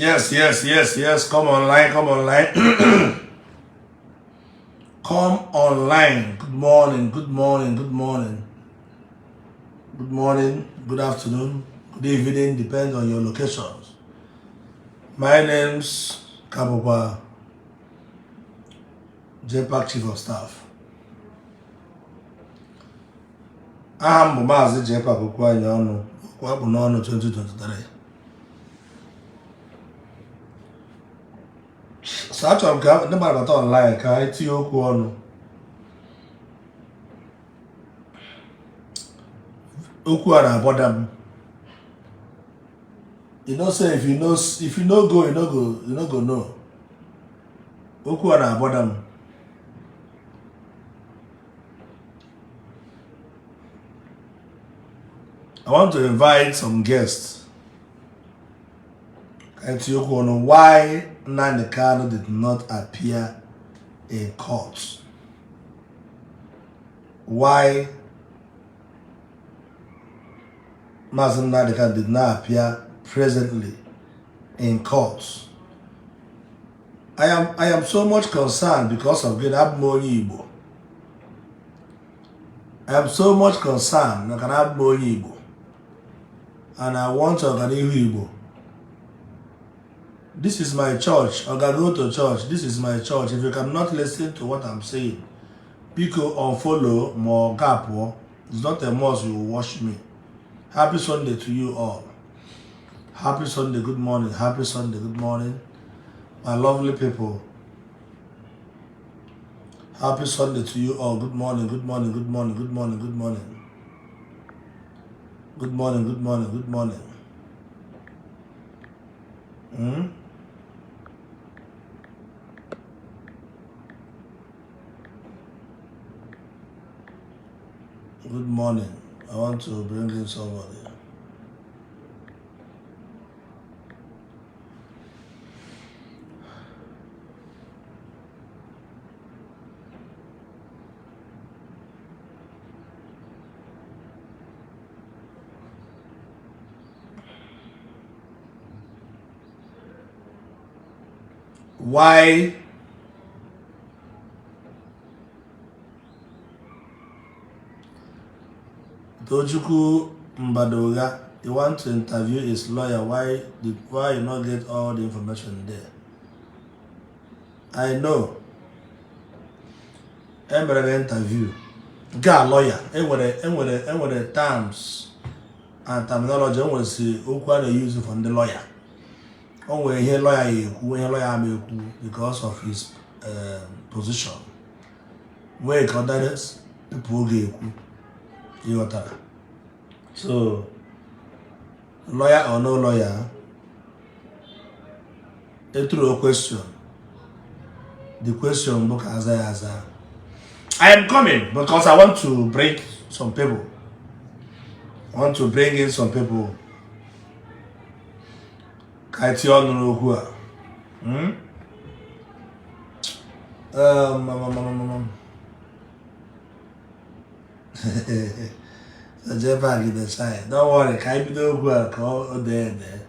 Yes. Come online, come online. Come online. Good morning, good morning, good morning. Good morning, good afternoon, good evening, depends on your locations. My name's Kabukwa JPAC Chief of Staff. Aha m bụ Maazị JPAC Okwuanyi ọnụ okwu akpụ n'ọnụ 2023. So achọrọ m ka ndị mmadụ bata online ka anyị tinye okwu ọnụ. Okwu a na-abọda m. You know say if you no go, you no go know. Okwu a na-abọda m. I want to invite some guests. Ka anyị tinye okwu ọnụ why Nnamdi Kanu did not appear in court. Why Mazi Nnamdi Kanu did not appear presently in court. I am so much concerned because of gịnị? Abụ m onye Igbo. I am so much concerned maka na abụ m onye Igbo and I want ọganihu Igbo. This is my church. Oga, go to church. This is my church. If you cannot listen to what I'm saying, biko unfollow ma ọ ga pụọ. It's not a must you will watch me. Happy Sunday to you all. Happy Sunday, good morning. Happy Sunday, good morning. My lovely people. Happy Sunday to you all. Good morning, good morning, good morning, good morning, good morning. Good morning, good morning, good morning. Hmm? Good morning. I want to bring in somebody. Why Tochukwu Mbadoga, you want to interview his lawyer? Why you not get all the information there? I know. Emere m interview. Nke a lawyer, enwere terms and terminology, enwere si okwu a na-use for ndị lawyer. O nwere ihe lawyer ya ekwu, ihe lawyer ama ekwu because of his position. Nwee ka other people ga-ekwu. Ịghọtara? So, lawyer or no lawyer, eturo question. The question bụ ka aza ya aza. I am coming because I want to bring some people. I want to bring in some people. Ka anyị tinye ọnụ n'okwu a. Hmm? Um, um, um, um, um. So JPAC dey shine. Don't worry, ka anyị bido okwu a ka ọ dee ede.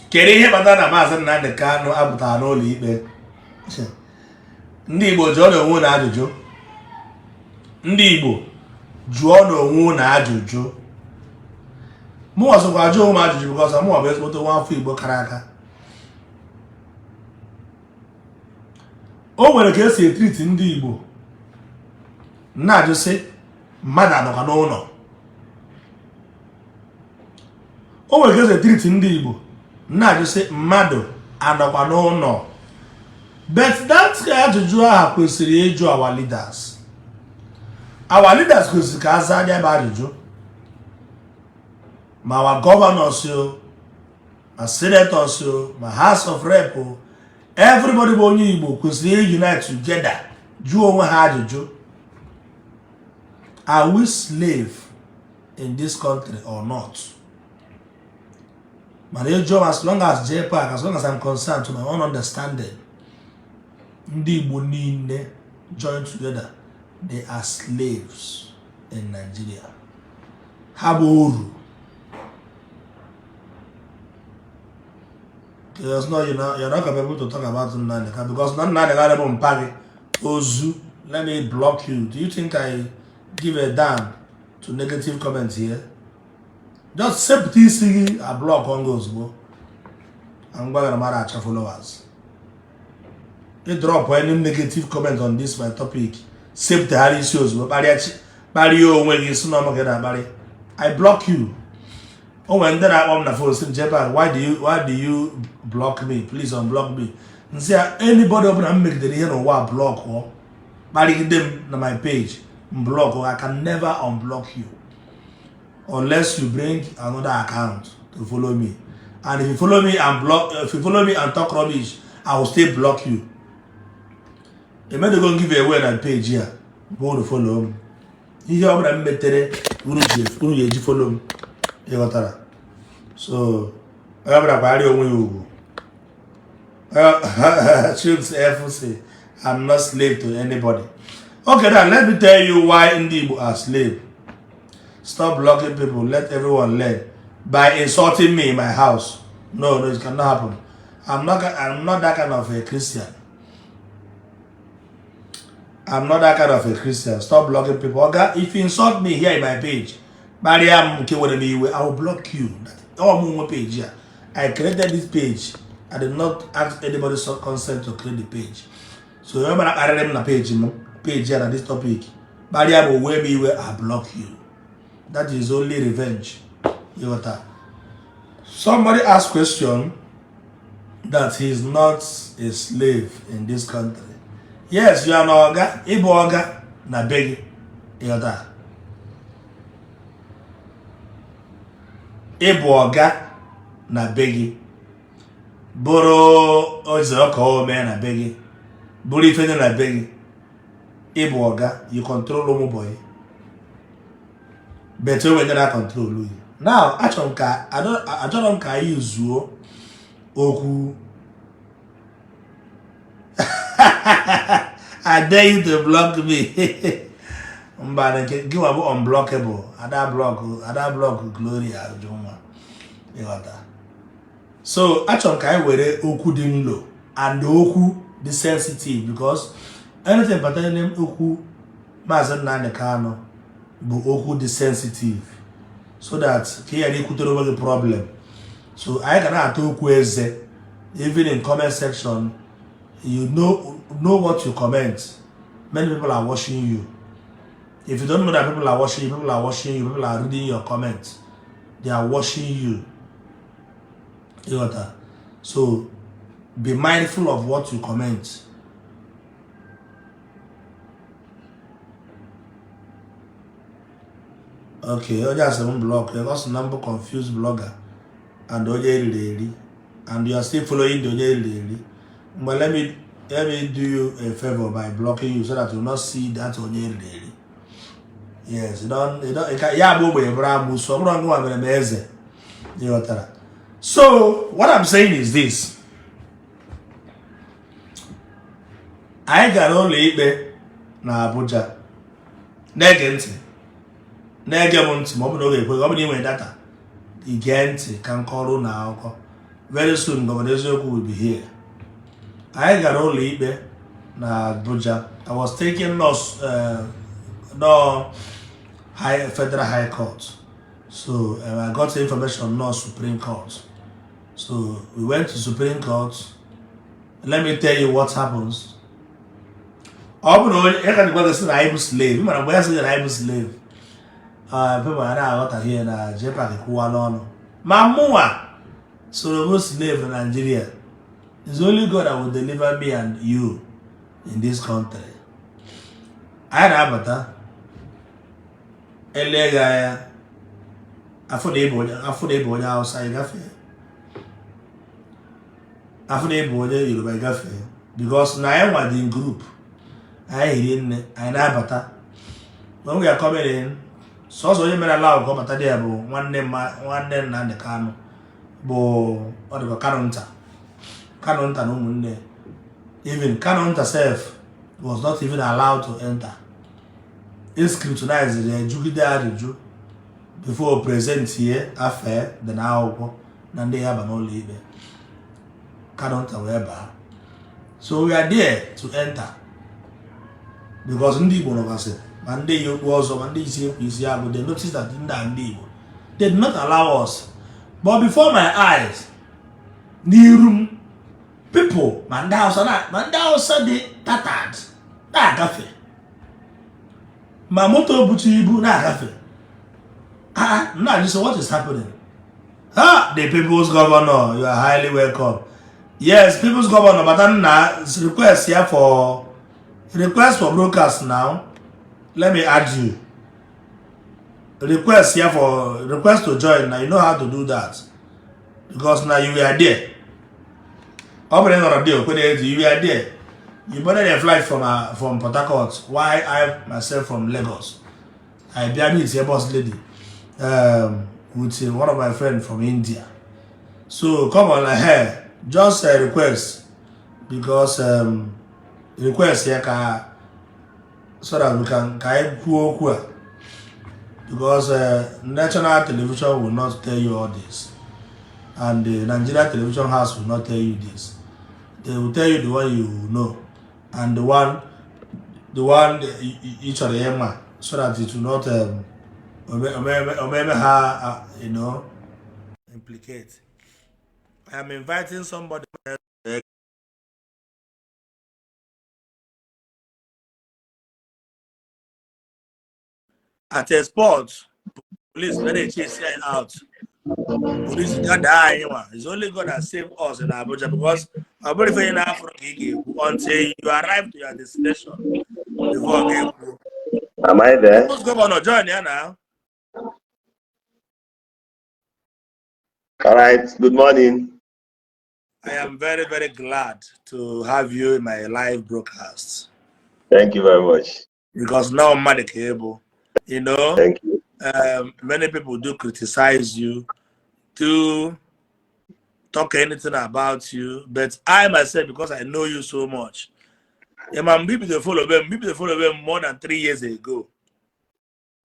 Kedu ihe kpatara na Maazị Nnamdi Kanu apụtara n'ụlọ ikpe? Ndị Igbo, jụọ n'onwe unu ajụjụ. Ndị Igbo, jụọ n'onwe unu ajụjụ. Mụ ọzọkwa ajụ onwe m ajụjụ because mụ bụ ezigbote nwa afọ Igbo kara aka. O nwere ka esi e-treat ndị Igbo na-ajụ sị mmadụ anọkwa n'ụlọ. O nwere ka esi e-treat ndị Igbo na-ajụ sị mmadụ anọkwa n'ụlọ. But that ajụjụ ahụ kwesịrị ịjụ our leaders. Our leaders kwesịrị ka aza anya bụ ajụjụ. Ma our governors o, ma senators o, ma House of Rep o, everybody bụ onye Igbo kwesịrị unite together jụọ onwe ha ajụjụ: are we slave in this country or not? Mana ịjụọ m, as long as JPAC, as long as I'm concerned, to my own understanding, ndị Igbo niile join together, they are slaves. in Nigeria. Ha bụ oru. Because no, you're not capable to talk about Nnamdi Kanu because Nnamdi Kanu bụ mpa gị ozu. Let me block you. Do you think I give a damn to negative comments here? Just sepụta isi gị, a block gị ozugbo. Ngwa gara mara acha followers. You drop any negative comment on this my topic, sepụtagharị isi ozugbo, kparịa onwe gị, si na ọmụ gị na-akparị. I block you. O nwere ndị na-akpọ m na phone sị m, "Jeba, why do you block me? Please unblock me." Nsị ya, anybody ọbụla m megidere ihe n'ụwa, block ọ kparịgide m na my page, m block. I can never unblock you unless you bring another account to follow me. And if you follow me and block, if you follow me and talk rubbish, I will still block you. Emedego give away na page ya bụ unu follow m. Ihe ọbụla m metere, unu ga-eji follow m. Ịghọtara? So onye ọbụla kwagharịa onwe ya ugwu. Chuks FC, I'm not slave to anybody. Okay, now let me tell you why ndị Igbo are slave. Stop blocking people. Let everyone learn. By insulting me in my house? No, no, it cannot happen. I'm not that kind of a Christian. I'm not that kind of a Christian. Stop blocking people. Oga, if you insult me here in my page, kparịa m nke were m iwe, I will block you. Ọ mụ nwe page ya. I created this page. I did not ask anybody's consent to create the page. So onye mara kparịrị m na page m, page ya na this topic, kparịa m, wee m iwe, I block you. That is only revenge. Ịghọta? Somebody asked question that he is not a slave in this country. Yes, you are an oga. Ịbụ ọga na be gị. Ịghọta? Ịbụ ọga na be gị, bụrụ eze ọka ome na be gị, bụrụ ife dị na be gị, ịbụ ọga, you control ụmụ boy, but onwe ndị na-control gị. Now, achọrọ m ka anyị zuo okwu. I dare you to block me. Mba, nke gị nwa bụ unblockable. Ada block, ada block Gloria Ujunwa. Ịghọta? So achọrọ m ka anyị were okwu dị nlo and okwu dị sensitive, because anything pertaining okwu Maazị Nnamdi Kanu bụ okwu dị sensitive, so that ka ị ghara ikwutere onwe gị problem. So anyị ga na-ata okwu eze. Even in comment section, you know what you comment. Many people are watching you. If you don't know that people are watching you, people are watching you. People are reading your comments. They are watching you. Ịghọta? So be mindful of what you comment. Okay, onye asị m block ya, ọ sị na mbụ confused blogger and onye eriri eri, and you are still following the onye eriri eri. But let me do you a favor by blocking you so that you will not see that onye eriri eri. Yes, you don't, ya bụ ogbenye bụrụ amụsụ. Ọ bụrụ ngwa mere m eze. Ịghọtara? So what I'm saying is this: anyị gara ụlọ ikpe na Abuja. Na-ege ntị, na-ege m ntị. Ma ọ bụ na ọ ga-ekwe, ọ bụ na ị nwere data, ige ntị ka m kọrọ na akụkọ. Very soon, Governor Eziokwu will be here. Anyị gara ụlọ ikpe na Abuja. I was taking us no high, Federal High Court. So I got the information, not Supreme Court. So we went to Supreme Court. Let me tell you what happens. Ọ bụ na onye ya ka gwa gị sị na anyị bụ slave, mana mgbe ya sị na anyị bụ slave, people a na-aghọtaghị na JPAC kwụwa n'ọnụ ma mụnwa soro bụ slave na Nigeria. It's only God that will deliver me and you in this country. Anyị na-abata, ele gị anya, afọ na ịbụ onye, afọ na ịbụ onye Hausa, ị gafee. Afọ na ịbụ onye Yoruba, ị gafee, because na anyị nwa dị in group. Anyị hiri nne, anyị na-abata. When we are coming in, sọsọ onye mere ala ka ọ bata dị ya bụ nwanne mma, nwanne Nnamdi Kanu, bụ ọ dịka Kanu nta, Kanu nta na ụmụnne. Even Kanu nta sef was not even allowed to enter. E scrutinize ya, jụgide ajụjụ before present ye afe dị n'akwụkwọ na ndị ya ba n'ụlọ ikpe. Kanunta wee baa. So we are there to enter because ndị Igbo nọgasị, ma ndị yi okpu ọzọ, ma ndị isi ekpu isi agụ. They notice that ndị a ndị Igbo. They did not allow us, but before my eyes, n'iru m, people, ma ndị Hausa na ma ndị Hausa dị tattered na-agafe, ma moto butu ibu na-agafe. Ah, now so what is happening? Ah, the people's governor, you are highly welcome. Yes, people's governor, but na request here for request for broadcast. Now let me add you. Request here for request to join. Now you know how to do that because now you were there. Ọ bụrụ na ị nọrọ there, okwere eji. You were there. You boarded a flight from Port Harcourt, while I myself from Lagos. I bịa meet a boss lady with one of my friends from India. So come on ahead, just a request because request ya ka so that we can ka anyị kwuo okwu a because national television will not tell you all this and the Nigeria television house will not tell you this. They will tell you the one you know and the one ị chọrọ ịma so that it will not omeme ha implicate. I am inviting somebody else. At a spot, police very chase anyị out. Police gather anyị nwa. It's only God that saved us in Abuja because ọ bụrụ ife na-afụrụ ka ị ga-ekwu until you arrive to your destination before ọ ga-ekwu. Am I there? People's governor, join ya now. All right. Good morning. I am very, very glad to have you in my live broadcast. Thank you very much. Because now mmadụ ka ị bụ. Thank you. Many people do criticize you, do talk anything about you, but I myself, because I know you so much, yeah, man, people they follow them, people they follow them more than 3 years ago.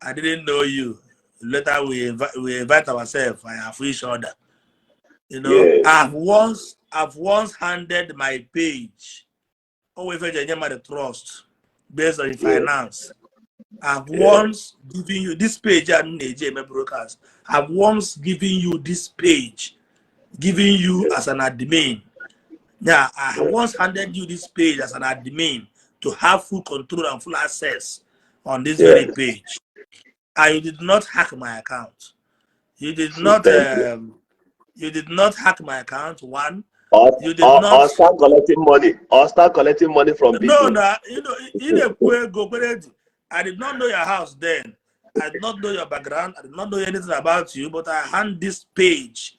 I didn't know you. Later we invite ourselves and have each other. I've once handed my page. Oh, if I the trust based on finance. I've once given you this page and broadcast. I've once given you this page, giving you as an admin. Yeah, I have once handed you this page as an admin to have full control and full access on this very page. And you did not hack my account. You did not Thank you. You did not hack my account. One, you did Or not start collecting money. Or start collecting money from No, people. no, in a go. I did not know your house then. I did not know your background. I did not know anything about you, but I hand this page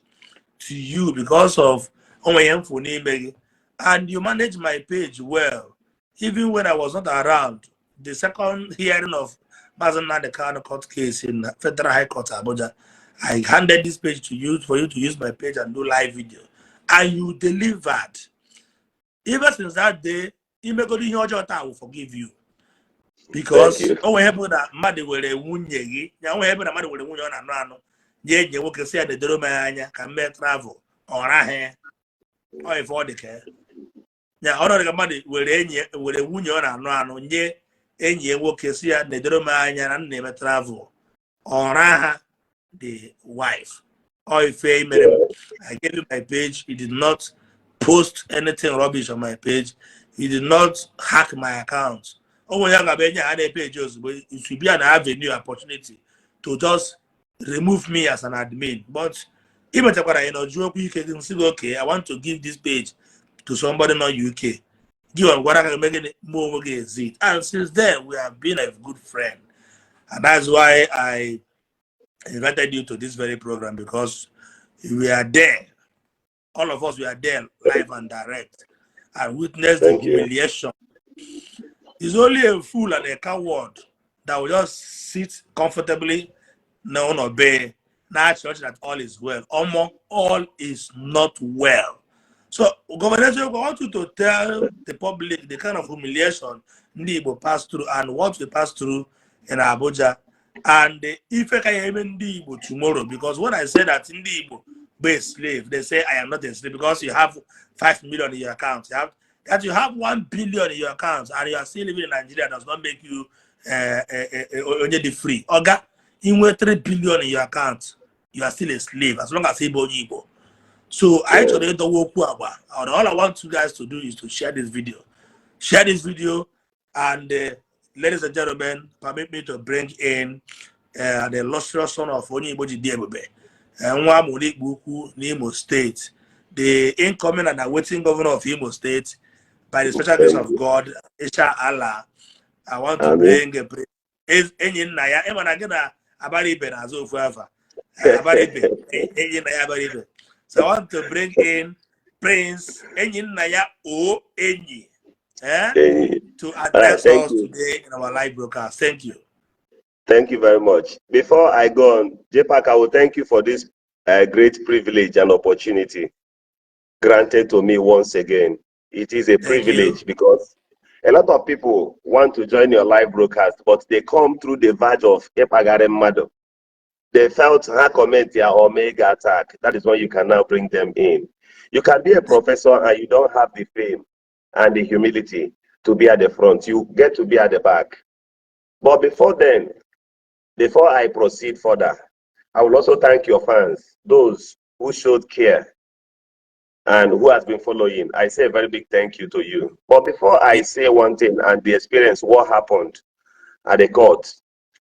to you because of onwe, and you manage my page well. Even when I was not around, the second hearing of Mazi Nnamdi Kanu court case in Federal High Court, Abuja, I handed this page to you for you to use my page and do live video. And you delivered. Even since that day, imegodi ihe ọjọọ taa, will forgive you. Because Thank you. o nwere ebe na mmadụ were nwunye gị ya nwere ebe na mmadụ were nwunye ọ na-anụ anụ nye enyi ya nwoke, sị ya na-edoro m ya anya ka m mee travel, ọ rahị ya. Ọ ife ọ dị ka ya. Ya ọ nọrọ ka mmadụ were enyi ya were nwunye ọ na-anụ anụ nye enyi ya nwoke, sị ya na-edoro m anya na m na-eme travel, ọ raha the wife. Ọ ife mere m. I gave you my page. He did not post anything rubbish on my page. He did not hack my account. O nwere ya ga-abịa enye ha na page ozugbo. It will be an avenue, opportunity to just remove me as an admin. But imechakwara ya na ọjụọ okwu ike gị nsị gị, "Okay, I want to give this page to somebody not UK." Gị gwara aka gị gịnị mụ onwe gị exit. And since then we have been a good friend. And that's why I invited you to this very program, because we are there. All of us, we are there live and direct and witness the Thank you. Humiliation. It's only a fool and a coward that will just sit comfortably no obey now church that all is well. Omo, all is not well. So, Governor, I want you to tell the public the kind of humiliation ndị Igbo passed through and what we passed through. in Abuja and ife ka ya eme ndị Igbo tomorrow, because when I say that ndị Igbo be a slave, they say I am not a slave because you have 5 million in your account. You have that you have 1 billion in your account and you are still living in Nigeria does not make you onye dị free. Oga, inwe 3 billion in your account, you are still a slave as long as ị bụ onye Igbo. So anyị chọrọ ịdọwa okwu agba, and all I want you guys to do is to share this video. Share this video, and ladies and gentlemen, permit me to bring in the illustrious son of onye Igbo ji dị ebube, nwa amụrụ Ikpo Ukwu n'Imo State, the incoming and awaiting governor of Imo State, by the special grace of God, Insha Allah, I want to Amen. Bring a enyi nna ya, ịma na gị na Abaribe na-azụ ofu afa. Abaribe, enyi nna ya Abaribe. So I want to bring in Prince enyi nna ya O Enyi, eh, to All right, address thank us you. Today in our live broadcast. Thank you. Thank you very much. Before I go on, JPAC, I will thank you for this great privilege and opportunity granted to me once again. It is a Thank you. Privilege because a lot of people want to join your live broadcast, but they come through the verge of ịkpagharị mmadụ. They felt her comment their omega attack. That is when you can now bring them in. You can be a professor and you don't have the fame and the humility to be at the front. You get to be at the back. But before then, before I proceed further, I will also thank your fans, those who showed care and who has been following. I say a very big thank you to you. But before I say one thing and the experience, what happened at the court,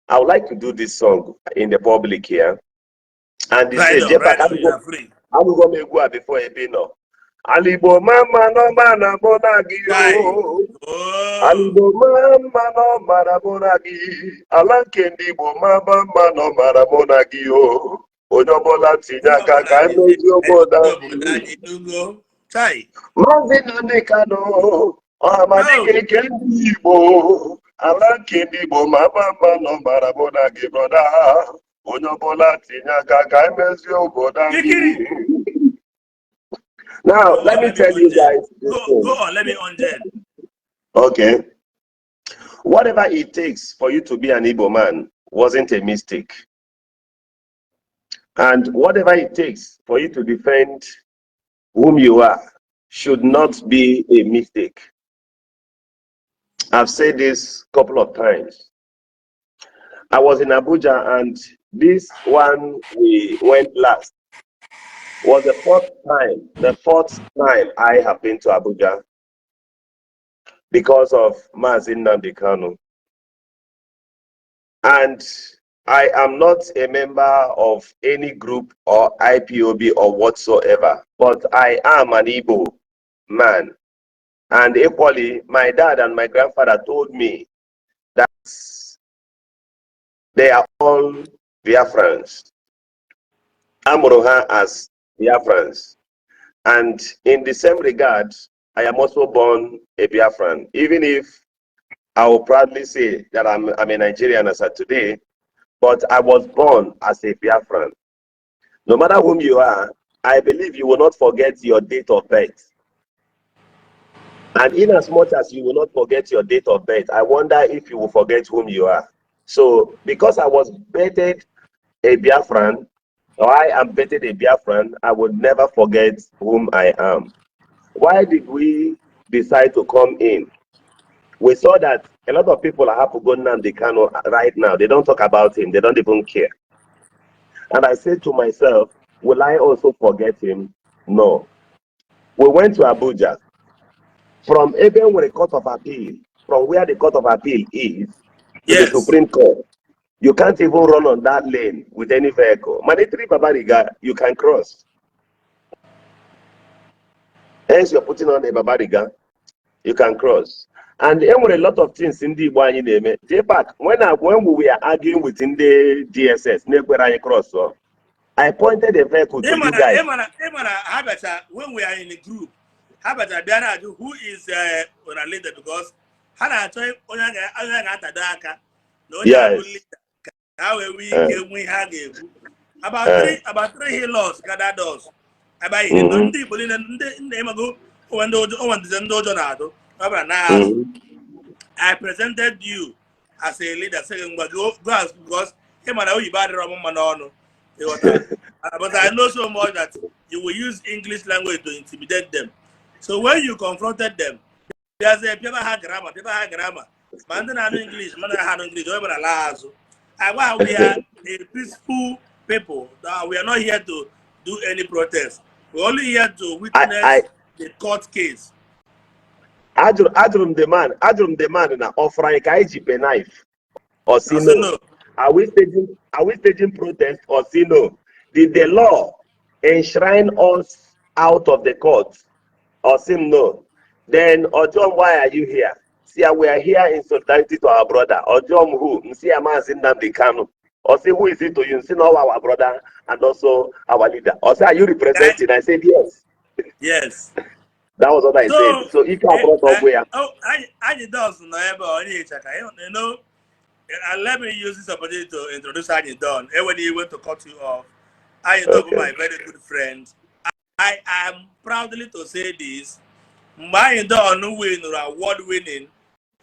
I would like to do this song in the public here. And they Right say, on, right on, JPAC, you are free. anụgo m egwu a before ebe ị nọ. Ala Igbo ma mma n'ọma na mụ na gị Right. oo. Oh. Ala Igbo ma mma n'ọmara mụ na gị. Ala nke ndị Igbo ma mma mma n'ọmara mụ na gị o. Onye ọbụla tinye aka ka anyị mezie obodo Obodo anyị. Anyị nugo. Chai. Maazị Nnamdi Kanu, ọhamadike nke ndị Igbo, ala nke ndị Igbo ma mma mma n'ọmara mụ na gị, brother. Onye ọbụla tinye aka ka anyị mezie obodo anyị. Ikiri. Now, Go let on, me let me tell you on guys this Go, thing. Go on, let me on Jen. Okay. Whatever it takes for you to be an Igbo man wasn't a mistake. And whatever it takes for you to defend whom you are should not be a mistake. I've said this couple of times. I was in Abuja, and this one we went last was the fourth time I have been to Abuja because of Mazi Nnamdi Kanu. And I am not a member of any group or IPOB or whatsoever, but I am an Igbo man. And equally, my dad and my grandfather told me that they are all Biafrans. Amụrụ ha as Biafrans. And in the same regard, I am also born a Biafran. Even if I will proudly say that I'm a Nigerian as of today, but I was born as a Biafran. No matter whom you are, I believe you will not forget your date of birth. And in as much as you will not forget your date of birth, I wonder if you will forget whom you are. So, because I was birthed a Biafran, or I am birthed a Biafran, I would never forget whom I am. Why did we decide to come in? We saw that a lot of people are happy going Nnamdi Kanu right now. They don't talk about him. They don't even care. And I said to myself, will I also forget him? No. We went to Abuja. From even with the Court of Appeal, from where the Court of Appeal is, to the Supreme Court, you can't even run on that lane with any vehicle. Mandatory Babariga, you can cross. Hence, you're putting on a Babariga, you can cross. And there were a lot of things in the Igbo anyị na-eme. JPAC, when we were arguing with ndị DSS, na-ekwere anyị cross, so I pointed a vehicle to you Ịmana guys. Ịmana ha bịacha when we are in a group, ha bịacha bịa na-ajụ who is una leader, because ha na-achọ onye a ga-atado aka na onye a bụ leader ka ha wee nwee ike nwee ihe ha ga-ekwu. About three Hilux gathered us ebe anyị ndị Igbo niile, ndị ịmago onwe ndị ụjọ, onwe ndị ụjọ na-atụ ọ bịara na I presented you As a leader, sị gị ngwa, go go and because ị ma na oyibo adịrọ m mma n'ọnụ, ịghọta? But I know so much that you will use English language to intimidate them. So when you confronted them, bịazie pịaba ha grammar, pịaba ha grammar, ma ndị na-anụ English, ma na ha anụ English, onye bụla laa azụ. Agwa ha, we are a peaceful people, that we are not here to do any protest. We're only here to witness the court case. Ajụrụ m the man, ajụrụ m the man na ọfọrọ anyị ka anyị ji penknife. Ọ sị I no. said no. Are we staging protest? Or say no. Did the law enshrine us out of the court? Or say no. Then ọ jụọ m, why are you here? See, we are here in solidarity to our brother. Ọ jụọ m who? M sị Mazi Nnamdi Kanu. Or say, who is it to you? M sị no, our brother and also our leader. Or say, are you representing? I said yes. That was what I So, said. So if you are brought up where oh, anyị Don nọ ebe a, onye ịchaka, and let me use this opportunity to introduce Anyị Don. Enwere iwe to cut you off. Anyị Don bụ my very good friend. I am proudly to say this. Mgbe Anyị Don win award winning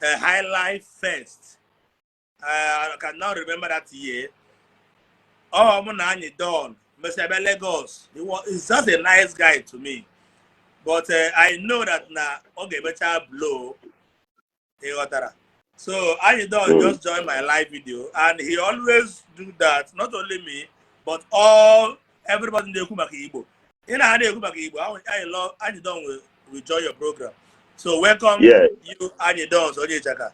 High Life Fest, I cannot remember that year. Oh, mụ na Anyị Don mesịa bịa Lagos. He's just a nice guy to me. But I know that na ọ ga-emecha blow, ịghọtara? So Anyị Don just joined my live video, and he always do that, not only me but all everybody na-ekwu maka Igbo. Ị na na-ekwu maka Igbo, anyị love Anyị Don will join your program. So welcome you, Anyị Don, onye Ịchaka.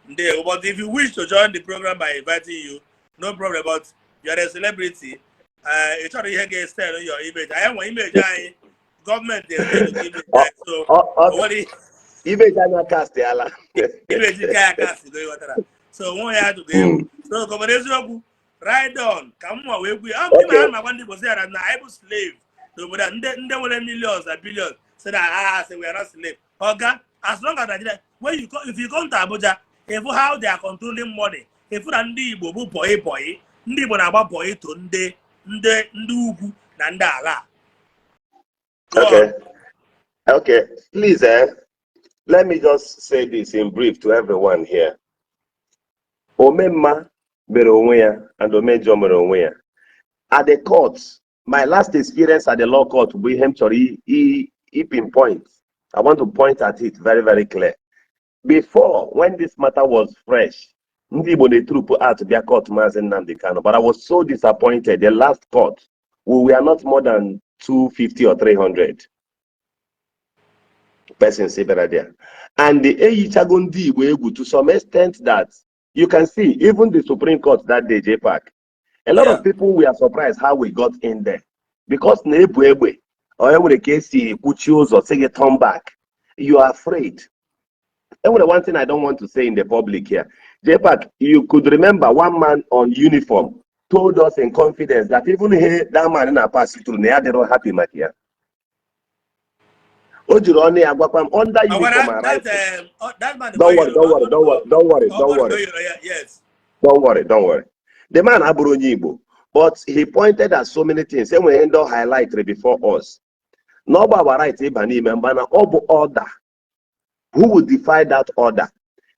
Ndewo. But if you wish to join the program by inviting you, no problem, but you are a celebrity. Ị chọrọ ihe ga-esell your image. Anyị nwe image anyị, gọọmenti esell image anyị, so o nwere Image anya cast ala. Image nke ya ka si ịghọtara? So nwe ya atụgo egwu. So gọvanọ, eziokwu, ride on ka m nwa wee gwu ya. Ọ ma agwa ndị Igbo sị ya na anyị bụ slave n'obodo a. Ndị nwere millions and billions sị na ha sị we are not slave. Oga, as long as Nigeria, when you if you come to Abuja, if how they are controlling money, if na ndị Igbo bụ boy boy, ndị Igbo na-agba boy to ndị ugwu na ndị ala. Go on. Okay. Please, let me just say this in brief to everyone here. Omemma mere onwe ya and Omejọ mere onwe ya. At the court, my last experience at the law court bụ ihe m chọrọ i pinpoint. I want to point at it very, very clear. Before, when this matter was fresh, ndị Igbo na-etroop out bịa court Maazị Nnamdi Kanu, but I was so disappointed. The last court, we were not more than 250 or 300 persons bịara there. And the eyichago ndị Igbo egwu to some extent that you can see even the Supreme Court that day, JPAC, a lot of people were surprised how we got in there. Because na-ebu egbe, or enwere ka esi kwuchie ụzọ sị gị turn back. You are afraid. Enwere one thing I don't want to say in the public here. JPAC, you could remember one man on uniform told us in confidence that even here, that man na pass through, na ya adịrọ happy maka ya. O jiri ọnụ ya gwakwa m under Oh, well, uniform and that, rifle. oh, that man, Don't worry, don't worry, don't worry, don't worry, don't worry. Yes. Don't worry, don't worry. The man abụrụ onye Igbo, but he pointed at so many things. Enwere ihe ndị ọ highlighted before us. Na ọ bụ our right ịba n'ime mgba na ọ bụ order. Who would defy that order?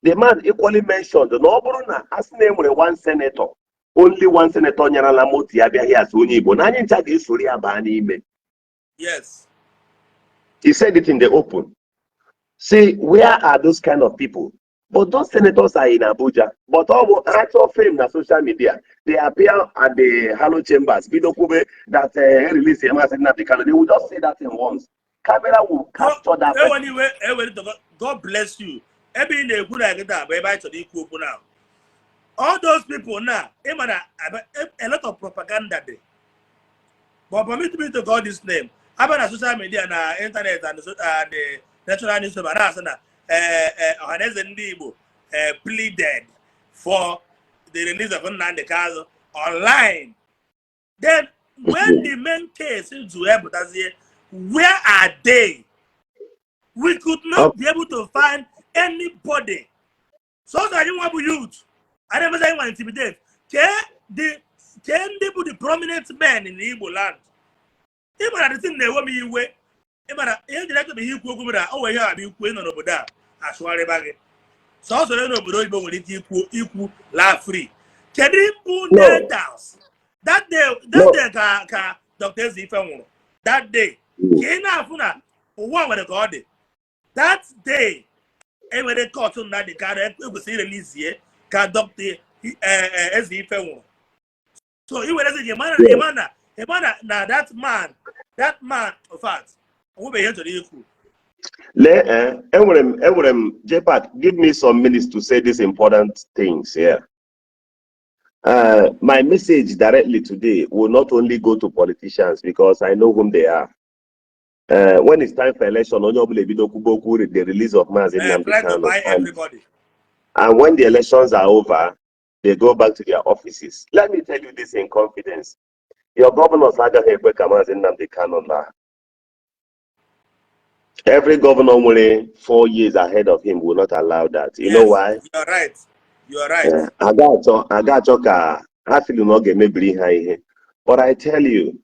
The man equally mentioned na ọ bụrụ na a sị na enwere one senator, only one senator nyarala moto ya bịaghị as onye Igbo, na anyị ncha ga-esoro ya baa n'ime. He said it in the open. See, where are those kind of people? But those senators are in Abuja. But all actual fame na social media, they appear at the hallowed chambers. Bido kwube that release Mazi Nnamdi Kanu. They will just say that in once. Camera will capture that person. Enwere iwe ewere to God bless you. Ebe ị na-ekwu na kịta bụ ebe anyị chọrọ ikwu okwu now. All those people now, ịma na a lot of propaganda dị. But permit me to call this name. Abịa na social media na internet and the national newspaper na-asị na Ọhaneze ndị Igbo pleaded for the release of Nnamdi Kanu online. Then when the main case to pụtazie, where are they? We could not be able to find anybody. So anyị nwa bụ youth, anyị emezi anyị nwa intimidate. Kee the kee ndị bụ the prominent men in Igbo land. Ị mara the thing na-ewe m iwe. Ị mara ihe njiri aka bụ ihe ikwu okwu mere o nwere ihe a bụ ikwu ị nọ n'obodo a asụgharịba gị. Sọsọ onye n'obodo oyibo nwere ike ikwu laa free. Kedu bụ ndị No. elders that day that No. day ka Dr. Ezeife nwụrụ that day, ka ị na-afụ na ụwa nwere ka ọ dị. That day enwere court Nnamdi Kanu ekwesịrị irelease ka Dr. Ezeife nwụrụ. So ị were gị ịma na ịma na that man, in fact, onwebeghị ihe m chọrọ ikwu. Lee, enwere m JPAC, give me some minutes to say these important things here. My message directly today will not only go to politicians, because I know whom they are. When it's time for election, onye ọbụla ebido kwuba okwu the release of Mazi Nnamdi Try to Kanu. buy And, everybody. and when the elections are over, they go back to their offices. Let me tell you this in confidence. Your governors agaghị ekwe ka Mazi Nnamdi Kanu laa. Every governor nwere 4 years ahead of him will not allow that. You know why? You are right. You are right. Aga achọ ka ha feel na ọ ga-emebiri ha ihe. But I tell you,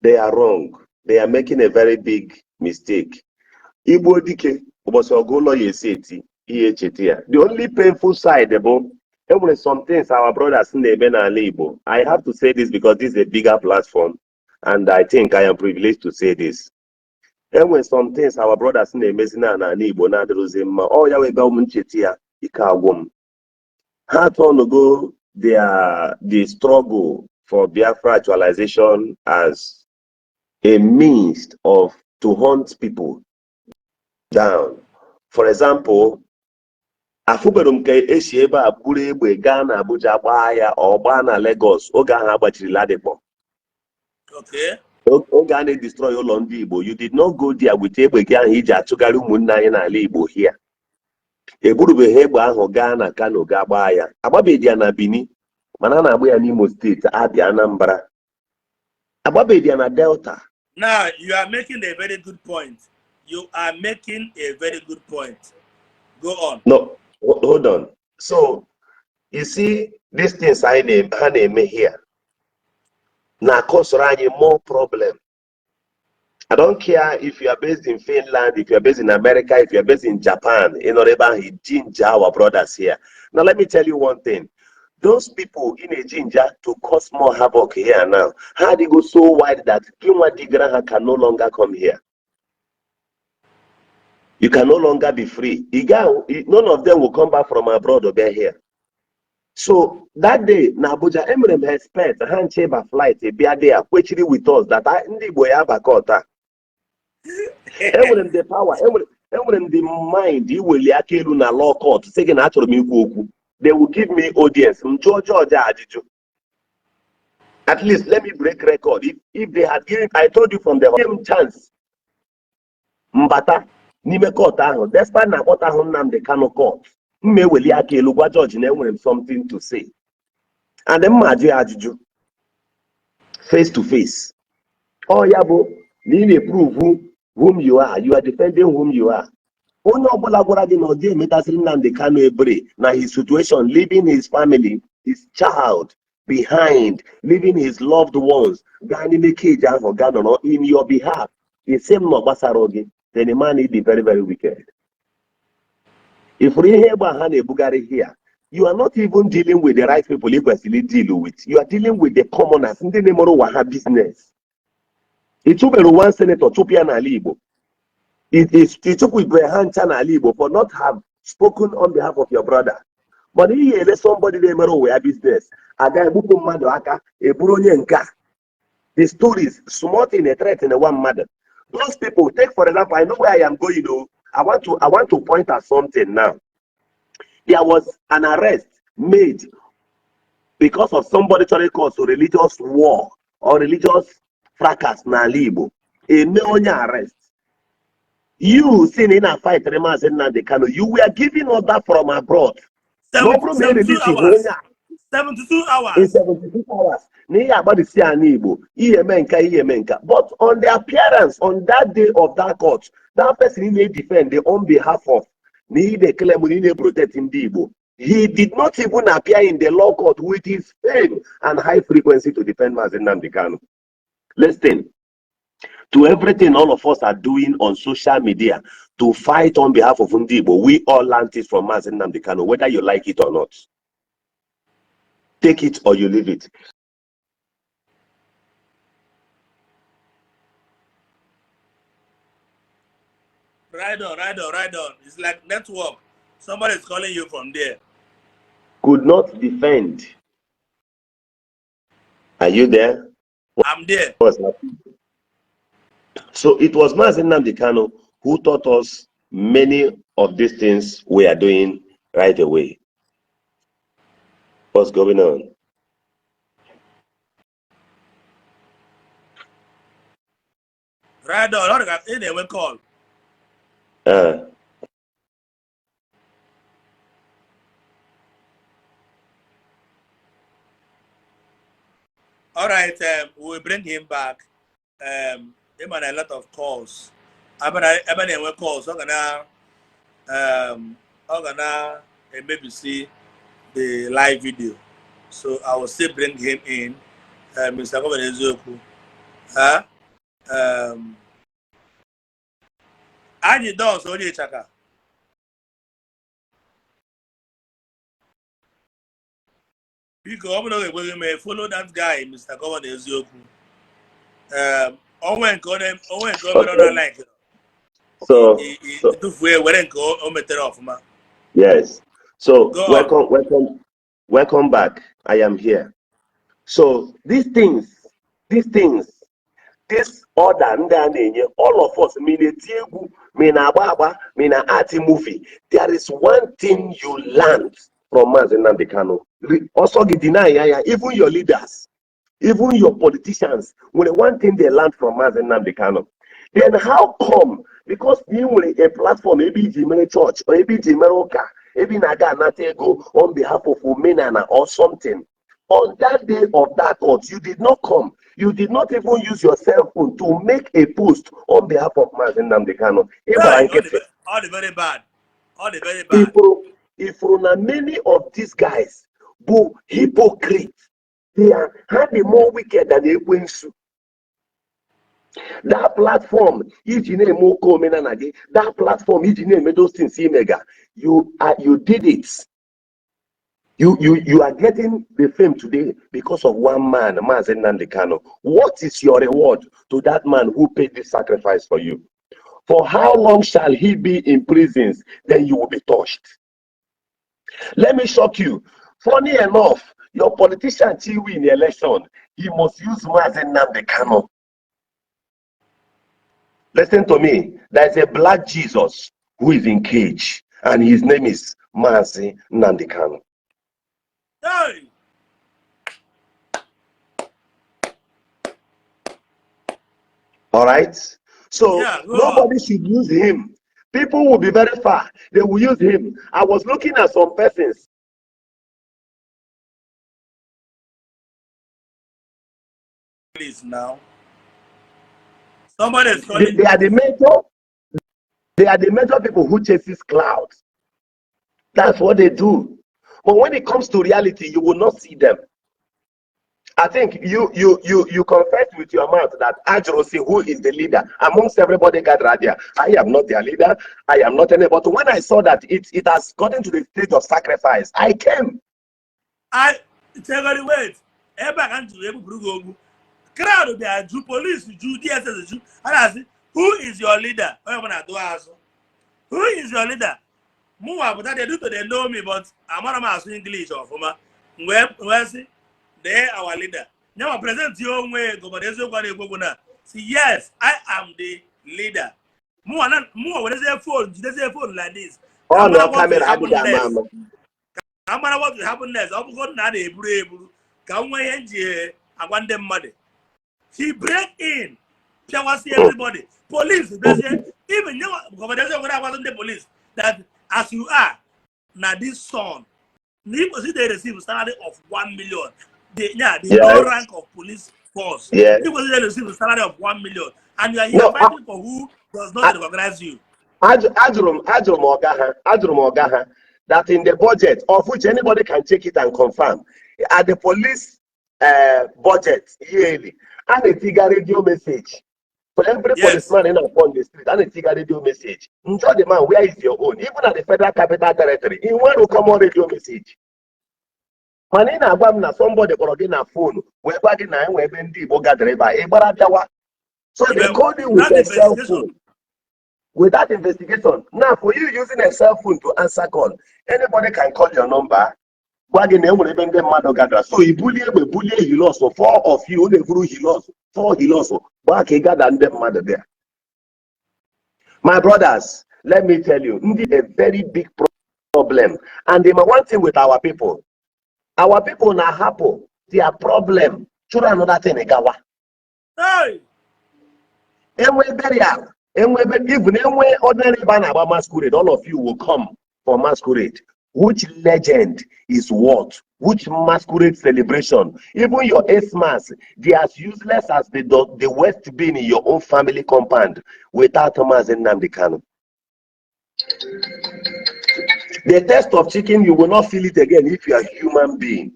they are wrong. They are making a very big mistake. Igbuo dike ụbọchị ọgụ ụlọ ya esi eti ihe echeta ya. The only painful side bụ enwere some things our brothers na-eme n'ala Igbo. I have to say this because this is a bigger platform and I think I am privileged to say this. Enwere some things our brothers na-emezi na n'ala Igbo na-adịrịzi mma. Ọ ya wee bịa m ncheta ya, ike agwụ m. Ha turngo the struggle for Biafra actualization as a means of to hunt people down. For example, afụbere m ka esi ebe a buru egbe gaa na Abuja gbaa ya, ọ gbaa na Lagos oge ahụ agbachiri Ladipo. Oge a na-edestroy ụlọ ndị Igbo, you did not go there with egbe gị ahụ iji achụgharị ụmụnne anyị n'ala Igbo here. Eburubeghị egbe ahụ gaa na Kano gaa gbaa ya. Agbabeghị ya na Benin, mana a na-agba ya n'Imo Steeti, Abia, Anambra. Agbabeghị ya na Delta. Now you are making a very good point. You are making a very good point. Go on. No, hold on. So, you see, these things anyị ha na-eme here na-akọsọrọ anyị more problem. I don't care if you are based in Finland, if you are based in America, if you are based in Japan, in order to ginger our brothers here. Now, let me tell you one thing. Those people in a ginger to cause more havoc here now, how they go so wide that Kinwa Digraha can no longer come here. You can no longer be free. None of them will come back from abroad or be here. So that day, na Abuja, emere m expect ha nche ba flight bịa there kwechiri with us that ndị Igbo ya abakọ. Enwere m the power, enwere m the mind iweli aka elu na law court sị gị na achọrọ m ikwu okwu. They will give me audience. M jụọ judge ajụjụ. At least let me break record. If they had given, I told you from the same chance, mbata n'ime court ahụ, despite na akpọta ahụ Nnamdi Kanu court, m eweli aka elu gwa judge na enwere m something to say. And m ma ajụ ya ajụjụ face to face. Ọ ya bụ na ị na-eprove whom you are, you are defending whom you are. Onye ọbụla gwara gị na ọ dị emetasịrị Nnamdi Kanu ebere na his situation, leaving his family, his child behind, leaving his loved ones, gaa n'ime cage ahụ gaa nọrọ in your behalf, isi m na ọ gbasara gị, then the man is very, very wicked. Ifuru ihe egbe a ha na-ebugharị here, you are not even dealing with the right people ị kwesịrị deal with. You are dealing with the commoners, ndị na-emere ụwa ha business. Ị chụbere one senator, chụpụ ya n'ala Igbo. Ịchụpụ ibe ha ncha n'ala Igbo for not have spoken on behalf of your brother. Mana ihe ele somebody na-emere ụwa ya business aga egbupụ mmadụ aka, eburu onye nke a. The stories, small thing, a threat in one mmadụ. Those people, take for example, I know where I am going though. I want to point at something now. There was an arrest made because of somebody trying to cause a religious war or religious fracas n'ala Igbo. Eme onye arrest. You seen in a fight Mazi Nnamdi Kanu, you were given order from abroad. Na ọ bụrụ ma e 72 release hours. Onye a 72 in hours. 72 hours na ihe agbadisi ala Igbo, ihe eme nka, ihe eme nka, but on the appearance on that day of that court, that person ị na-defend on behalf of, na ị na-claim na ị na-protect ndị Igbo, he did not even appear in the law court with his fame and high frequency to defend Mazi Nnamdi Kanu. Listen, To everything all of us are doing on social media to fight on behalf of Ndị Igbo, we all learned it from Mazi Nnamdi Kanu, whether you like it or not. Take it or you leave it. Right on, right on, right on. It's like network. Somebody is calling you from there. Could not defend. Are you there? I'm there. What's happening? So it was Mazi Nnamdi Kanu who taught us many of these things we are doing right away. What's going on? Right on. Anyway, call. All right, we'll bring him back. Him and a lot of calls. Ebe na-enwe calls, ọ ga na emebisi the live video. So I will still bring him in. Mr. Governor Eziokwu. Huh? Anyị dọs onye ịchaka. Biko, ọ bụrụ na ọ ga-ekweghị m, follow that guy, Mr. Governor Eziokwu. Onwe nke onwe nke o mere ọ na-like. So, so Tụfuo were nke o metere ọfụma. Yes. So Go on. Welcome, welcome, welcome back. I am here. So these things, this order ndị a na-enye all of us, ma ị na-eti egwu, ma ị na-agba agba, ma ị na-ati movie, there is one thing you learned from Mazi Nnamdi Kanu. Also gị deny ya ya, even your leaders, even your politicians, nwere one thing they learned from Mazi Nnamdi Kanu. Then how come, because ị nwere a platform ebe iji mere church or ebe iji mere ụka, ebe ị na-aga anata ego on behalf of omenala or something, on that day of that court, you did not come. You did not even use your cell phone to make a post on behalf of Mazi Nnamdi Kanu. Ị gbara Hey, nkịtị. All the very bad. All the very bad. Ifuru na many of these guys bụ hypocrites. They are ha dị more wicked than ekwensu. That platform iji na-eme ụka omenala gị, that platform iji na-eme those things imega, you did it. You are getting the fame today because of one man, Mazi Nnamdi Kanu. What is your reward to that man who paid this sacrifice for you? For how long shall he be in prisons? Then you will be touched. Let me shock you. Funny enough, your politician chi win the election, he must use Mazi Nnamdi Kanu. Listen to me. There is a black Jesus who is in cage, and his name is Mazi Nnamdi Kanu. Hey! All right. So Yeah, go on. Nobody should use him. People will be very far. They will use him. I was looking at some persons. Please now. Somebody is They, calling. they are the major. They are the major people who chases clouds. That's what they do. But when it comes to reality, you will not see them. I think you confess with your mouth that Ajrosi, who is the leader amongst everybody gathered there, I am not their leader. I am not any. But when I saw that it has gotten to the stage of sacrifice, I came. I tell you, wait. Ebe a ka m jiri egbupụrụ gị okwu. Crowd bịa ju, police ju, DSS ju. A na-asị, "Who is your leader?" Onye ọbụla adụwa azụ. "Who is your leader?" Mụnwa pụta there due to they know me, but amara m asụ English ọfụma. M wee sị, "They our leader." Nyanwa present ya onwe gọvanọ eziokwu a na-ekwu okwu na si, "Yes, I am the leader." Mụnwa na mụnwa werezie phone, jidezie phone like this. Ka Ọ mara nọ what will camera happen adịghị ama next. ama. Ka mara what will happen next. Ọ bụgo na a na-eburu eburu ka m nwee ihe m ji agwa ndị mmadụ. He break in, pịawasị everybody. Police bịazie, even nyenwa gọvanọ eziokwu na-agwazi ndị police that as you are na this son na ị kwesịrị dey receive salary of 1 million, the yeah, the low rank of police force. Ị kwesịrị dey receive salary of 1 million and you are here No, fighting for who does not recognize you. Ajụrụ m ọga ha, ajụrụ m ọga ha that in the budget, of which anybody can check it and confirm, at the police budget yearly, a na-etiga radio message. For every policeman in upon the street, a na-etiga radio message. Njọ the man, where is your own? Even at the Federal Capital Territory, ị nwere common radio message. Mana ị na-agwa m na somebody kpọrọ gị na phone wee gwa gị na enwe ebe ndị Igbo gadara ebe a, ị gbara bịawa. So they called you with That a cell investigation. Phone. Without investigation. Now, for you using a cell phone to answer call, anybody can call your number. Gwa gị na enwere ebe ndị mmadụ gadara. So i bulie egbe, bulie Hilux, four of you na-eburu Hilux, four Hilux, gbaa ka ị gada ndị mmadụ there. My brothers, let me tell you, ndị a very big problem. And the one thing with our people na-ahapụ their problem chụrụ another thing gawa. Hey! Enwe burial, enwe even enwe ordinary ebe a na-agba masquerade, all of you will come for masquerade. Which legend is what? Which masquerade celebration? Even your Xmas, they are as useless as the waste bin in your own family compound without Mazi Nnamdi Kanu. The taste of chicken, you will not feel it again if you are a human being.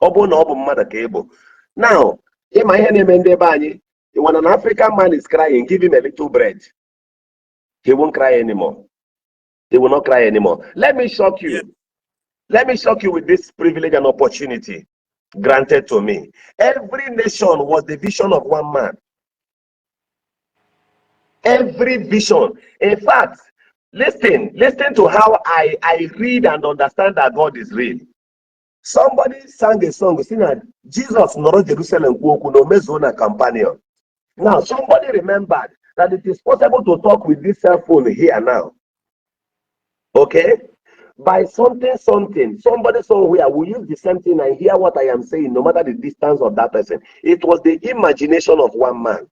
Ọ bụrụ na ọ bụ mmadụ ka ị bụ. Now, ịma ihe na-eme ndị ebe anyị, when an African man is crying, give him a little bread. He won't cry anymore. He will not cry anymore. Let me shock you. Let me shock you with this privilege and opportunity granted to me. Every nation was the vision of one man. Every vision. In fact, listen, listen to how I read and understand that God is real. Somebody sang a song saying that Jesus nọrọ Jerusalem kwuo okwu na o mezuo na companion. Now, somebody remembered that it is possible to talk with this cell phone here now. Okay? By something, something, somebody somewhere will use the same thing and hear what I am saying, no matter the distance of that person. It was the imagination of one man.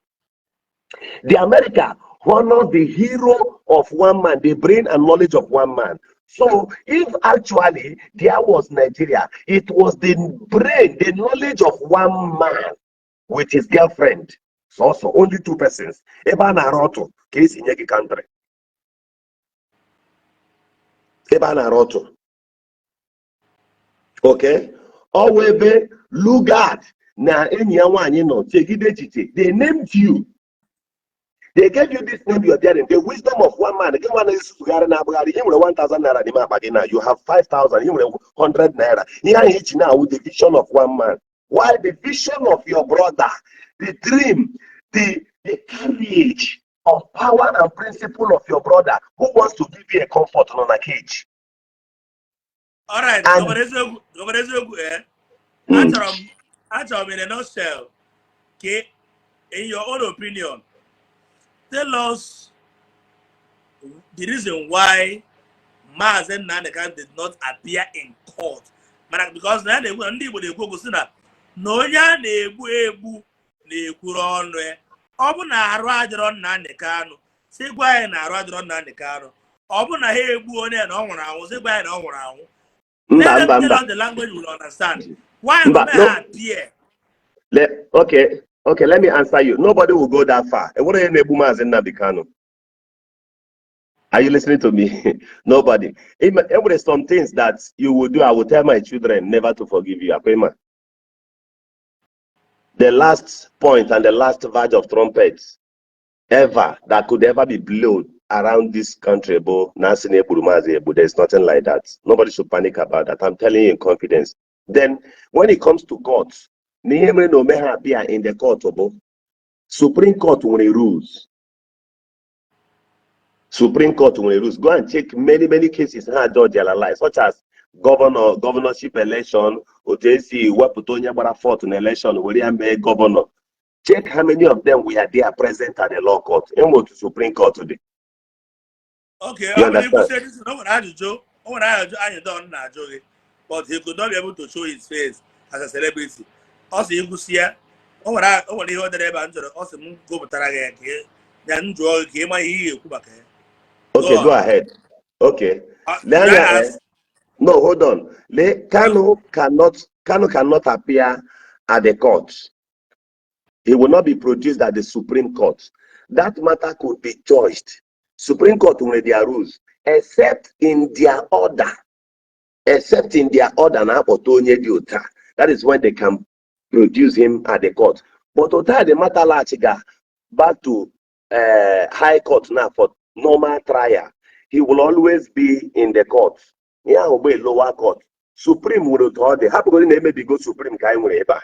The America honors the hero of one man, the brain and knowledge of one man. So if actually there was Nigeria, it was the brain, the knowledge of one man with his girlfriend. So only two persons. Ebe a na-arụ ọtụ ka esi nye gị country. Ebe a na-arụ ọtụ. Okay? Ọ wụ ebe Lugard na enyi ya nwaanyị nọ chegide echiche. They named you. They gave you this name you are bearing, the wisdom of one man. Gị nwa na-esuzugharị na-agbagharị, ị nwere 1000 naira n'ime akpa gị na you have 5000, ị nwere 100 naira. Ihe ahụ ichi na-awụ the vision of one man. Why the vision of your brother, the dream, the courage of power and principle of your brother who wants to give you a comfort nọ na cage. All right, And Governor Eziokwu, Governor Eziokwu, eh? Achọrọ m in a nutshell, okay, in your own opinion, tell us the reason why Maazị Nnamdi Kanu did not appear in court. Mana because na ya na-ekwu na ndị Igbo na-ekwu okwu sị na na onye a na-egbu egbu na-ekwuru ọnụ ya. Ọ bụ na arụ adịrọ Nnamdi Kanu, sị gwa anyị na arụ adịrọ Nnamdi Kanu. Ọ bụ na ha egbu onye na ọ nwụrụ anwụ, sị gwa anyị na ọ nwụrụ anwụ. Mba, Let them mba, tell mba. Us the language we will understand. Why Mba, don't no. they appear? Okay, let me answer you. Nobody will go that far. Enwere onye na-egbu Maazị Nnamdi Kanu. Are you listening to me? Nobody. Enwere some things that you will do. I will tell my children never to forgive you. Akwema. The last point and the last verge of trumpets ever that could ever be blown around this country, bo na asị na egburu Maazị Egbu. There's nothing like that. Nobody should panic about that. I'm telling you in confidence. Then, when it comes to court, na ihe mere na ome ha appear in the court bụ Supreme Court nwere rules. Supreme Court nwere rules. Go and check many, many cases ha judge ala, such as governor, governorship election, otu esi wepụta onye gbara fourth na election were ya mee governor. Check how many of them were there present at the law court. Enwe otu Supreme Court dị. Okay, You ọ bụrụ understand? ikwusi this, o nwere ajụjụ anyị don na-ajụ gị, but he could not be able to show his face as a celebrity. Ọ sị ikwusi ya, o nwere ihe o dere ebe a m chọrọ, ọ sị m gụpụtara gị ya ka ya m jụọ gị ka ị ma ihe ị ga-ekwu maka ya. Okay, Go go on. Ahead. Okay. Lee Should I anya, eh? ask? No, hold on. Lee, Kanu cannot appear at the court. He will not be produced at the Supreme Court. That matter could be judged. Supreme Court nwere their rules, except in their order. Except in their order na akpọta onye dị ụta. That is when they can produce him at the court. But ụta the matter laghachiga back to high court now for normal trial. He will always be in the court. Ihe ahụ bụ a lower court. Supreme nwere otu ọ dị. Hapụgodi na emebigo Supreme ka anyị nwere ebe a.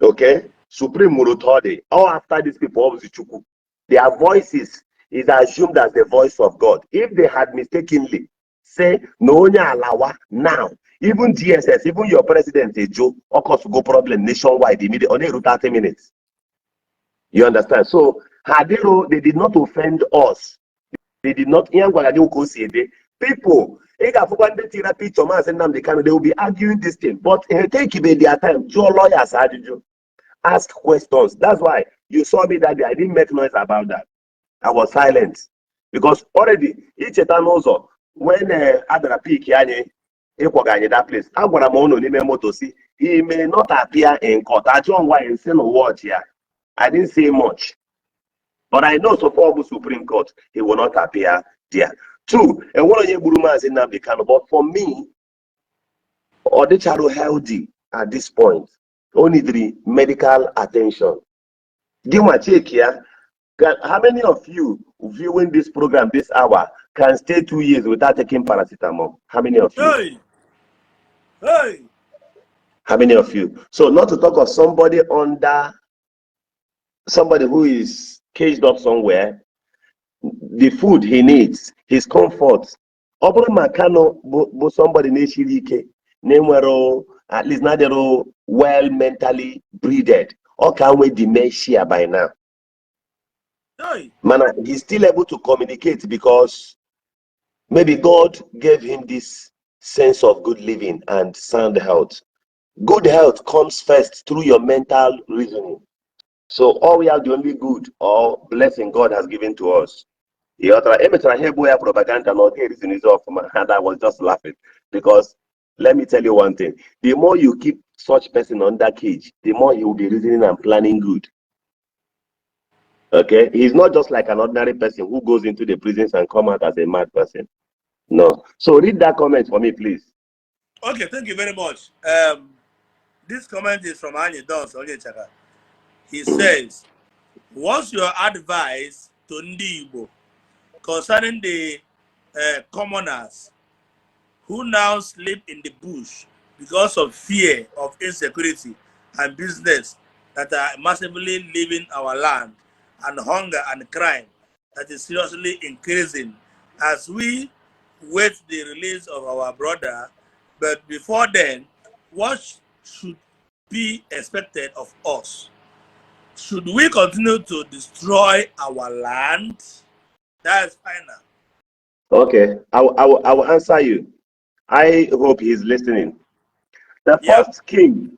Okay? Supreme nwere otu ọ dị. All after these people, ọ bụzi Chukwu. Their voices is assumed as the voice of God. If they had mistakenly say na onye alawa now, even DSS, even your president Ejo, ọ cause go problem nationwide immediately, ọ na-eru 30 minutes. You understand? So ha adịro, they did not offend us. They did not, ihe m gwara gị ka o si ede. People, ị ga-afụkwa ndị tiri picture Maazị Nnamdi Kanu, they will be arguing this thing. But ha take their time, jụọ lawyers ajụjụ, ask questions. That's why you saw me that day. I didn't make noise about that. I was silent. Because already, icheta n'ụzọ, when a bịara pick anyị, ịkwọga anyị that place, agwara m unu n'ime moto si, he may not appear in court. Ajụọ m why nsị na watch ya. I didn't say much. But I know so far bụ Supreme Court, he will not appear there. Two, enwere onye gburu Maazị Nnamdi Kanu, but for me, ọ dịcharụ healthy at this point. O needed medical attention. Gị nwa check ya. How many of you viewing this program this hour can stay 2 years without taking paracetamol? How many of you? Hey! Hey! How many of you? So not to talk of somebody under somebody who is caged up somewhere, the food he needs, his comfort. Ọ bụrụ ma Kanu bụ somebody na-esiri ike, na-enwero at least na-adịrọ well mentally breeded, ọ ka nwee dementia by now. Hey! Mana he's still able to communicate because maybe God gave him this sense of good living and sound health. Good health comes first through your mental reasoning. So all we have, the only good or blessing God has given to us. Ịghọtara? Emechara ihe bụ ya propaganda na ọ ga-reason is ọfụma, and I was just laughing because let me tell you one thing: the more you keep such person under cage, the more he will be reasoning and planning good. Okay, he's not just like an ordinary person who goes into the prisons and come out as a mad person. No. So read that comment for me, please. Okay, thank you very much. This comment is from Anyi Dons Onyechaka. He says, "What's your advice to Ndi Igbo concerning the commoners who now sleep in the bush because of fear of insecurity and business that are massively leaving our land, and hunger and crime that is seriously increasing as we wait the release of our brother? But before then, what should be expected of us? Should we continue to destroy our land?" That is final. Okay, I will answer you. I hope he's listening. The first king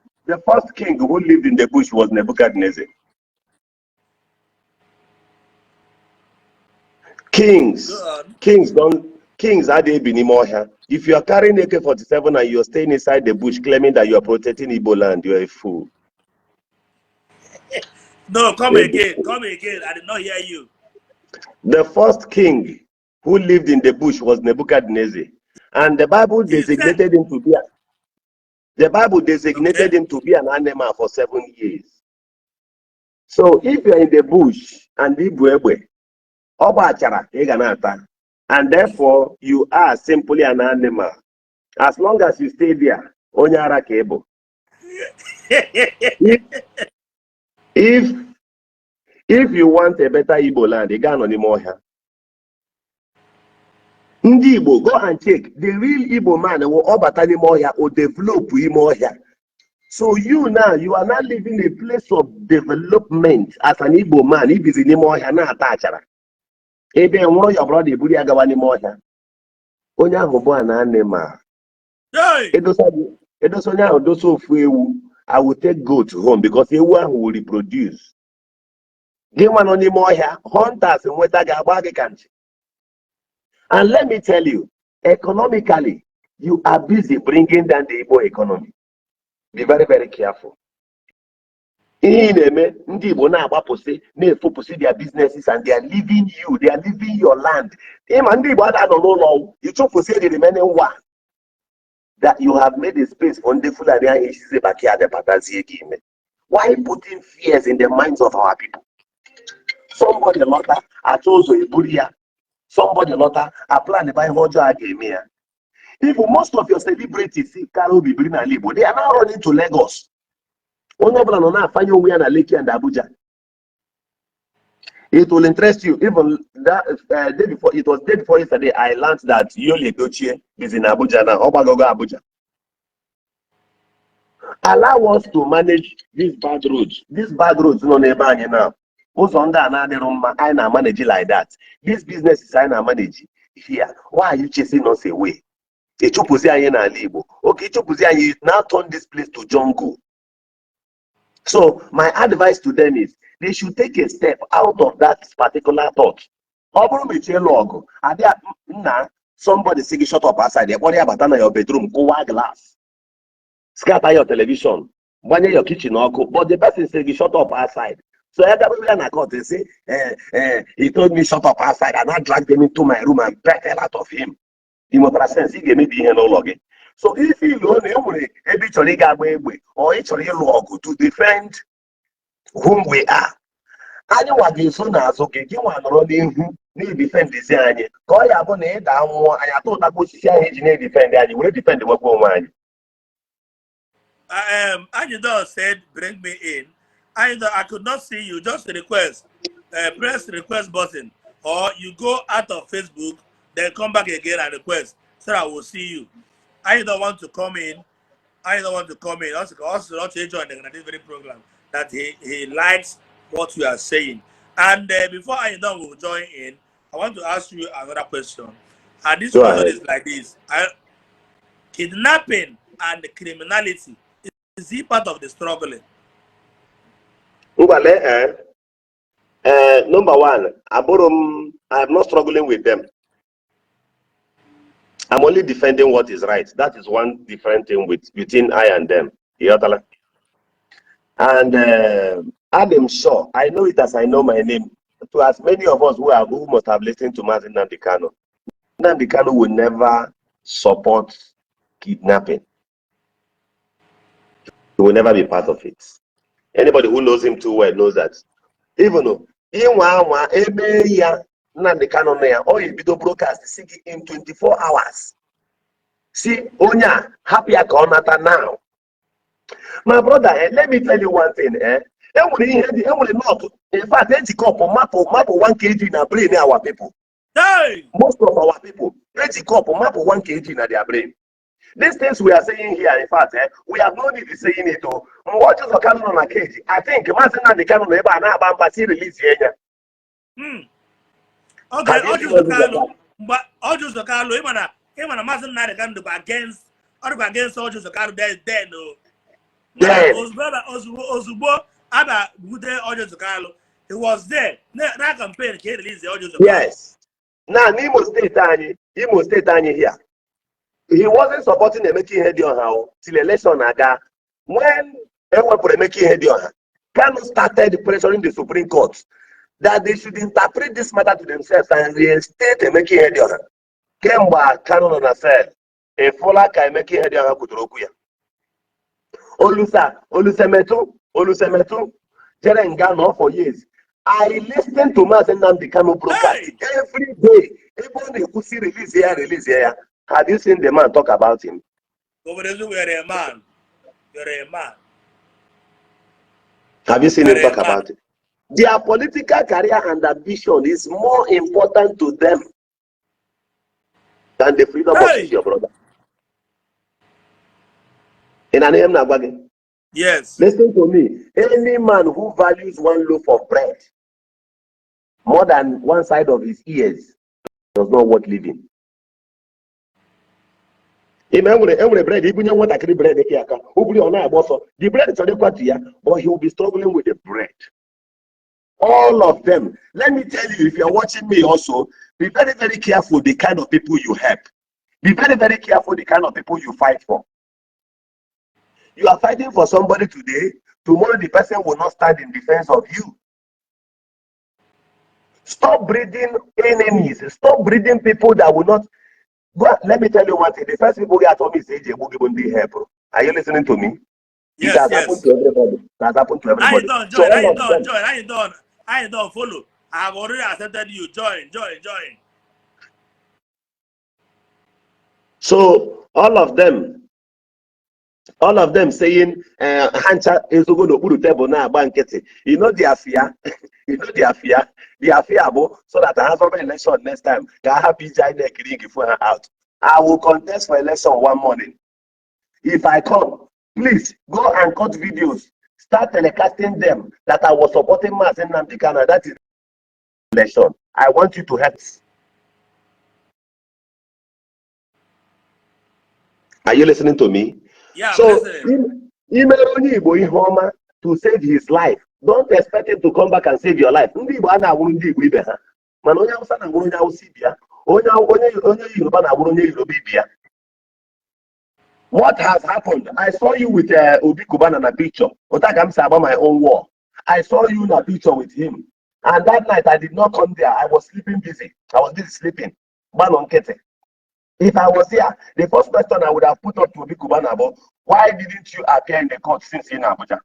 who lived in the bush was Nebuchadnezzar. Kings, Go on. Kings don't, kings are they ọhịa. If you are carrying AK-47 and you're staying inside the bush claiming that you are protecting Igbo land, you are a fool. No, come again. Come again. I did not hear you. The first king who lived in the bush was Nebuchadnezzar. And the Bible He said, designated him to be a, the Bible designated him to be an animal for 7 years. So if you're in the bush and ibu egbe, ọ bụ achara ka ị ga na-ata. And therefore, you are simply an animal. As long as you stay there, onye ara ka ị bụ. If you want a better Igbo land, ị ga-anọ n'ime ọhịa. Ndị Igbo, go and check. The real Igbo man will ọ bata n'ime ọhịa, o develop ime ọhịa. So you now, you are not living a place of development as an Igbo man. Ibizi n'ime ọhịa na-ata achara. Ebe nwụrụ ya brother eburu ya gawa n'ime ọhịa. Onye ahụ bụ an animal. Hey! Edosa edosa onye ahụ dosa ofu ewu, I will take goat home because ewu ahụ will reproduce. Gị nwa nọ n'ime ọhịa, hunters nweta ga-agba gị ka nchi. And let me tell you, economically, you are busy bringing down the Igbo economy. Be very, very careful. Ihe ị na-eme, ndị Igbo na-agbapụsị, na-efopụsị their businesses and they are leaving you, they are leaving your land. Ịma ndị Igbo ada nọ n'ụlọ, ịchụpụsị the remaining one. That you have made a space for ndị Fulani ahụ isizi backyard batazie gị ime. Why putting fears in the minds of our people? Somebody lọta, achọ ụzọ eburu ya. Somebody lọta, a plan ba ihe ọjọọ a ga-eme ya. Even most of your celebrities kara obi biri n'ala Igbo, they are now running to Lagos. Onye ọbụla nọ na-afanye onwe ya na Lekki and Abuja. It will interest you. Even that day before, it was day before yesterday, I learned that Yul Edochie is in Abuja now. Ọ gbagogo Abuja. Allow us to manage these bad roads. These bad roads nọ n'ebe anyị now. Ụzọ ndị a na-adịrọ mma, anyị na-manage like that. These businesses anyị na-manage here. Why are you chasing us away? Ịchụpụzi anyị n'ala Igbo. Okay, ịchụpụzi anyị, you now turn this place to jungle. So my advice to them is they should take a step out of that particular thought. Ọ bụrụ ma ichie ịlụ ọgụ, adị nna, somebody sị gị shut up outside, kpọrọ ya bata na your bedroom, kụwa glass, scatter your television, gbanye your kitchen ọkụ, but the person say gị shut up outside. So ya gaba ya na court, say, he told me shut up outside and I dragged him into my room and beat hell out of him. Ị nwekwara sense, ị ga-emebi ihe n'ụlọ gị. So if iluo na e nwere ebe ị chọrọ ịga agba egbe or ị chọrọ ịlụ ọgụ to defend whom we are, anyị nwa ga-eso n'azụ gị, gị nwa nọrọ n'ihu na-edefendizi anyị, ka ọ ya bụ na ịda nwụọ, anyị atụ ụtakwa osisi ahụ eji na-edefend anyị were defend nwekwa onwe anyị. Anyido said, "Bring me in." Anyido, I could not see you. Just request, press request button, or you go out of Facebook, then come back again and request so that I will see you. Anyido want to come in. Anyido want to come in. Also, not to join this very program that he likes what you are saying. And before Anyido will join in, I want to ask you another question. And this Go question ahead. is like this: kidnapping and criminality, is it part of the struggling? Ngwale, number one, abụrụ m, I am not struggling with them. I'm only defending what is right. That is one different thing with between I and them. Ịghọtala? And I'm sure, I know it as I know my name. To as many of us who must have listened to Mazi Nnamdi Kanu, Nnamdi Kanu will never support kidnapping. He will never be part of it. Anybody who knows him too well knows that. Even though ịnwa anwa eme ya, Nnamdi Kanu nọ ya, ọ ebido broadcast si gị in 24 hours. Si onye a hapụ ya ka ọ nata now. My brother, let me tell you one thing. Enwere ihe dị, enwere not. In fact, eji cup mapụ 1 kg na brain our people. Hey! Most of our people, eji cup mapụ 1 kg na their brain. These things we are saying here, in fact, we have no need to saying it. Oh, mgbe Orji Uzor Kalu nọ na cage, I think Maazị Nnamdi Kanu nọ ebe a na-agba mgba si release ya. Okay, Have you Orji seen Uzor Orji Kalu, Uzor? Mgbe Orji Uzor Kalu, ịma na Maazị Nnamdi Kanu dịkwa against, ọ dịkwa against Orji Uzor Kalu then o. Mana Then. ozugbo aba bute Orji Uzor Kalu, he was there na campaign ka e release Orji Uzor Kalu. Yes. Now, n'Imo State anyị, Imo State anyị here, he wasn't supporting Emeka Ihedioha o till election aga. When ewepụrụ Emeka Ihedioha, Kanu started pressuring the Supreme Court that they should interpret this matter to themselves and reinstate Emeka Ihedioha. Kemgbe Kanu nọ na cell, ịfụla ka Emeka Ihedioha kwutere okwu ya? Olusa Olusemetu Olusemetu jere nga nọ for years. I listen to Maazị Nnamdi Kanu broadcast Hey! every day. Ebe ọ na-ekwusi release ya, release ya. Have you seen the man talk about him? Obodo, you're a man. You're a man. Have you seen him You're a talk man. about it? Their political career and ambition is more important to them than the freedom of Hey! your brother. In an name na-agwa gị. Yes. Listen to me. Any man who values one loaf of bread more than one side of his ears does not worth living. Ime enwere bread ibunye nwatakịrị bread ka aka o buru ọ na-agba ọsọ, the bread chọrọ ịkwatu ya, but he will be struggling with the bread. All of them. Let me tell you, if you are watching me also, be very, very careful the kind of people you help. Be very, very careful the kind of people you fight for. You are fighting for somebody today, tomorrow the person will not stand in defense of you. Stop breeding enemies. Stop breeding people that will not go. Let me tell you one thing. The first people get told me say, help. Are you listening to me? It Yes, has yes. happened to everybody. It has happened to I everybody. don't So join. all I of don't them, join. I don't. I don't follow. I have already accepted you. Join, join, join. So all of them saying, ha ncha ezogo n'okpuru tebụl na-agba nkịtị. You know their fear. You know their fear. Their fear bụ so that ha zọba election next time ka ha hapụ iji INEC rig for ha out. I will contest for election one morning. If I come, please go and cut videos. Start telecasting them that I was supporting Mazi Nnamdi Kanu. That is election. I want you to help. Are you listening to me? Yeah, I'm So, listening. Imere onye Igbo ihe ọma to save his life, don't expect him to come back and save your life. Ndị Igbo a na-awụrụ ndị Igbo ibe ha, mana onye Hausa na-awụrụ onye Hausa ibe ya, onye Yoruba na-awụrụ onye Yoruba ibe ya. What has happened? I saw you with Obi Cubana na picture. Otu ka m si agba my own war. I saw you na picture with him. And that night I did not come there. I was sleeping busy. I was busy sleeping. Gbanụ nkịtị. If I was here, the first question I would have put up to Obi Cubana about, why didn't you appear in the court since in Abuja?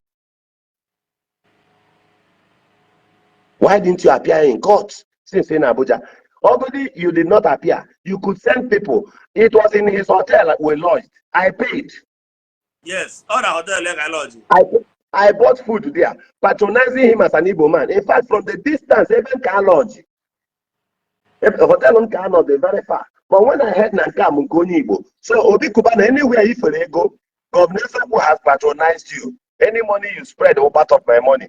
Why didn't you appear in court since in Abuja? Although you did not appear, you could send people. It was in his hotel we lodged. I paid. Yes, all the hotel like I lodge. I bought food there, patronizing him as an Igbo man. In fact, from the distance, even car lodge, hotel nke anọ dị very far. But when I heard na nke a bụ nke onye Igbo, so Obi Cubana, anywhere ifere ego, Governor Ezeokwu has patronized you. Any money you spread will part of my money.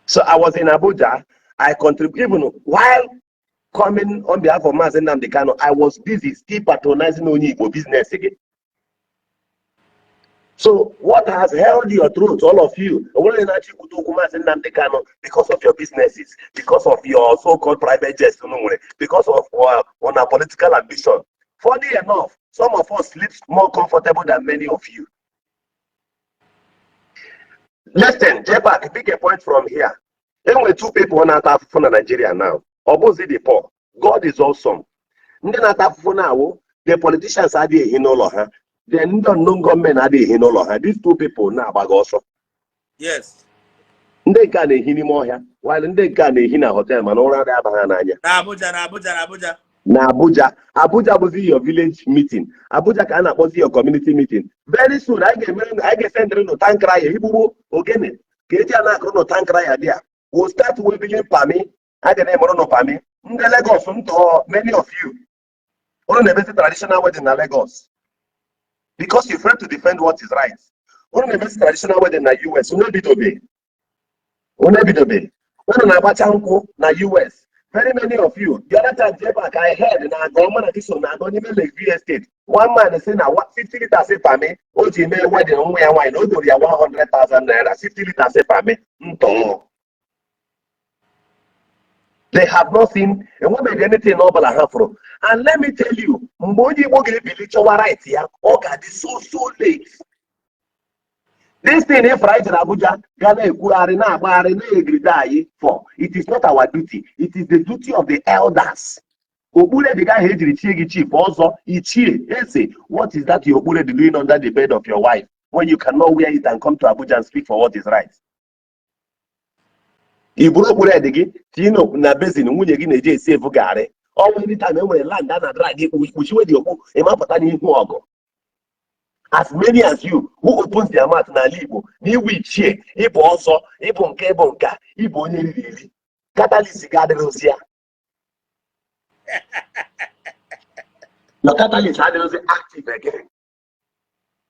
So I was in Abuja. I contribute even while coming on behalf of Mazi Nnamdi Kanu, I was busy still patronizing onye Igbo business again. So what has held your throat, all of you? Onwere na-achọ ikwute okwu Mazi Nnamdi Kanu because of your businesses, because of your so-called private jets, unu nwere, because of on a political ambition. Funny enough, some of us sleep more comfortable than many of you. Listen, Jepak, pick a point from here. Enwere two people na-ata afụfụ na Nigeria now. Ọ bụzi the poor. God is awesome. Ndị na-ata afụfụ na-awụ, the politicians adịghị ehi n'ụlọ ha. The ndị unknown gọọmenti adịghị ehi n'ụlọ ha. These two people na-agbaga ọsọ. Ndị nke a na-ehi n'ime ọhịa, while ndị nke a na-ehi na hotel, mana ụra adịghị aba ha n'anya. Na Abuja, na Abuja, na Abuja. Na Abuja. Abuja bụzi your village meeting. Abuja ka a na-akpọzi your community meeting. Very soon, anyị ga-emere, anyị ga-esendịrị nụ town crier, igbugbo ogene ka eji a na-akụrụ nụ town crier dị a. We'll start waving pami. A ga na-emere nụ pami. Ndị Lagos ntọ, many of you unu na-emezi traditional wedding na Lagos because you fail to defend what is right. Unu na-emezi traditional wedding na US. Unu ebidobe, unu ebidobe, unu na-agbacha nkwụ na US. Very many of you, the other time, Jepak, I heard na agọ ọma na so na agọ n'ime Lakeview Estate. One man say na 50 liters pami o ji mee wedding nwa ya nwaanyị na o doro ya 100,000 naira. 50 liters pami ntọ. They have not seen, enwebeghị anything ọbụla ha fụrụ. And let me tell you, mgbe onye Igbo ga-ebili chọwa right ya, ọ ga-adị so so late. This thing if right in Abuja ga na-ekwugharị, na-agbagharị, na-egiride anyị for, it is not our duty. It is the duty of the elders. Okpuredi ahụ ejiri chie gị chief, ọzọ, ichie, eze, what is that your okpuredi doing under the bed of your wife when you cannot wear it and come to Abuja and speak for what is right? I buru okpuredi gị tinye na basin nwunye gị na-eji esi evu garị. Ọnwa anytime e nwere land a na drag kpuchiwe dị okpu, ịmapụta n'ihu ọgụ. As many as you who opens their mouth n'ala Igbo na iwu ichie, ịbụ ọzọ, ịbụ nke, ịbụ nka, ịbụ onye riri eri, catalyst ga-adịrịzi ya. Your catalyst adịrịzi active again.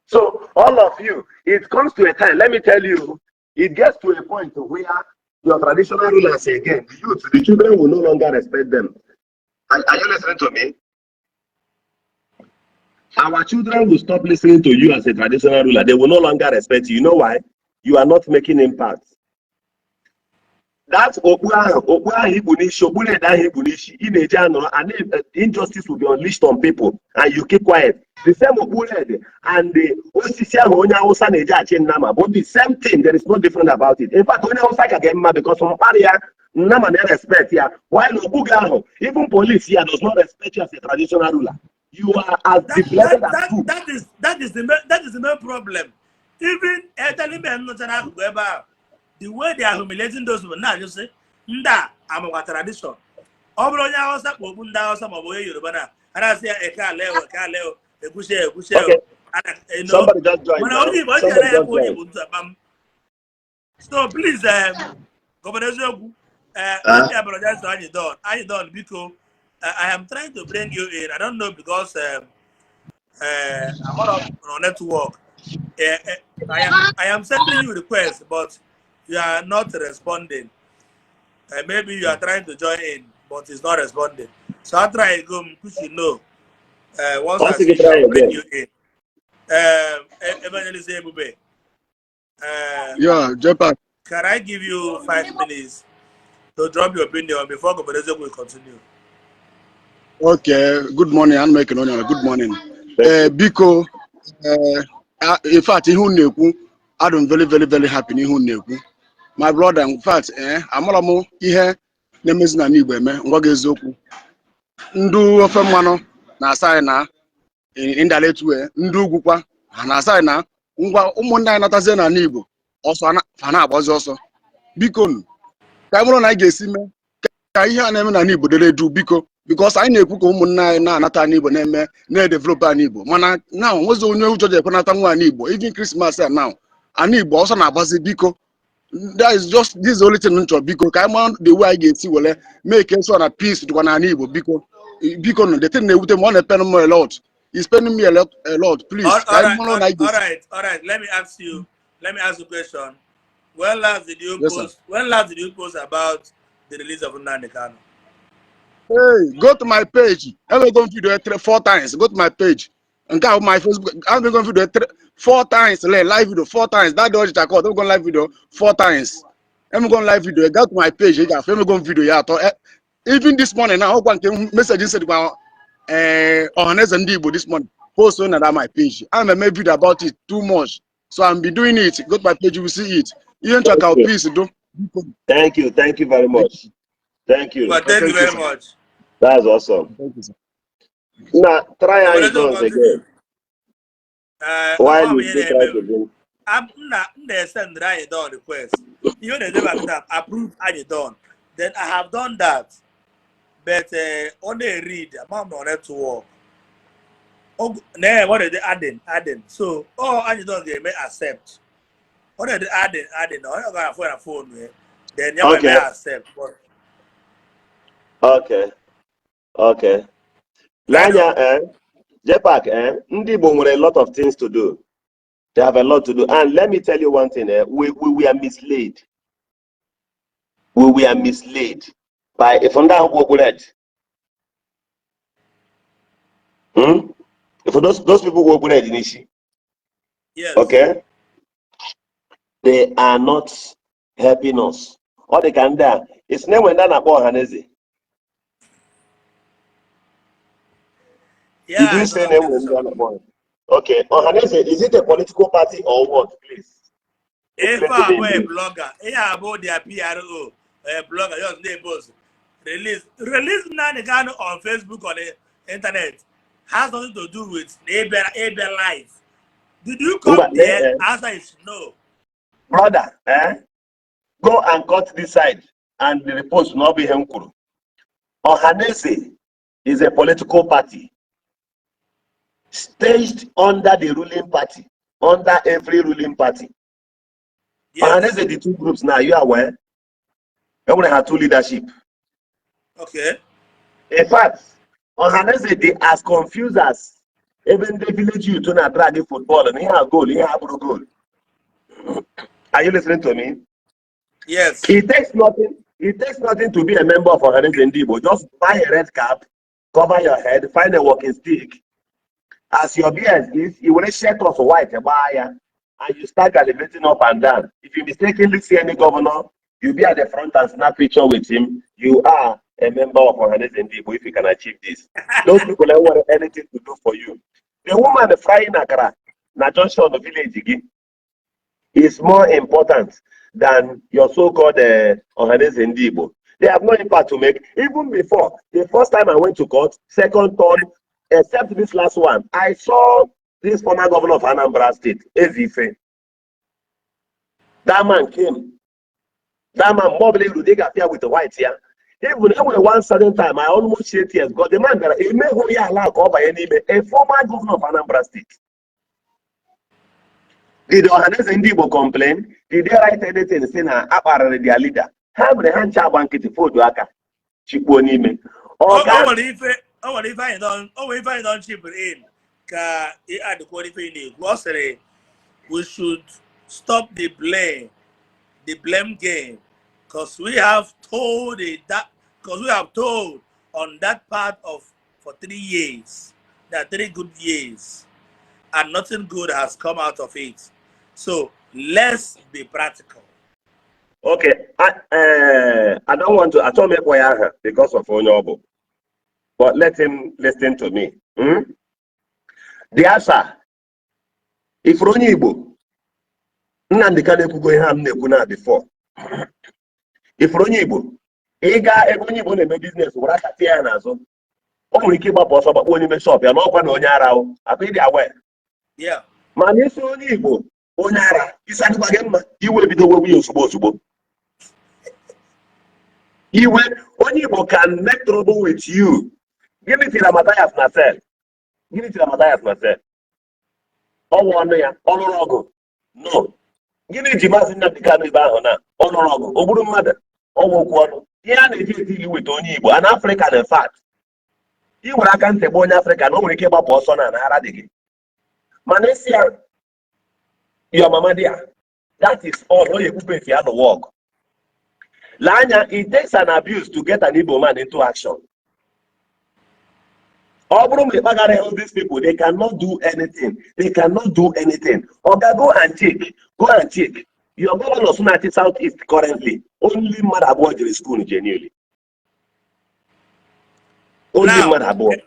So all of you, it comes to a time, let me tell you, it gets to a point where your traditional rulers again, the youth, the children will no longer respect them. Are you listening to me? Our children will stop listening to you as a traditional ruler. They will no longer respect you. You know why? You are not making impact. That okpu ahụ ikpu n'isi, okpu na-ede ahụ ikpu n'isi, ị na-eji anọrọ and injustice will be unleashed on people and you keep quiet. The same okpu red and the osisi ahụ onye Hausa na-eji achị nnama bụ the same thing. There is no different about it. In fact, onye Hausa ka ga mma because mkparị ya nnama na respect ya, while okpu gị ahụ, even police ya does not respect you as a traditional ruler. You are as depleted as food. That is the main problem. Even elderly men nọcha n'akụkụ ebe ahụ, the way they are humiliating those people now, you see. Ndị a amakwa tradition. Ọ bụrụ onye Hausa kpọ okpu ndị Hausa maọbụ onye Yoruba na a na-asị ya eke aleo, eke aleo, ekwuchi ya, ekwuchi ya. Okay. Ana. Somebody just joined Mana now. onye Igbo, onye Somebody anaghị just ekwu onye joined. Igbo ntu akpa m. So please, Governor Eziokwu, let me apologize to Anyi Don. Anyi Don, biko, I am trying to bring you in. I don't know because I'm not on network. I am sending you requests, but you are not responding. Maybe you are trying to join in, but it's not responding. So I try go, which you know. Once I Once see you you, try I'll bring again. you in. Evangelist Ebube, Yeah, Jepak. can I give you 5 minutes to drop your opinion before Governor will continue? Okay, good morning. I'm making on good morning. Thank you. Biko, in fact, ihe unu na-ekwu, adị very, very, very happy n'ihe unu na-ekwu. My brother, in fact, amara m ihe na-emezi na Igbo eme, ngwa gị eziokwu. Ndị ofe mmanụ na-asa anyị na indirect way, ndị ugwu kwa ha na-asa anyị na ngwa ụmụnne anyị natazie n'ala Igbo ọsọ ha na-agbazi ọsọ. Biko nụ, ka anyị bụrụ na anyị ga-esi mee ka ihe a na-eme n'ala Igbo dere du, biko, because anyị na-ekwu ka ụmụnne anyị na-anata ala Igbo na-eme na-edevelop ala Igbo, mana now nwezi onye ụjọ ji ekwenata nwa ala Igbo. Even Christmas a now, ala Igbo ọsọ na-agbazi. Biko, that is just this is the only thing m chọrọ. Biko, ka anyị mara the way anyị ga-esi were make sure na peace dịkwa n'ala Igbo. Biko, biko nụ, the thing na-ewute m, ọ na-epain m a lot. It's paining me a lot, a lot. Please, ka All anyị right, mara na anyị all ga-esi right, all right. Let me ask you. Let me ask you a question. When last did you Yes, sir. post? When last did you post about the release of Nnamdi Kanu? Hey, go to my page. Emego m video three, four times. Go to my page. Nke a bụ my Facebook. Emego m video three, four times. Live video four times. That day ọchịcha call. Emego m live video four times. Emego m live video. Go to my page. Ị ga-afụ emego m video ya atọ. Even this morning now, ọkwa nke message send kwa Ọhaneze Ndị Igbo this morning. Post on that my page. Ana m eme video about it too much. So I'm be doing it. Go to my page, you will see it. Ihe nchọ ka Thank you. peace do. Biko. Thank you. Thank you very much. Thank you. But thank Thank you you, very sir. much. That's awesome. Thank you, sir. Now, try how Governor it goes continue. again. While Ama m you ihe still try na-eme to bring. M na-esend Anyị Don request. Ihe ọ na-edeba kịta, approve Anyị Don. Then I have done that. But ọ na-read, ama m na network. Na ọ na-ede adding, adding. So ọ Anyị Don ga-eme accept. Ọ na-ede adding, adding. Ọ ga-afụ ya na phone ya. Then ya Okay. eme accept. But Okay. Lanya, eh? Jepak, eh? Ndị Igbo nwere a lot of things to do. They have a lot to do. And let me tell you one thing, eh? We were misled. We were misled by if ndị ahụ bụ red. If those people who red n'isi, Yes. okay? They are not helping us. Ọ dị ka ndị a, isi na enwe ndị a na-akpọ Ọhaneze. Did Yeah, you I say know. na enwe ndị a na-akpọ Ọhaneze? Okay, Ọhaneze, is it a political party or what, please? Ife Explain to me a bụ in a brief. blogger. Ihe a bụ their PRO, a blogger, just na-post. Release Nnamdi Kanu on Facebook, on the internet has nothing to do with Abia life. Did you come Mba, lee, there? eh, Answer is no. Brother, eh? Go and cut this side and the repost na ọ bụ ihe m kwuru. Ọhaneze is a political party staged under the ruling party, under every ruling party. Yes. Ọhaneze, the two groups now, you are aware? Enwere ha two leadership. Okay. In fact, Ọhaneze dị as confused as ebe ndị village youth na-drag football na ihe a goal, ihe a bụrụ goal. Are you listening to me? Yes. It takes nothing. It takes nothing to be a member of Ọhaneze Ndị Igbo. Just buy a red cap, cover your head, find a walking stick. As your beard is, you will shirt off white, gbaa ya, and you start gallivanting up and down. If you mistakenly see any governor, you be at the front and snap picture with him. You are a member of Ọhaneze Ndị Igbo if you can achieve this. Those people don't want anything to do for you. The woman frying akara na junction of village gị is more important than your so-called Ọhaneze Ndị Igbo. They have no impact to make. Even before, the first time I went to court, second, third, except this last one, I saw this former governor of Anambra State, Ezife. That man came. That man, mgbe ọbụla iru, ị ga-apịa with white ya. Even enwere one certain time I almost shed tears because the man bịara emehụ ya ala ka ọ banye n'ime, a former governor of Anambra State. Did Ọhaneze Ndị Igbo complain? Did they write anything say na akparịrị their leader? Ha mere ha ncha agba nkịtị, fodu aka chikpuo n'ime. O Ọga o nwere ife anyị don o nwere ife anyị don chip in ka ị adịkwuo ife ị na-ekwu. Ọ sịrị we should stop the blame game because we have told on that part of for 3 years, there are 3 good years, and nothing good has come out of it, so let's be practical. Okay, I don't want to, achọghị m ịkpọ ya aha because of onye ọ bụ, but let him listen to me. The answer, ifuru onye Igbo, Nnamdi Kanu ekwugo ihe a m na-ekwu na before. Ifuru onye Igbo, ị gaa ebe onye Igbo na-eme business, were aka tie ya n'azụ, o nwere ike ịgbapụ ọsọ gbakpọ onye ime shop ya n'ọkwa na onye ara o akwa ịdị awe. Mana isi onye Igbo onye ara, isi adịkwa gị mma, iwe bido wewe ya ozugbo ozugbo. Iwe onye Igbo can make trouble with you. Gịnị tiri Mathias na cell? Gịnị tiri Mathias na cell? Ọnwụ ọnụ ya ọ lụrụ ọgụ? No. Gịnị ji Maazị Nnamdi Kanu ebe ahụ na ọ lụrụ ọgụ, o gburu mmadụ? Ọnwụ okwu ọnụ ihe a na-eji eti ilu weta onye Igbo, an African, in fact, ị nwere aka ntị gba onye Afrịka na o nwere ike ịgbapụ ọsọ na ara dị gị, mana isi ya your mama there, that is all. Ọ ga-ekwupe efi ya n'ụwa ọgụ. Lee anya, it takes an abuse to get an Igbo man into action. Ọ bụrụ ma ị kpagara all these people, they cannot do anything. They cannot do anything. Oga, go and check, go and check your governors na-achị South East currently. Only mmadụ abụọ jere school genuinely, only Now, mmadụ abụọ.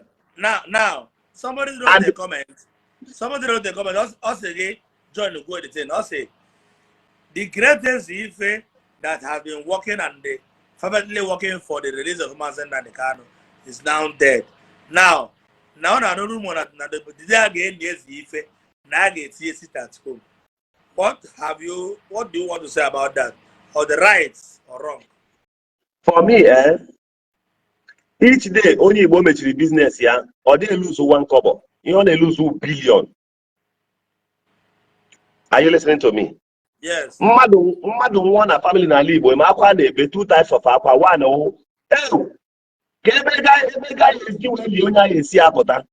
Now, somebody wrote And a comment. Somebody wrote a comment. Also, again, join the go the thing. Also, the greatest Ife that has been working and the fervently working for the release of Mazi Nnamdi Kanu is now dead. Now, na no rumor that na the day again yes Ife now get sit at home. What have you? What do you want to say about that? Or the rights or wrong? For me, each day onye Igbo mechiri business ya, ọ dịghị lose one kobo. Ihe ọ na-elose billion. Are you listening to me? Yes. Mmadụ nwụọ na family n'ala Igbo, ma akwa na-ebe, two types of akwa. One wụ ew ka ebe ga esi wee lie onye ahụ esi apụta.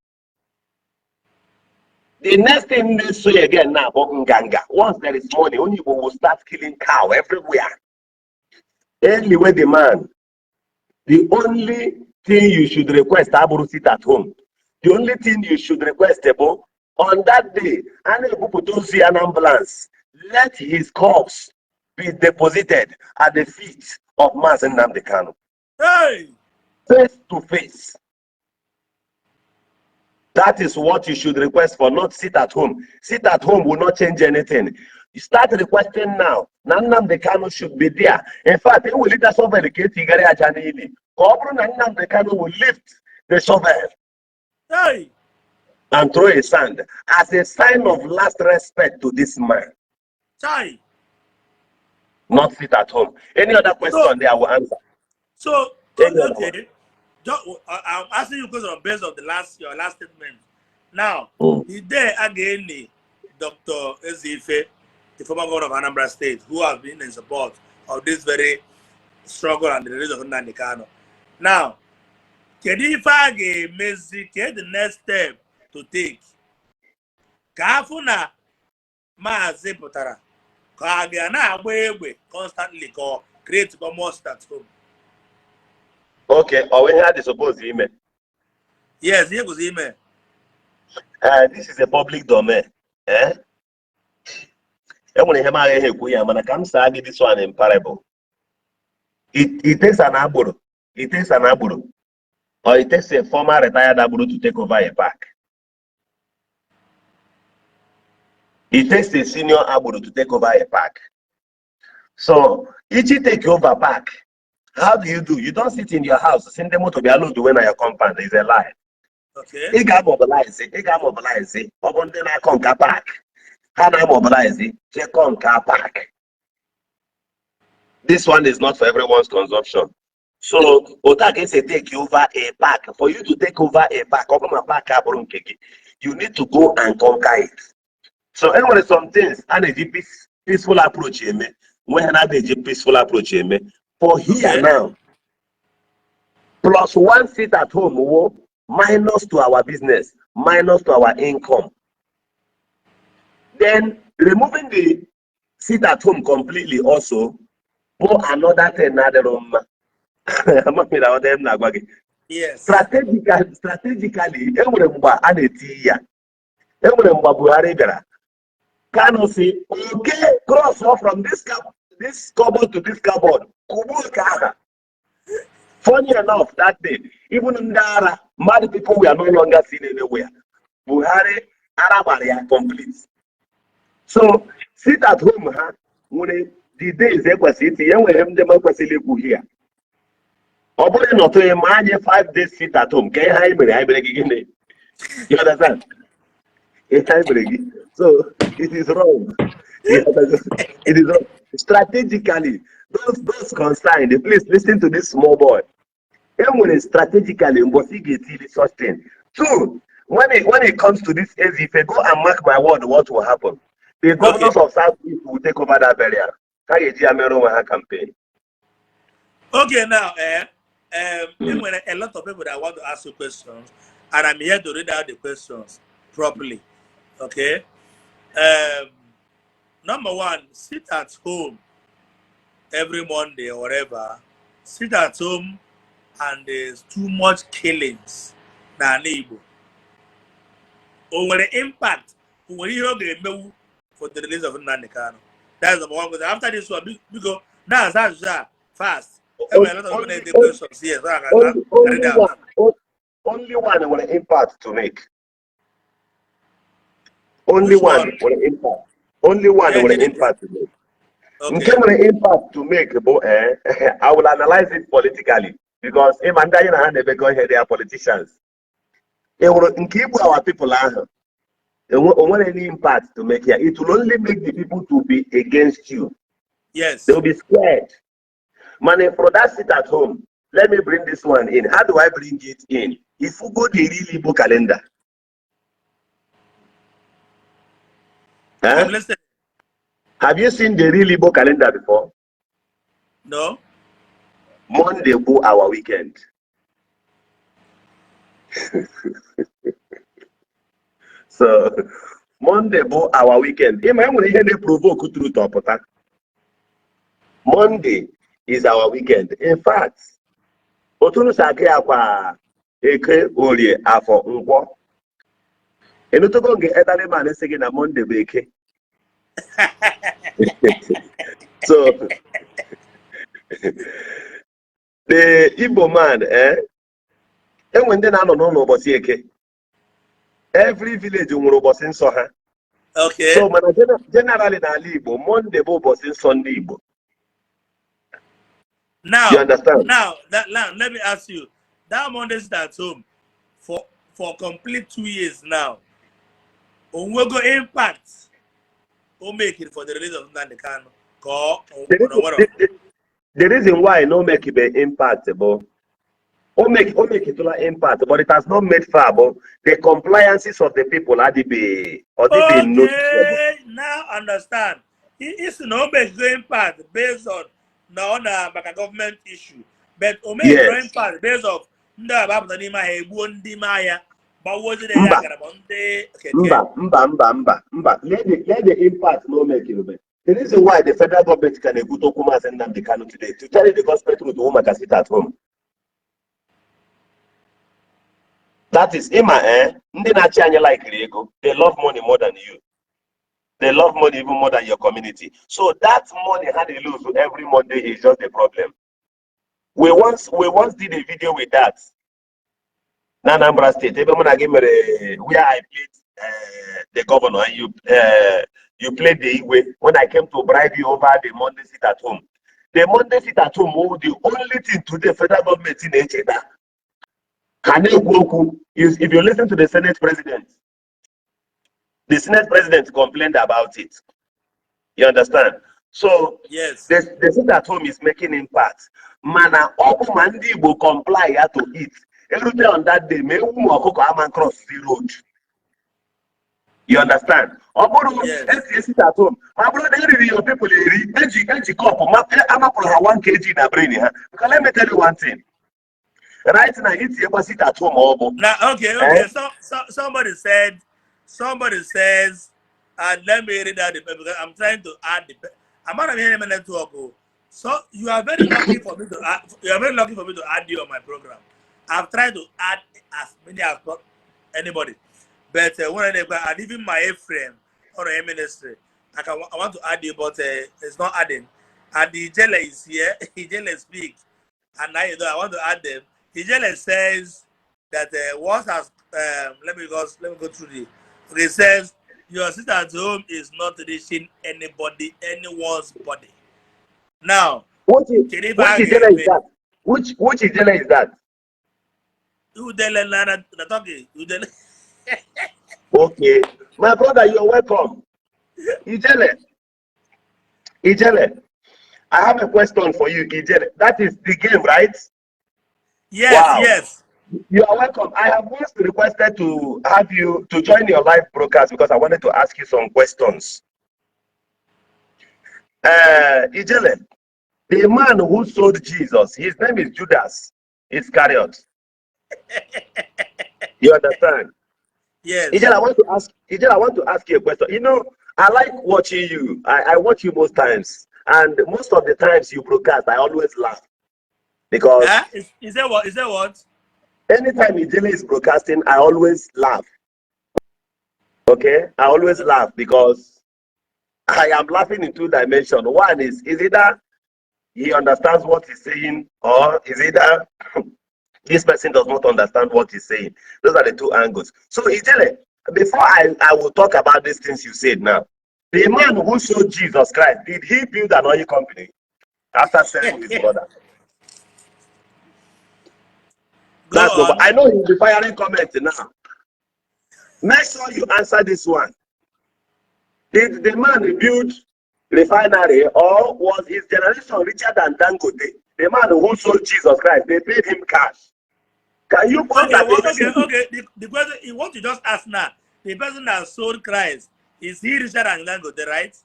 The next thing na-eso ya again na-abụ nganga. Once there is money, onye Igbo will start killing cow everywhere. Anyway, the man, the only thing you should request abụrụ sit at home. The only thing you should request bụ on that day a na-ebupụta ozu ya na ambulance, let his corpse be deposited at the feet of Mazi Nnamdi Kanu. Hey! Face to face. That is what you should request for, not sit at home. Sit at home will not change anything. You start requesting now. Na Nnamdi Kanu should be there. In fact, it will lead shovel ka etigara aja n'ili. Ka ọ bụrụ na Nnamdi Kanu will lift the shovel Hey! And throw a sand as a sign of last respect to this man. Chai! Not sit at home. Any other question So, there, I will answer. So Any other one. okay. Just, I'm asking you question based on the last your last statement. Now, the day again, Dr. Ezeife, the former governor of Anambra State, who has been in support of this very struggle and the release of Nnamdi Kanu. Now, kedu ife a ga-emezi? Kedu the next step to take? Ka afụ na maazị pụtara ka a ga na-agba egbe constantly ka ọ create more sit at home? Okay, ọ ihe a dị suppose ime? Yes, ihe kwesịrị ime. This is a public domain. Eh? Enwere ihe m agaghị ekwu ya, mana ka m saa gị this one in parable. It takes an agboro. It takes an agboro. Or it takes a former retired agboro to take over a park. It takes a senior agboro to take over a park. So, each take over park, how do you do? You don't sit in your house, send them to be allowed to when your compound is a lie. Ị ga-amobilize, ị ga-amobilize, ọ bụ ndị na-akọ nka park. Ha na-amobilize, jekọ nka park. This one is not for everyone's consumption. So otu a ka esi take over a park. For you to take over a park, ọ bụrụ ma park abụrụ nke gị, you need to go and conquer it. So e nwere some things a na-eji peaceful approach eme, nwee ha na-ada eji peaceful approach eme. For here now, plus one sit at home wo minus to our business, minus to our income. Then removing the sit at home completely also bụ another thing na-adịrọ mma. Amaghị na aghọta ihe m na-agwa gị. Yes. Strategically, enwere mgbe a na-eti ya, enwere mgbe Buhari bịara, Kanu si oke cross off from this cupboard to this cupboard, kugbuo nke aha. Funny enough, that day, even ndị ara, mad people were no longer seen anywhere. Buhari ara gbara ya complete. So sit at home ha nwere the days ekwesịrị itinye, enwere ndị m ekwesịrị ikwu here. Ọ bụrụ na ọtụghị ma anyị 5 days sit at home, ka ihe anyị mere, anyị mere gị gịnị? You understand? Ihe anyị mere gị. So it is wrong. You understand? It is wrong. Strategically, those concerned, please listen to this small boy. Enwere strategically mbọsị ị ga-etili such thing. Two, when it comes to this Ezife, go and mark my word, what will happen: the governors of South East will take over that burial. Ha ga-eji ya mere onwe ha campaign. Okay, now, there a lot of people that want to ask you questions, and I'm here to read out the questions properly. Okay. Number one, sit at home every Monday or whatever. Sit at home, and there's too much killings na Igbo. O nwere impact? O nwere ihe ọ ga-emewu for the release of Nnamdi Kanu? That's number one question. After this one, biko, now that's that fast. Enwere a lot of people na-ede questions here, so I can Only read out. Only one nwere impact to make. Only Which one one? nwere impact. Only one Yeah, nwere yeah. impact to make. Nke nwere impact to make bụ, I will analyze it politically because ịma ndị anyị na ha na-emekọ ihe, they are politicians. Ị hụrụ nke igbu our people ahụ, o nwere any impact to make here. It will only make the people to be against you. They will be scared. Mana for that sit at home, let me bring this one in. How do I bring it in? If you go the real Igbo calendar, I'm eh? listening. Have you seen the real Igbo calendar before? No. Monday bụ our weekend. So Monday bụ our weekend. Ịma enwere ihe na-provoke truth ọpụta. Monday is our weekend. In fact, otu unu si agụ ya kwa Eke, Orie, Afọ, Nkwọ. Ịnụtụgo nke elderly man sị gị na Monday bụ Eke? So the Igbo man, enwe ndị na-anọ n'ụlọ ụbọchị Eke. Every village nwere ụbọchị nsọ ha. So mana generally n'ala Igbo, Monday bụ ụbọchị nsọ ndị Igbo. Now, You understand? Now, let me ask you. That Monday sit at home for complete 2 years now, onwego impact o make it for the release of Nnamdi Kanu? Ka ọ The ọ reason, nwere? the reason why no make be impact bụ o make itụla impact, but it has not made far, bụ the compliances of the people adịbe ọ dịbe noticeable. Okay, now understand. It's no make go impact based on na ọ na maka government issue, but o make no impact based of ndị a bapụta n'ime ahịa, egbuo ndị ime ahịa, gbawuo ndị na-enye Mba. akara ma ndị keke. Mba, mba, mba, mba, mba. Let the impact no make it. The reason why the federal government can ekwute okwu Maazị Nnamdi Kanu today, to tell you the gospel truth, woman can sit at home. That is, ịma, ndị na-achị anyị like ego. They love money more than you. They love money even more than your community. So that money ha dey lose every Monday is just a problem. We once did a video with that na Anambra State, ebe mụ na gị mere, where I played the governor and you played the Igwe when I came to bribe you over the Monday sit at home. The Monday sit at home wụ the only thing today federal government na-echeta. Ha na-ekwu okwu. If you listen to the Senate president, the Senate president complained about it. You understand? So the sit at home is making impact. Mana ọ bụ ma ndị Igbo comply ya to it. Erute on that day, ma ewu ma ọkụkọ ama cross the road. You understand? Ọ bụrụ esi sit at home, ma bụrụ na eriri your people eri, eji cup amapụrụ ha 1 kg na brain ha. Because let me tell you one thing. Right now, itinyekwa sit at home ọ bụ. Now, okay. Eh? So somebody said, somebody says, and let me read out the because I'm trying to add the. I'm not hearing my network. Oh. So you are very lucky for me to add, you are very lucky for me to add you on my program. I've tried to add as many as anybody, but one of them, and even my Ephraim or a ministry, I want to add you, but it's not adding. And the Ijele is here. Ijele speak, and now you know I want to add them. Ijele says that what has let me go through the. Okay, it says your sit at home is not reaching anybody, anyone's body. Now, Which is, can you which Ijele is that? Which Ijele is that? Udele na na talking. Udele. Okay. My brother, you're welcome. Ijele. Ijele. I have a question for you, Ijele. That is the game, right? Yes, Wow. yes. You are welcome. I have once requested to have you to join your live broadcast because I wanted to ask you some questions. Ijele, the man who sold Jesus, his name is Judas Iscariot. You understand? Yes. Ijele, I want to ask you a question. You know, I like watching you. I watch you most times. And most of the times you broadcast, I always laugh. Because Huh? Is that what? Is that what? Anytime Ijele is broadcasting, I always laugh. Okay? I always laugh because I am laughing in two dimensions. One is either he understands what he's saying, or is either this person does not understand what he's saying. Those are the two angles. So, Ijele, before I will talk about these things you said now, the man who sold Jesus Christ, did he build an oil company after selling his brother? Go That's on. I know he'll be firing comments now. Make sure you answer this one. Did the man build refinery, or was his generation richer than Dangote? The man who sold Jesus Christ, they paid him cash. Can you put Okay, that? well, okay. The question you want to just ask now, the person that sold Christ, is he richer than Dangote, right?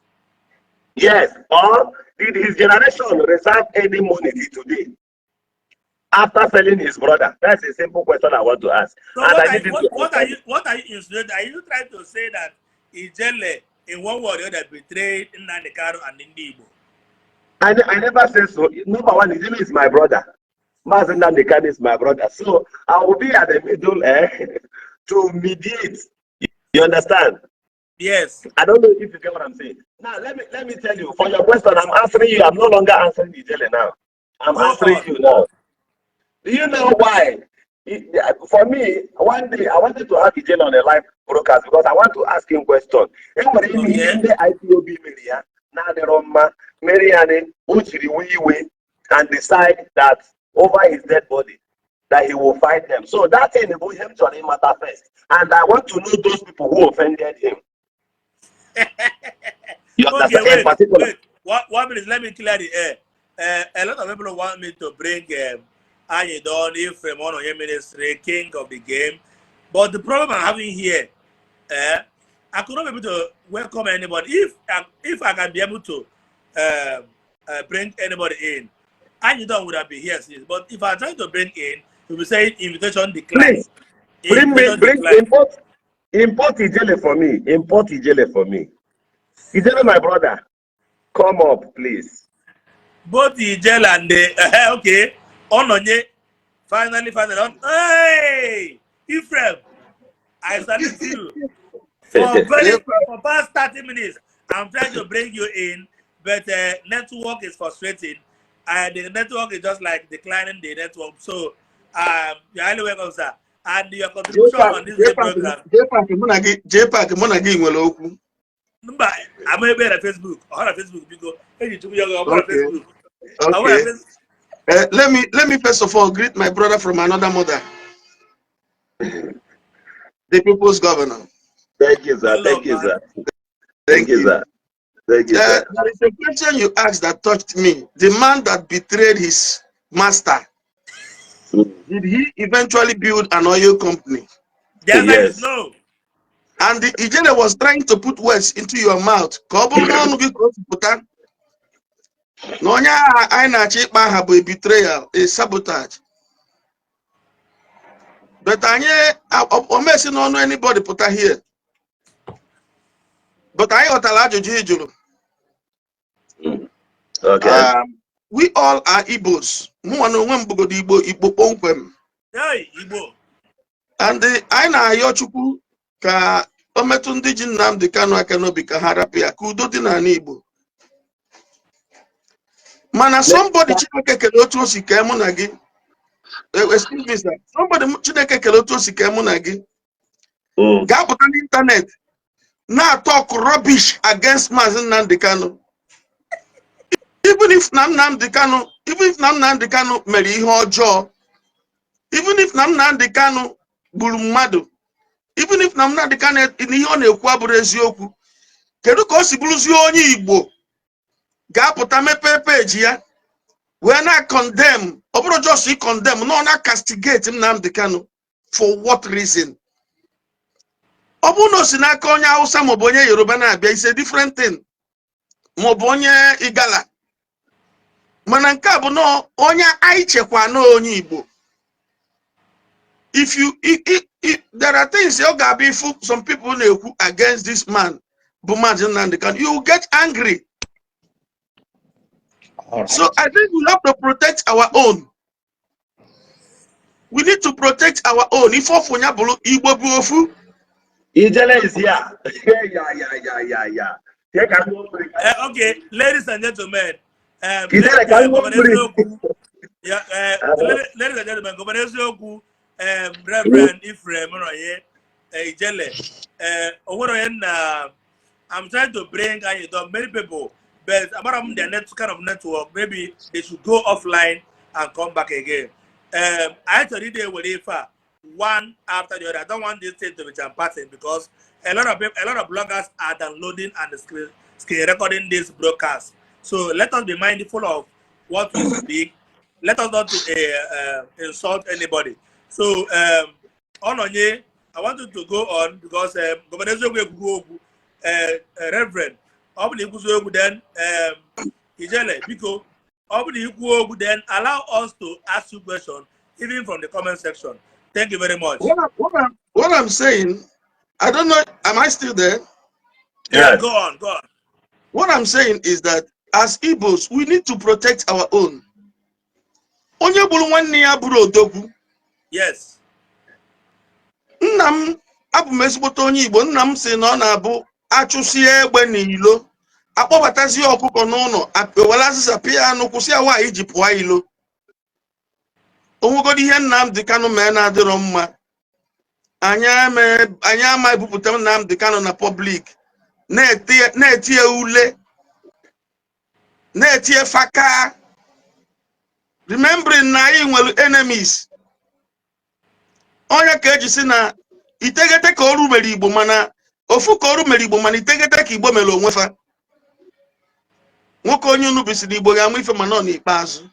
Yes. Or did his generation reserve any money till today after selling his brother? That's a simple question I want to ask. So And what I are, need you what, to what are answer. you what are you insinuating? Are you trying to say that Ijele in one word or the other betrayed Nnamdi Kanu and Ndi Igbo? I never say so. Number one, Ijele is my brother. Mazi Nnamdi Kanu is my brother. So I will be at the middle to mediate. You understand? Yes. I don't know if you get what I'm saying. Now let me tell you, for your question, I'm answering you. I'm no longer answering Ijele now. I'm Go answering on. you now. Do you know why? For me, one day I wanted to have Ijele on a live broadcast because I want to ask him question. Enwere ihe ndị IPOB mere ya na-adịrọ mma mere ya ni o jiri wee iwe and decide that over his dead body that he will fight them. So that thing bụ ihe m chọrọ ịmata first. And I want to know those people who offended him. You Okay, understand? In wait, particular. Wait. One minute, let me clear the air. A lot of people want me to bring Anyidon, Ephraim, Onoye Ministry, king of the game. But the problem I'm having here, I could not be able to welcome anybody. If I can be able to bring anybody in, Anyidon would have been here since. But if I try to bring in, he'll be saying invitation declined. Please, bring me, Invitation bring, declined. import Ijele for me. Import Ijele for me. Ijele, my brother, come up, please. Both Ijele and the okay, Ononye, finally, finally, hey, Ephraim, I salute you. For past 30 minutes, I'm trying to bring you in, but network is frustrating. And the network is just like declining the network. So, you're highly welcome, sir. And your contribution on this day program. JPAC mụ na gị JPAC mụ na gị nwere okwu. Mba, I'm ebe na Facebook. Ọ na Facebook, biko. Eji chukwu ya ọ na Facebook. Ọ na Facebook. Let me first of all greet my brother from another mother, the people's governor. Thank you, sir. Hello, Thank you, man. sir. Thank you, sir. Thank you, sir. There is a question you asked that touched me. The man that betrayed his master, did he eventually build an oil company? The answer is Yes. no. And the Ijele was trying to put words into your mouth. Ka ọ bụrụ n'ọnụ gị ka o si pụta na onye agha anyị na-achọ ịkpa aha bụ a betrayal, a sabotage. But anyị o mesi n'ọnụ anybody pụta here. But anyị ghọtara ajụjụ ị jụrụ. We all are Igbos. Mụnwa na onwe m bụgodo Igbo, Igbo kpọmkwem. Hey, Igbo. And anyị na-ayọ Chukwu ka o metụ ndị ji Nnamdi Kanu aka n'obi ka ha rapụ ya ka udo dị n'ala Igbo. Mana somebody Chineke kere otu o si kee mụ na gị. Excuse me, sir. Somebody Chineke kere otu o si kee mụ na gị ga-apụta n'ịntanetị na-talk rubbish against Maazị Nnamdi Kanu. Even if na Nnamdi Kanu mere ihe ọjọọ, even if na Nnamdi Kanu gburu mmadụ, even if na Nnamdi Kanu na ihe ọ na-ekwu abụrụ eziokwu, kedu ka o si bụrụzie onye Igbo ga-apụta mepee peji ya wee na condemn, ọ bụrụ just condemn, no, na castigate Nnamdi Kanu? For what reason? Ọ bụrụ na o si n'aka onye Hausa maọbụ onye Yoruba na-abịa, is a different thing, maọbụ onye Igala, mana nke a bụ nọọ onye anyị chekwa na onye Igbo. If you I, there are things ọ ga-abịa ifu some people na-ekwu against this man bụ Maazị Nnamdi Kanu, you will get angry. All right. So I think we have to protect our own. We need to protect our own. Ife ọfụ ya bụrụ Igbo bụ ofu. Ijele is here. Yeah. Take a go break. Okay, ladies and gentlemen, Ijele, can you go Governor break? Eziokwu, yeah, ladies and gentlemen, Governor Eziokwu, Reverend Ephraim Onoye, Ijele, onwere onye na I'm trying to bring many people, but about their net kind of network, maybe they should go offline and come back again. I actually did with ife one after the other. I don't want this thing to be jam passing because a lot of people, a lot of bloggers are downloading and screen recording this broadcast. So let us be mindful of what we speak. Let us not insult anybody. So Ononye, I want you to go on because Governor Eziokwu ekwugo okwu, Reverend, ọ bụ na ikwuzi okwu, then Ijele, biko, ọ bụ na ikwu okwu, then allow us to ask you question even from the comment section. Thank you very much. What I'm saying, I don't know, am I still there? Yeah, Yes. go on, go on. What I'm saying is that as Igbos, we need to protect our own. Onye gburu nwanne ya bụrụ odogwu. Nna m, abụ m ezigbote onye Igbo. Nna m si na ọ na-abụ achụsie egbe n'ilo, akpọbatazie ọkụkọ n'ụlọ, ewere azịza pịa ya n'ụkwụ, si ya nwaanyị ji pụọ ilo. Onwegodi ihe Nnamdi Kanu mee na-adịrọ mma, anyị ama ebupụta Nnamdi Kanu na public na-eti ya ule, na-eti faka, remembering na anyị nwere enemies. Onye ka eji si na iteghete ka oru mere Igbo, mana ofu ka oru mere Igbo, mana iteghete ka Igbo mere onwe fa. Nwoke onye unu bisi na Igbo ga-amụ ife, mana ọ n'ikpeazụ.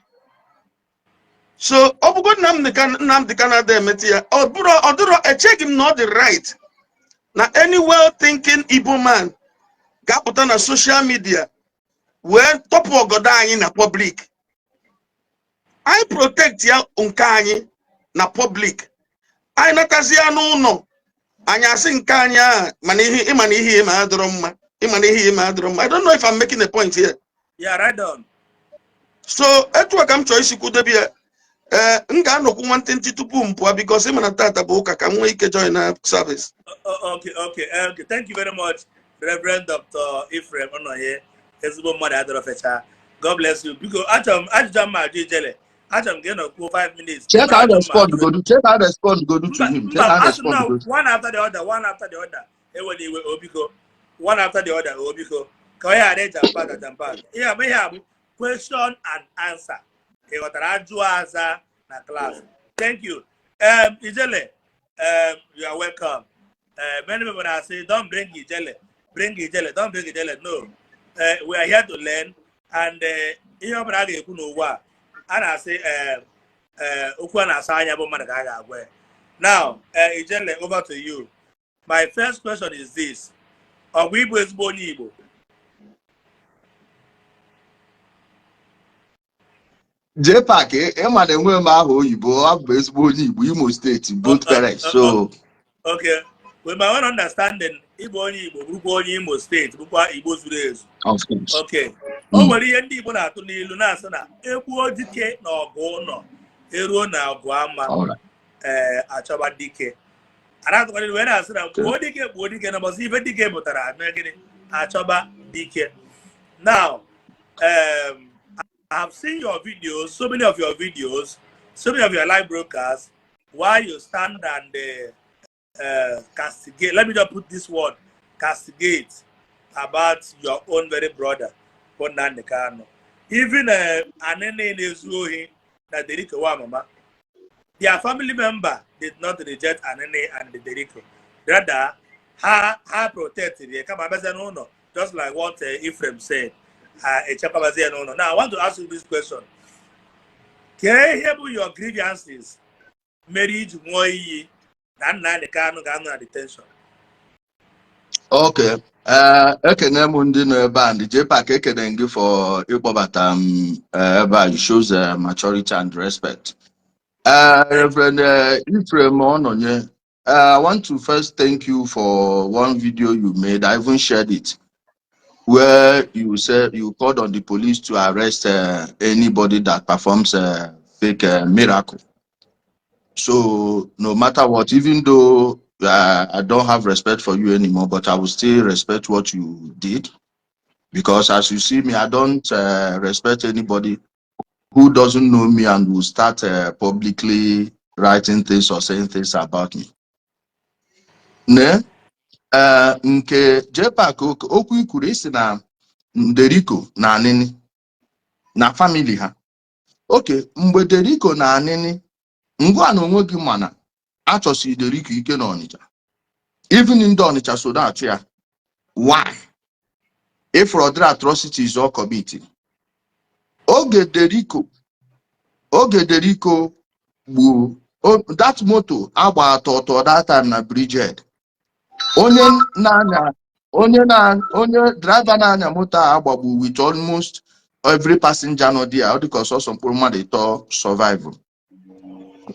So ọ bụgo Nnamdi Kanu ada emetụ ya, ọ bụrụ ọ dịrọ, echeghị m na ọ dị right na any well thinking Igbo man ga-apụta na social media wee tọpụ ọgọdọ anyị na public. Anyị protect ya nke anyị na public, anyị natazi ya n'ụlọ, anyị asị nke anyị a, mana ihe ịma na ihe ịma adịrọ mma, ịma na ihe ịma adịrọ mma. I don't know if I'm making a point here. Yeah, right on. So etu a ka m chọrọ isi kwudobe ya. Ee, m ga-anọkwu nwantịntị tupu m pụọ because ịma na tata bụ ụka, ka m nwee ike join na service. Okay. Thank you very much, Reverend Dr. Ephraim Onoye. Ezigbo mmadụ adọrọ fecha. God bless you. Biko, achọrọ m ajụjụ m ajụ Ijele. Achọrọ m ka ị nọ kwuo 5 minutes. Check how respond go do. Check how respond go do to him. Check Mba, how asị m respond na go do. one after the other, one after the other. Ewela iwe, o biko. One after the other, o biko. Ka ọ ghara ịja mpa ka mpa. Ihe a bụ question and answer. Ị ghọtara ajụ aza na class. Thank you. Ijele, you are welcome. Many people are saying, "Don't bring Ijele, bring Ijele, don't bring Ijele." No. We are here to learn, and ihe ọbụla a ga-ekwu n'ụwa a, a na-asị okwu a na-asa anya bụ mmadụ ka a ga-agwa ya. Now, Ijele, over to you. My first question is this: ọ bụ ịbụ ezigbo onye Igbo? JPAC, ịma na enweghị m aha oyibo, abụ m ezigbo onye Igbo, Imo State, both parents. So Okay, with my own understanding, ịbụ onye Igbo bụrụkwa onye Imo State, bụkwa Igbo zuru ezu. Of course. Okay, o nwere ihe ndị Igbo na-atụ n'ilu na-asị na egbuo dike na ọgụ ụlọ, eruo na ọgụ ama, All right. ee, achọba dike. A na-atụkwara ilu wee na-asị na gbuo dike, gbuo dike, na mbọsị ife dike pụtara mee gịnị? Achọba dike. Now, I have seen your videos, so many of your videos, so many of your live broadcasts, while you stand and castigate, let me just put this word, castigate about your own very brother, Nnamdi Kanu. Even Anene na-ezu ohi na Deriko wa mama, their family member did not reject Anene and Deriko. Rather, ha protected ya kama abịazịa n'ụlọ, just like what Ephraim said, ha echekwabazie ya n'ụlọ. Now, I want to ask you this question. Kee ihe bụ your grievances mere iji ṅụọ iyi na Nnamdi Kanu ga-anọ na detention? Okay. Ekene m ndị nọ ebe a, ndị JPAC, ekene gị for ịkpọbata m ebe a. It shows maturity and respect. Reverend Ephraim Ononye, I want to first thank you for one video you made. I even shared it, where you said you called on the police to arrest anybody that performs a fake miracle. So no matter what, even though I don't have respect for you anymore, but I will still respect what you did, because as you see me, I don't respect anybody who doesn't know me and will start publicly writing things or saying things about me. Ne, nke JPAC, okwu ikwuru isi na Deriko na Anini na family ha. Okay, mgbe Deriko na Anini, ngwa na onwe gị, mana achọsiri Deriko ike n'Ọnịcha. Even ndị Ọnịcha so na-achụ ya. Why? If other atrocities ọ commit. Oge Deriko gburu that moto agba atọ ọtọ that time na Bridgehead. Onye na-anya, onye na onye driver na-anya moto a agbagbu with almost every passenger nọ there, ọ dịka ọsọsọ mkpụrụ mmadụ ịtọ survive.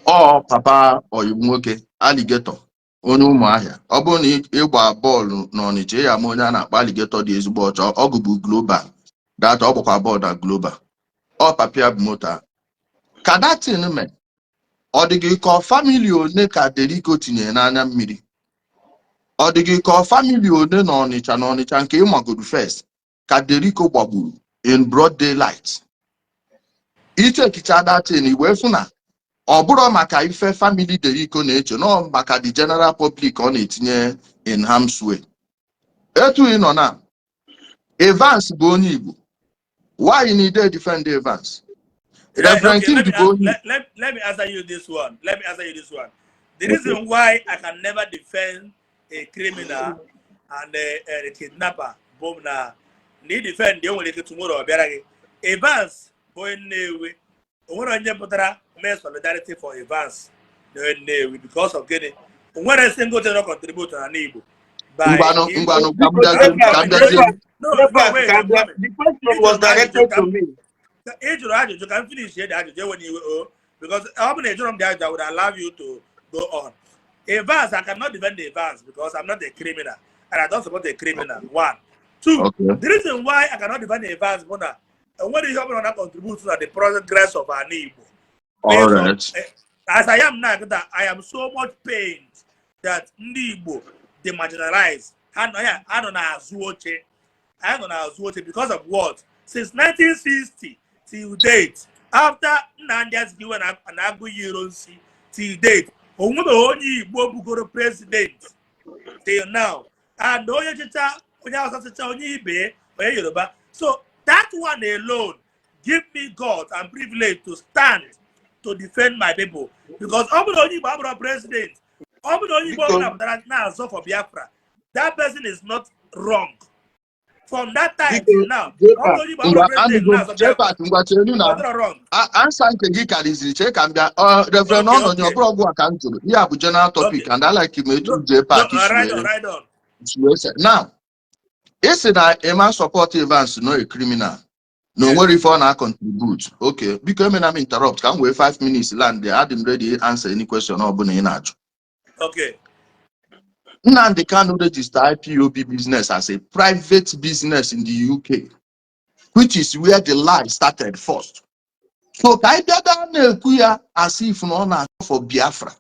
Ọ papa oyi nwoke Alligator, onye Ụmụahịa. Ọ bụrụ na ịgba bọọlụ n'Ọnịcha, ị ya ama onye a na-akpọ Alligator, dị ezigbo ọcha, ọ gụbụ Global data, ọ gbakwa bọọlụ na Global. Ọ papia bụ moto a ka datin mee. Ọ dị gị ka ọ family one ka Deriko tinyere n'anya mmiri? Ọ dị gị ka ọ family one n'Ọnịcha, n'Ọnịcha nke ịmagodu first, ka Deriko gbagburu in broad daylight? Ichekicha datin wee fụ na ọ bụrụ maka ife family Deriko na-eche nọ, maka the general public ọ na-etinye in harm's way. Etu ị nọ na Evans bụ onye Igbo, why you need to defend Evans? Reverend Okay, King let me, bụ onye let me answer you this one. Let me answer you this one. The reason why I can never defend a criminal and a kidnapper bụ na na defend o nwere ike tomorrow ọ bịara gị. Evans bụ onye Nnewi. O nwere onye pụtara mee solidarity for Evans na onye Nnewi because of gịnị? O nwere single thing contribute na Igbo. By Ngwanụ, ngwanụ, ka m bịazie, ka m bịazie. No, wait, I'm coming. The question was directed to me. Ị jụrụ ajụjụ, ka m finish the ajụjụ. Enwere iwe o, because ọ bụ na ị jụrụ m the ajụjụ, I would allow you to go on. Evans, I cannot defend Evans because I'm not a criminal and I don't support a criminal. One, two. The reason why I cannot defend Evans bụ na enwere ihe ọbụla na contribute to the progress of our Igbo. All right. As I am now, that I am so much pained that ndị Igbo dị marginalized. Ha nọ ya, ha nọ n'azụ oche, ha nọ n'azụ oche because of what? Since 1960 till date, after Nnamdi Azikiwe na Aguiyi Ironsi till date, onwebeghị onye Igbo bugoro president till now. And onye chicha, onye Hausa chicha, onye ibe, onye Yoruba. So that one alone give me God and privilege to stand to defend my people, because ọ bụrụ onye Igbo abụrụ president, ọ bụrụ onye Igbo Biko. ọbụla pụtara na-azọ for Biafra, that person is not wrong. From that time Biko, till now, ọ JPAC, bụrụ onye Igbo abụrụ Ngwa president anụgo na-azọ Biafra. JPAC, ngwa chenu na Ọ dịrọ wrong. Answer nke gị karịziri. Chee ka m bịa. Reverend Ọnọnye, ọ bụrụ ọgwụ a ka m jụrụ. Ihe a bụ general topic and I like m etu No, JPAC no, si right on, wee right on. si wee sị. Now, ị sị na ịma support Evans, no a criminal, na o nwere ife ọ na-contribute. Okay, biko emena m interrupt ka m wee 5 minutes land there. Adị m ready answer any question ọ bụla ị na-ajụ. Nnamdi Kanu register IPOB business as a private business in the UK, which is where the lie started first. So ka anyị bịa gaa na-ekwu ya as if na ọ na-achọ for Biafra.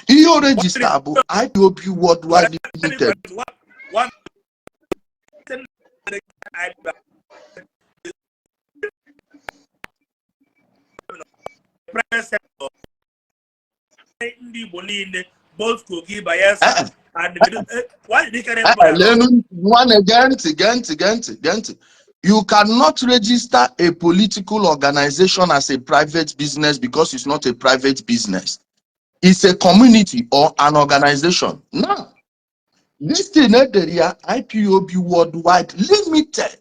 Ihe o register bụ IPOB Worldwide Limited. One thing I private sector, ndị Igbo niile, both Kogi, Bayelsa and the Middle, why did he carry everybody along? Lenu nwanne, gee ntị, gee ntị, gee ntị, gee ntị. You cannot register a political organization as a private business because it's not a private business. It's a community or an organization. Now, this thing edere ya IPOB Worldwide Limited.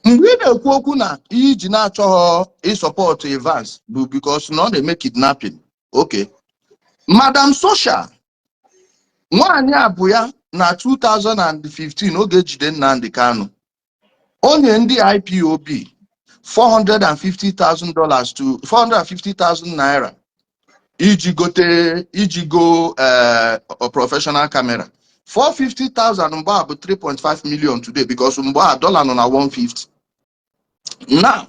Mgbe ị na-ekwu okwu na ihe iji na-achọghọ ịsupport Evans bụ because na ọ na-eme kidnapping. Okay. Madam Social, nwaanyị a bụ ya na 2015 oge ejide Nnamdi Kanu. Onye ndị IPOB $450,000 to 450,000 naira iji gote, iji go professional camera. 450,000 mgbe a bụ 3.5 million today because mgbe a dollar nọ na 150. Now,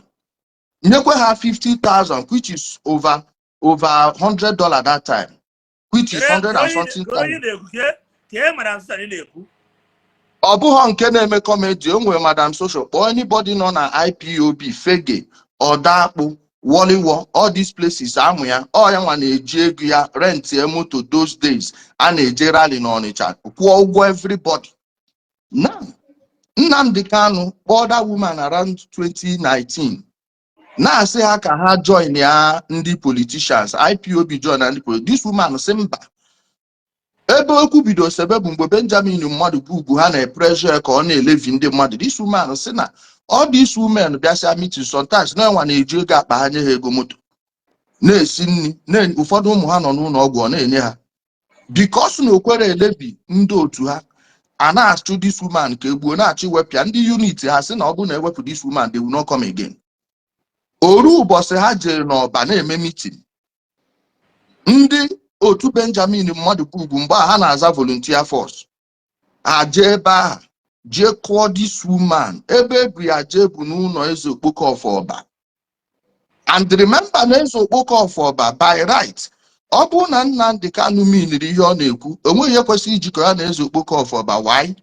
nyekwe ha 50,000, which is over $100 that time, which is 100 and something Ka onye thousand. na-ekwu ka e mara nsọ anyị na-ekwu. Ọ bụghọ nke na-eme comedy. O nwere Madam Social. Kpọọ anybody nọ na IPOB, Fege, Ọdakpụ, Woliwo, all these places amụ ya. Ọ ya nwa na-eji ego ya rent moto those days a na-eje rally n'Ọnịcha, kwụọ ụgwọ everybody. Now, Nnamdi Kanu kpọọ that woman around 2019 na-asị ha ka ha join ya ndị politicians, IPOB join na ndị politicians. This woman sị mba. Ebe okwu bido sebe bụ mgbe Benjamin mmadụ bụ ugwu ha na-epressure ka ọ na-elevy ndị mmadụ. This woman sị na all these women bịasịa meeting, sometimes na enwa na-eji ego akpa ha nye ha ego moto, na-esi nri ụfọdụ ụmụ ha nọ n'ụlọ ọgwụ, ọ na-enye ha because na okwere elevy ndị otu ha. A na-achụ this woman ka egbuo, na-achọ iwepịa ndị unit ha, sị na ọ bụrụ na ewepụ this woman, they will not come again. Oru ụbọchị ha jere n'Ọba na-eme meeting, ndị otu Benjamin mmadụ bụ ugwu mgbe a ha na-aza volunteer force, ha jee ebe ahụ jee kụọ this woman. Ebe ebu ya jee bụ n'ụlọ eze Okpoko of Ọba. And remember na eze Okpoko of Ọba, by right, ọ bụrụ na Nnamdi Kanu miniri ihe ọ na-ekwu, onweghị ihe kwesịrị ijikọ ya na eze Okpoko of Ọba. Why?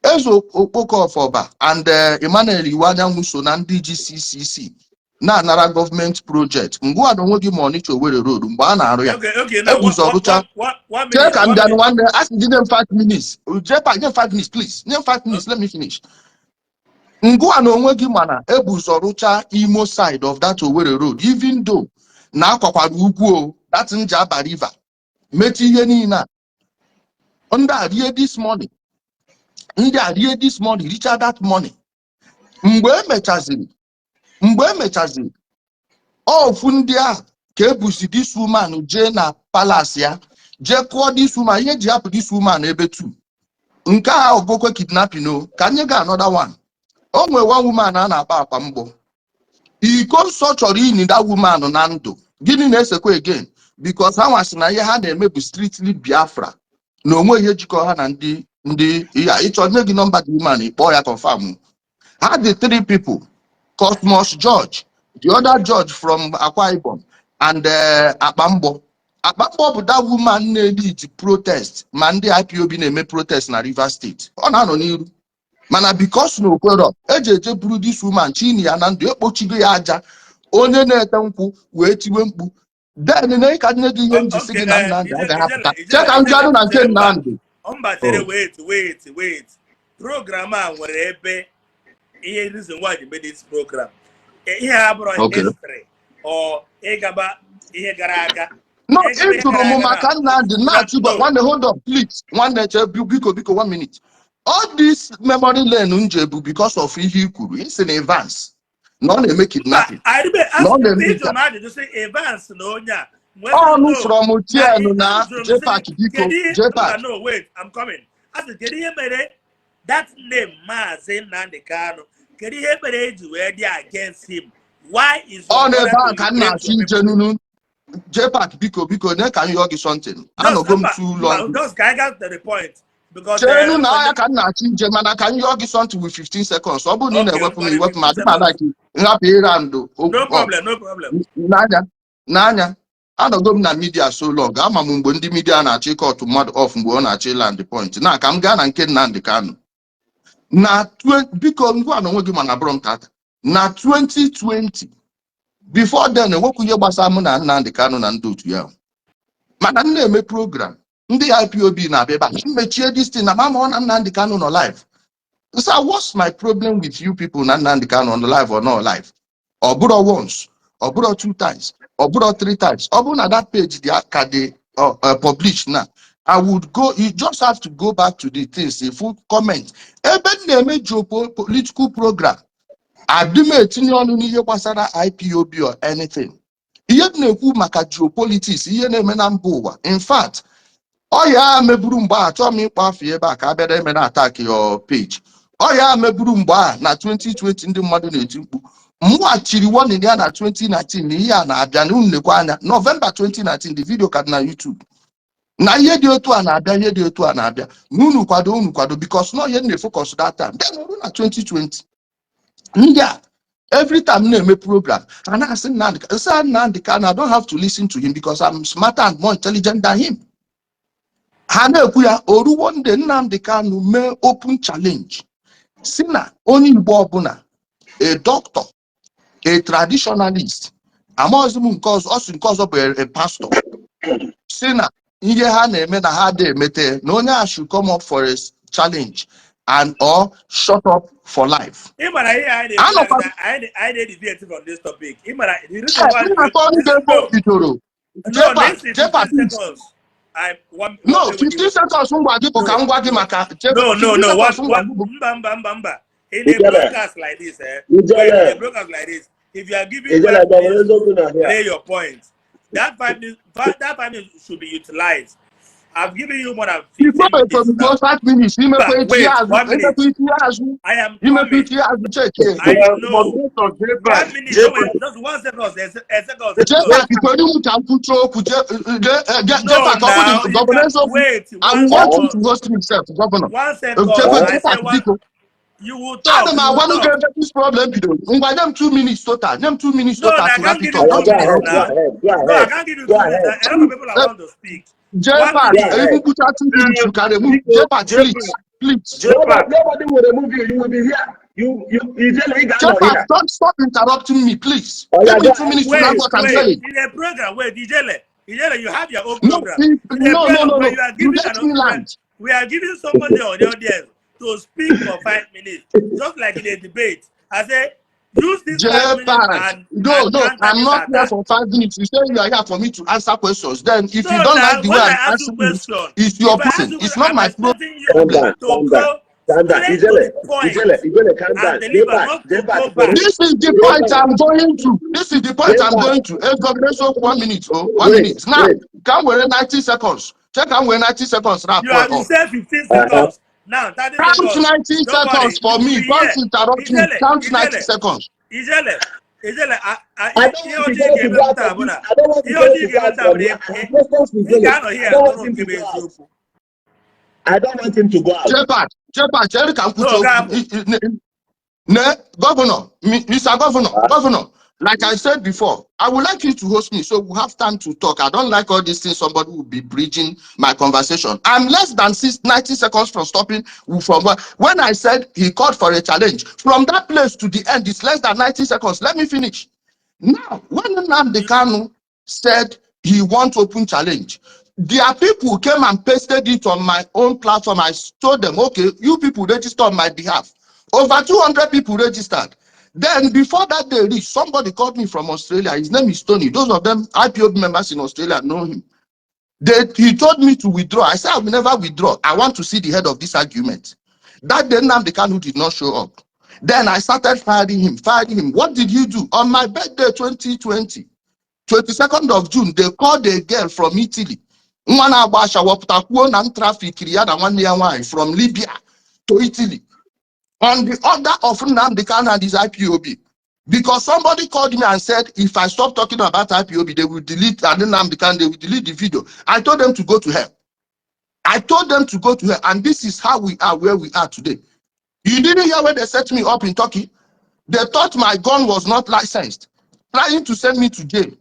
Eze Okpoko of Ọba and Emmanuel Iwuanyanwu so na ndị GCCC na-anara gọọmenti project ngwa na onwe gị ma Ọnịcha Owerri Road mgbe a na-arụ ya. Okay, now Ebuzo rụcha. one Chee minute, ka m one bịa. minute. Nwanne, a sị gị nye m 5 minutes. Jepa, nye m 5 minutes, please. Nye m 5 minutes, let me finish. Ngwa na onwe gị mana ebuzo rụcha Imo side of that Owerri Road, even though na akwakwara ugwu o that Njaba River metụ ihe niile a. Ndị a rie this money, ndị a rie this money, richa that money. Mgbe emechaziri ofu ndị ahụ ka ebuzi this woman jee na palace ya, jee kụọ this woman ihe ji hapụ this woman ebe 2. Nke a ọgụkwe kidnapping o ka nye ga another one. O nwere one woman a na-akpa akpa mgbọ iko nsọ chọrọ ini that woman na ndụ. Gịnị na-esekwa again? Because ha nwasị na ihe ha na-eme bụ strictly Biafra, na onwe ihe jikọ ha na ndị ya. Ịchọ nye gị nọmba the woman, ịkpọọ ya, confirm. Ha dị three people: Cosmos George, the other George from Akwa Ibom, and Akpamgbo. Akpamgbo bụ that woman na-lead protest ma ndị IPOB na-eme protest na Rivers State. Ọ na-anọ n'iru, mana because na okwero eji eje buru this woman chini ya na ndụ, ekpochigo ya aja. Onye na-ete nkwụ wee tiwe mkpu. Then na ịka nne gị ihe m ji sị gị na Nnamdị agaghị apụta. Chee ka m bịanụ na nke Nnamdị. Mba, chere, wait, wait, wait. Program a nwere ebe ihe reason why you made this program. Ihe a bụrụ history or ịgaba ihe gara aga. No, Ịgaba ihe ị jụrụ gara m aga maka na Nnamdị na-achụba. No. Nwanne, hold up, please. Nwanne, chee, biko, biko, one minute. All this memory lane nje bụ because of ihe i kwuru isi na Evans na ọ na-eme Mba, kidnapping I na ọ na-eme ịjụ m ajụjụ sị Evans na onye a wee sị ọnụ no from na Tienu na ajụrụ m sị JPAC, biko. Kedu ihe mba, JPAC. No, wait, I'm coming. Asị kedu ihe mere that name Maazị Nnamdi Kanu, kedu ihe mere eji wee dị against him? Why is your Ọ brother na-ebe to a ka m liberate na-achọ your ije people? nunu. JPAC, biko, biko, nye ka m yọọ gị something. Just Anọgo m mba too mba long. Just ka anyị gaa to the point because Cheenu na ọya ka m na-achọ ije, mana ka m yọọ gị something with 15 seconds. Ọ bụrụ na ị Okay, na-ewepụ m ngwa, iwepụ m 15 adị m seconds. Like nhapụ ịra ndụ okwu No up. problem, no problem. N'anya anọgo m na media so long, ama m mgbe ndị media na-achọ ịcut mmadụ off mgbe ọ na-achọ ịland point na ka m gaa na nke Nnamdi Kanu na biko, ngwa na onwe gị, mana bụrụ m tata na 2020. Before then, enwekwu ihe gbasara mụ na Nnamdi Kanu na ndị otu ya, mana m na-eme program ndị IPOB na-abịa ebe a mechie this thing na mama ọ na Nnamdi Kanu nọ live. So what's my problem with you people na Nnamdi Kanu on live or not live? Ọ bụrụ once, ọ bụrụ two times, ọ bụrụ three times, ọ bụrụ na that page dị ka dị published na I would go. You just have to go back to the things, the full comment ebe m na-eme geopolitical program. Adị m etinye ọnụ n'ihe gbasara IPOB or anything. Ihe m na-ekwu maka geopolitics, ihe na-eme na mba ụwa. In fact, ọya a meburu mgbe a, chọọ m ịkpọ afọ ebe a ka a bịara eme na attack your page. Ọya a meburu mgbe a na 2020, ndị mmadụ na-eti mkpu, mụa tiri warning ya na 2019 na ihe a na-abịa na unu lekwa anya. November 2019, the video ka dị na YouTube, na ihe dị otu a na-abịa, ihe dị otu a na-abịa, na unu kwado, unu kwado, because no ihe m na-efocus that time. Then ọrụ na 2020 ndị a, every time m na-eme program, a na-asị Nnamdi, sị Nnamdi Kanu, I don't have to listen to him because I'm smarter and more intelligent than him. Ha na-ekwu ya oruwo ndị Nnamdi Kanu mee open challenge si na onye Igbo ọbụla, a doctor, a traditionalist, amaghịzi m nke ọzọ, ọ sị nke ọzọ bụ a pastor, si na ihe ha na-eme na ha dị emete na onye a should come up for a challenge and or shut up for life. Ị mara ihe anyị na-ekwu Anọkwa na anyị na-deviate from this topic. Ị mara the reason why na-akọ ndị ebe o bidoro. No, JPAC, this is JPAC, 15 seconds. I one no, one 15 seconds ngwa gị bụ ka m gwa gị maka No, no, 15 no. What seconds ngwa what gị bụ mba, mba, mba, mba. In a Ijele. broadcast like this, eh? Wait, in Ijele. a broadcast like this, if you are giving Ijele, 5 Governor minutes Eziokwu to na here. lay your point, that 5 minutes should be utilized. I've given you more than 15 Before minutes from now. those 5 minutes, imekwa Mba, etinye wait, azụ, 1 minute. imekwa itinye azụ, I am imekwa coming. itinye azụ, cheke. I know. Moderator JPAC, 1 minute. No, JPAC, wait, just 1 second. A second. Second. JPAC, kwere m ka m kwuchie okwu. No, JPAC, ọ now bụrụ you Governor can Eziokwu, wait. I One want you second. to host me sef, Governor. 1 second. JPAC, I say JPAC, one. biko. You will Ana talk. m You will agwanụ gị talk. ebe this problem bidoro. Ngwa, nye m 2 minutes total. Nye m 2 minutes No, total I to can't wrap give it you up. Go 2 minutes ahead, go now. ahead, go No, I ahead, can't give you go 2 minutes. ahead. A lot of people are want to speak. 1 JPAC, Go minute. ahead. even put 2 minutes, you can remove. Biko, JPAC, please, JPAC, please. JPAC. Nobody will remove you. You will be here. You, Ijele, you got JPAC, here. don't stop interrupting me, please. Oh, yeah, Give me go 2 ahead. minutes to land Wait, what I'm wait. saying. In a program, wait, Ijele, Ijele, you have your own No, program. please, In a no, no, program no, where no. you are You giving let an me land. we are giving somebody on the audience to speak for 5 minutes, just like in a debate. I say, use this 5 minutes JPAC, and no, and no, counter I'm this not here attack. for 5 minutes. You say you are here for me to answer questions. Then, if you No, don't now like the way when I I'm ask you answering it, question, it's your if I ask person. you It's question, not I'm my expecting you Calm problem. down, to calm down, go calm down. straight to Ijele, the point Ijele, Ijele, calm and down. deliver, JPAC, not to JPAC, go back. This is the point JPAC, I'm going to. This is the point I'm JPAC. going to. Hey, Governor, so 1 minute. Oh, 1 Wait, minute. Now, wait. can we 90 seconds? Check and we 90 seconds wrap You have up. said 15 seconds. Now, 30 Count seconds. 90 Don't worry, seconds for you will me. be Don't here. interrupt me. Ijele, Count 90 Ijele, seconds. Ijele, Ijele, I don't ihe want ọjọọ ị Ijele to ga-eme go out taa of bụ this. na I don't want ihe Ijele ọjọọ ị to go ga-eme out taa bụ from na here. I have questions for ị Ijele. ga-anọ I here don't want nụrụ him nke to bụ go out. eziokwu. I don't want him to go out. JPAC, JPAC, chere ka m No, kwuchie okwu. ga-apụ. Ne, Governor, Mr. Governor, Governor, like I said before, I would like you to host me so we have time to talk. I don't like all these things. Somebody will be bridging my conversation. I'm less than 90 seconds from stopping from when I said he called for a challenge. From that place to the end, it's less than 90 seconds. Let me finish. Now, when Nnamdi Kanu said he wants open challenge, there are people who came and pasted it on my own platform. I told them, "Okay, you people register on my behalf." Over 200 people registered. Then before that day reached, somebody called me from Australia. His name is Tony. Those of them IPOB members in Australia know him. He told me to withdraw. I said, "I will never withdraw. I want to see the head of this argument." That day, Nnamdi Kanu did not show up. Then I started firing him, firing him. What did you do? On my birthday, 2020, 22nd of June, they called a girl from Italy. Nwa na-agba ashawo pụta kwuo na m traffickiri ya na nwanne ya nwaanyị from Libya to Italy on the order of Nnamdi Kanu and his IPOB. Because somebody called me and said, if I stop talking about IPOB, they will delete, and Nnamdi Kanu, they will delete the video. I told them to go to hell. I told them to go to hell. And this is how we are where we are today. You didn't hear when they set me up in Turkey? They thought my gun was not licensed, trying to send me to jail.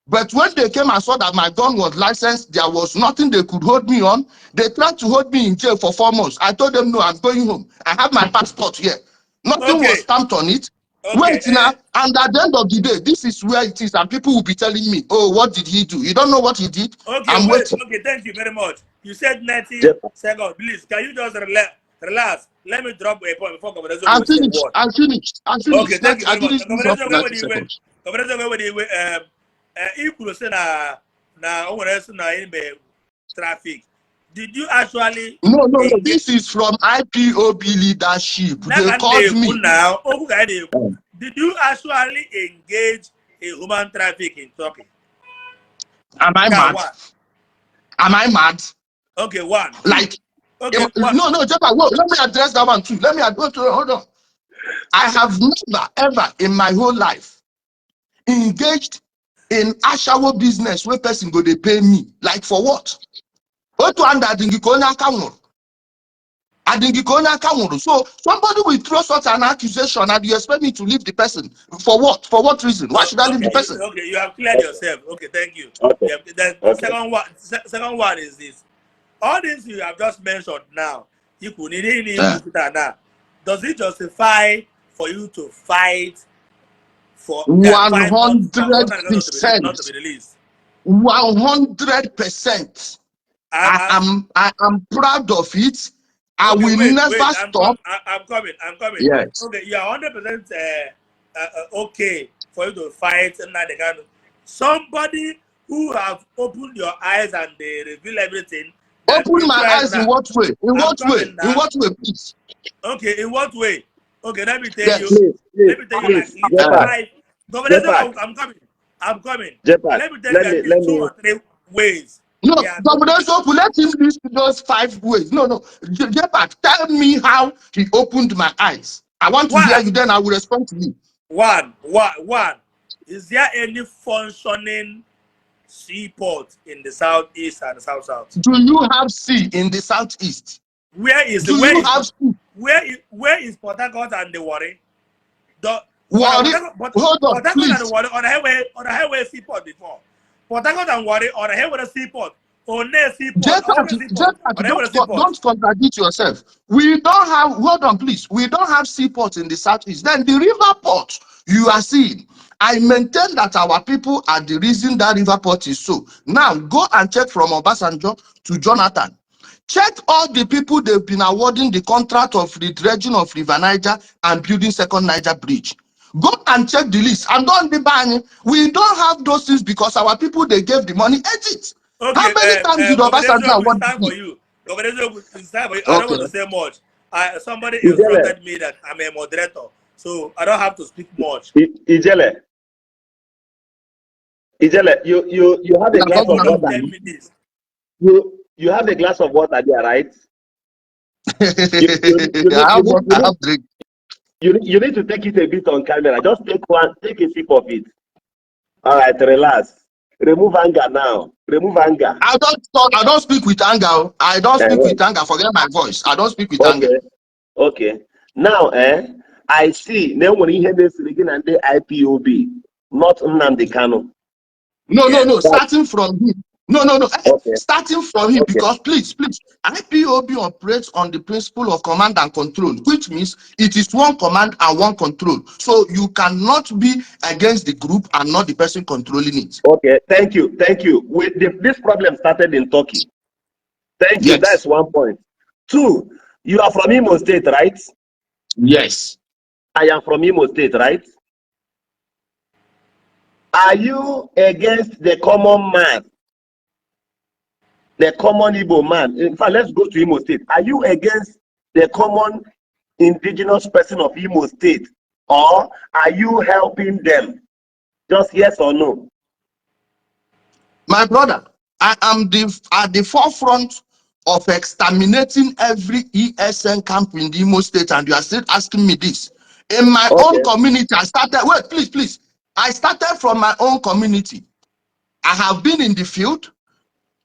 But when they came and saw that my gun was licensed, there was nothing they could hold me on. They tried to hold me in jail for 4 months. I told them, "No, I'm going home. I have my passport here." Nothing was stamped on it. Wait now. And at the end of the day, this is where it is. And people will be telling me, "Oh, what did he do?" You don't know what he did? Okay, I'm wait. waiting. Okay, thank you very much. You said 90 Jeff, seconds. Please, can you just relax? Relax. Let me drop a point before Governor I'm will say finished. what. I'm finished. I'm Okay, finished. thank you I very much. didn't use Governor up to 90 seconds. Governor i kwuru sị na o nwere sị na ime traffic. Did you actually No. engage? This is from IPOB leadership. Na They ka m called na-ekwu me. na okwu ka anyị na-ekwu. Did you actually engage in human traffic in Turkey? Am I Nke a mad? one. Am I mad? Okay, one. Two. Like, Okay, one. no, Jepa, wait, let me address that one too. Let me address, hold on. I have never, ever in my whole life engaged in ashawo business where person go dey pay me. Like, for what? Otu anda adịghị ka onye aka nwụrụ. Adịghị ka onye aka nwụrụ. So somebody will throw such an accusation and you expect me to leave the person. For what? For what reason? Why should I leave the person? Okay, you have cleared yourself. Okay, thank you. Okay. Yeah, the second one, second one is this. All these you have just mentioned now, you could need now. Does it justify for you to fight for One fight not, hundred for not to percent. be released? 100%. I, I am proud of it. I Okay, will wait, never wait. stop. I'm coming. I'm coming. Yes. Okay, you are 100% okay for you to fight Nnamdi Kanu. Somebody who have opened your eyes and they reveal everything that Open you my try eyes in now. what way? In I'm what way? coming In now. what way, please? Okay, in what way? Okay, let me tell Yes. you. Please, please, Let me tell you like please, at least Jepak, five. Governor, Jepak, I'm coming. I'm coming. Jepak, Let me tell you let at me, least let two me, or three ways. No, Yeah. Governor, let him list those five ways. No. Jepak, tell me how he opened my eyes. I want to hear One, you, then I will respond to you. one, one, one. Is there any functioning seaport in the southeast and south south? Do you have sea in the southeast? Where is Do where you is have sea? Where is Port Harcourt and the Warri? The Warri, Port hold on, Harcourt and the please. Warri on the highway seaport before. Port Harcourt and Warri on the highway seaport. One seaport, Jepak, on seaport, Jepak, on highway don't, seaport. don't contradict yourself. We don't have, hold on, please. We don't have seaport in the southeast. Then the river port you are seeing, I maintain that our people are the reason that river port is so. Now go and check from Obasanjo to Jonathan. Check all the people they've been awarding the contract of the dredging of River Niger and building Second Niger Bridge. Go and check the list and don't be buying. We don't have those things because our people they gave the money ate it. Okay, How many times did Governor Obasanjo Ezeoku, award it's time for this? you. Governor Ezeoku, it's time for you. I don't want to say much. Somebody Ijele, instructed me that I'm a moderator, so I don't have to speak much. Ijele, Ijele, you have a Yeah, glass of Governor. Have water. 10 minutes. You have a glass of water there, right? You I need, have you need, one, you I need, have drink. you need to take it a bit on camera. Just take one, take a sip of it. All right, relax. Remove anger now. Remove anger. I don't talk, I don't speak with anger, oh. I don't speak Eh, with anger. Forget my voice. I don't speak with anger. Okay. Now, I see na enwere ihe na-esiri gị na ndị IPOB, not Nnamdi Kanu. No, no. That, Starting from him. No. Starting from him, because please, please, IPOB operates on the principle of command and control, which means it is one command and one control. So you cannot be against the group and not the person controlling it. Okay, thank you, thank you. This problem started in Turkey. Thank you. Yes. That's one point. Two, you are from Imo State, right? Yes. I am from Imo State, right? Are you against the common man, the common Igbo man? In fact, let's go to Imo State. Are you against the common indigenous person of Imo State, or are you helping them? Just yes or no. My brother, I am the at the forefront of exterminating every ESN camp in the Imo State, and you are still asking me this. In my own community, I started, wait, please, please. I started from my own community. I have been in the field.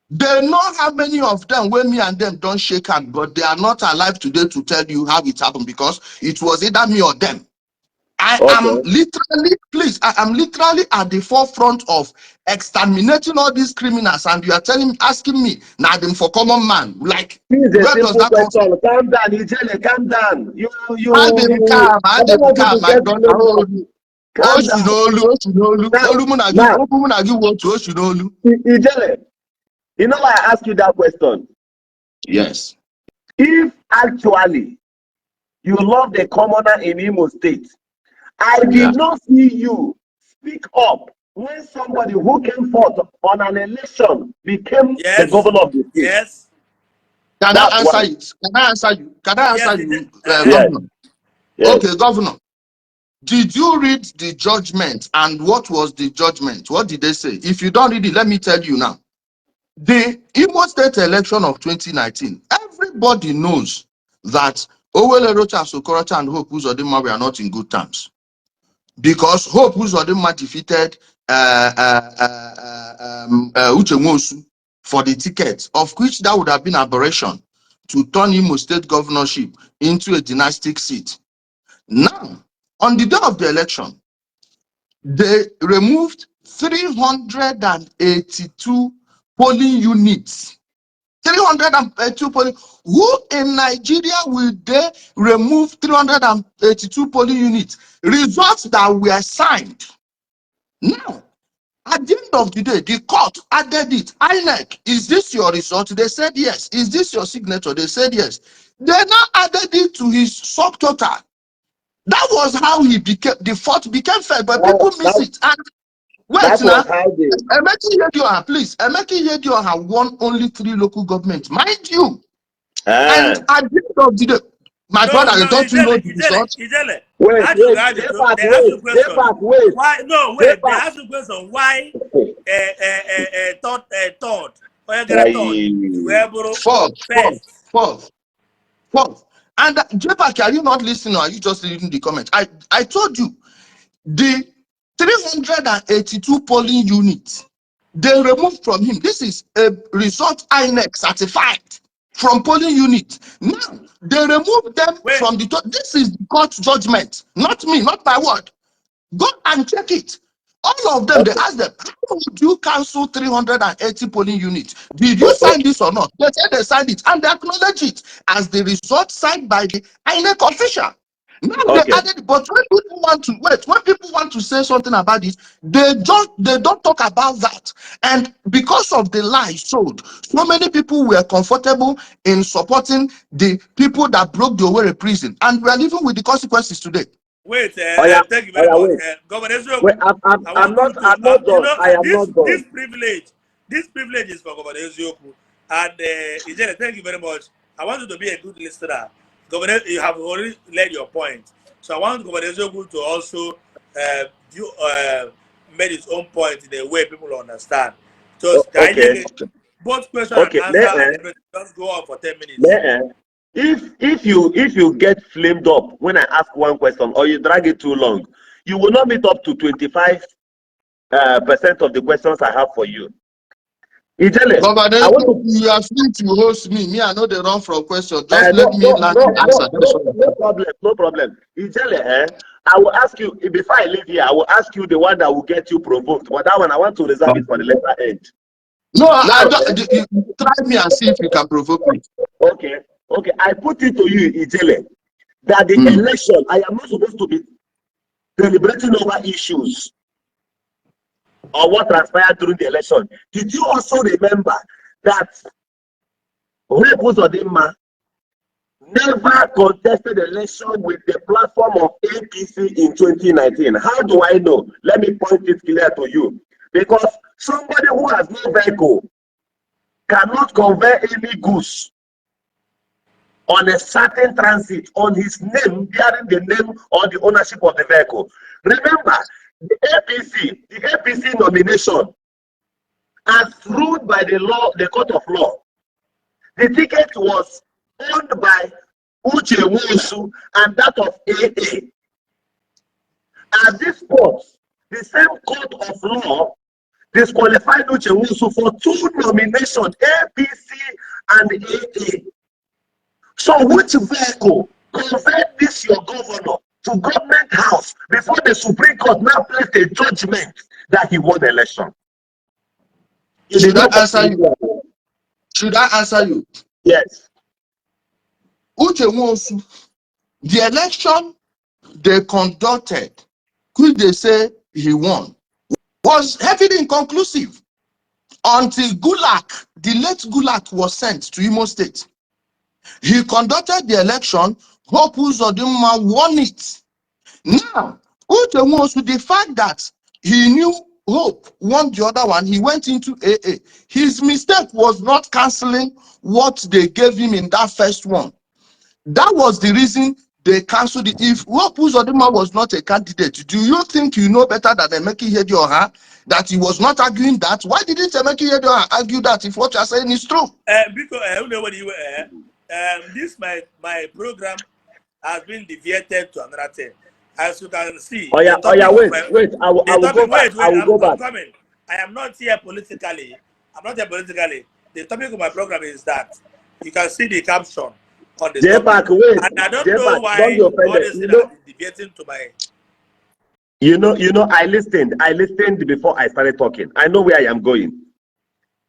They know how many of them when me and them don't shake hand, but they are not alive today to tell you how it happened because it was either me or them. I am literally, please, I am literally at the forefront of exterminating all these criminals, and you are telling, asking me, now them for common man. Like, This is a where does simple that come from? question. Calm down, Ijele, calm down. You, I dem calm, I I don't dem want you calm, to my get brother. blamed up. Calm O si down. n'olu, o si n'olu, Now, olu mụ na gị, now, okwu mụ na gị wụ otu, o si n'olu. Ijele, you know why I ask you that question? Yes. If actually you love the commoner in Imo State, I did not see you speak up when somebody who came forth on an election became the governor of the state. Yes. Can That's I answer why. it? Can I answer you? Can I Yes. answer you, Yes. Governor? Yes. Okay, Governor. Did you read the judgment, and what was the judgment? What did they say? If you don't read it, let me tell you now. The Imo State election of 2019, everybody knows that Owelle Rochas Okorocha and Hope Uzodinma were not in good terms. Because Hope Uzodinma defeated Uche Nwosu for the ticket, of which that would have been aberration to turn Imo State governorship into a dynastic seat. Now, on the day of the election, they removed 382 polling units. 382 polling. Who in Nigeria will they remove 382 polling units? Results that were signed. Now, at the end of the day, the court added it. INEC, is this your result? They said yes. Is this your signature? They said yes. They now added it to his subtotal. That was how he became, the fourth became fair, but people miss it. And wait That now, was how they. Emeka Ihedioha, please, Emeka Ihedioha won only 3 local governments, mind you. And at the end of the day, my No, brother, no, don't you know Ijele, the Ijele, result? Ijele. Wait, Ask you, wait, ask you, J-Pack, they ask you wait, question. J-Pack, wait. Why? No, wait. They J-Pack. ask you question. Why? Third. Why get a third? Where, bro? Fourth, fourth, First. fourth, fourth. And J-Pack, are you not listening or are you just reading the comment? I told you, the 382 polling units, they removed from him. This is a result INEC certified from polling unit. Now, they removed them Wait. from the... This is the court judgment, not me, not my word. Go and check it. All of them, they asked them, how would you cancel 380 polling units? Did you sign this or not? They said they signed it, and they acknowledge it as the result signed by the INEC official. Now they added, but when people want to wait, when people want to say something about this, they don't talk about that. And because of the lie sold, so many people were comfortable in supporting the people that broke the Owerri prison, and we are living with the consequences today. Wait, Oh, yeah. thank you very Oh, yeah, much. wait. Governor Ezra, Wait, I I'm want not, you to, I'm not you done. know, I am this, not done. This privilege is for Governor Ezioku. And Ijele, thank you very much. I want you to be a good listener. Governor, you have already laid your point. So I want Governor Ezioku to also make his own point in a way people understand. So can you get both question and answer and everything, just go on for 10 minutes. If you get flamed up when I ask one question or you drag it too long, you will not meet up to 25% of the questions I have for you. Ijele, Governor, I want to. you are free to host me. Me, I know they run from question. Just let me land the answer. No problem. No problem. Ijele, I will ask you before I leave here. I will ask you the one that will get you provoked. But that one, I want to reserve it for the later end. No, Now, I don't. You try me and see if you can provoke me. Okay, okay. I put it to you, Ijele, that the election, I am not supposed to be deliberating over issues or what transpired during the election. Did you also remember that Hope Uzodinma never contested the election with the platform of APC in 2019? How do I know? Let me point it clear to you. Because somebody who has no vehicle cannot convey any goods. On a certain transit on his name, bearing the name or the ownership of the vehicle. Remember, the APC nomination, as ruled by the law, the court of law, the ticket was owned by Uche Nwosu and that of AA. At this point, the same court of law disqualified Uche Nwosu for two nominations, APC and AA. So which vehicle conveyed this your governor to government house before the Supreme Court now placed a judgment that he won the election? You did Should I not answer you? Should I answer you? Yes. Uche Nwosu, the election they conducted, which they say he won, was heavily inconclusive until Gulak, the late Gulak, was sent to Imo State. He conducted the election. Hope Uzodinma won it. Now, Uche Nwosu, the fact that he knew Hope won the other one, he went into AA. His mistake was not canceling what they gave him in that first one. That was the reason they canceled it. If Hope Uzodinma was not a candidate, do you think you know better than Emeka Ihedioha that he was not arguing that? Why didn't Emeka Ihedioha argue that if what you are saying is true? Because you know what you this my program has been deviated to another thing. As you can see, Oh yeah, the oh yeah, topic of wait, my wait. I will, the I will go topic. back. Wait, I wait. will I'm, go I'm back. coming. I am not here politically. I'm not here politically. The topic of my program is that you can see the caption on the J topic, Park, wait. and I don't J know Park, don't why be all offended. this You thing know, has been deviating to my. you know, I listened. I listened before I started talking. I know where I am going.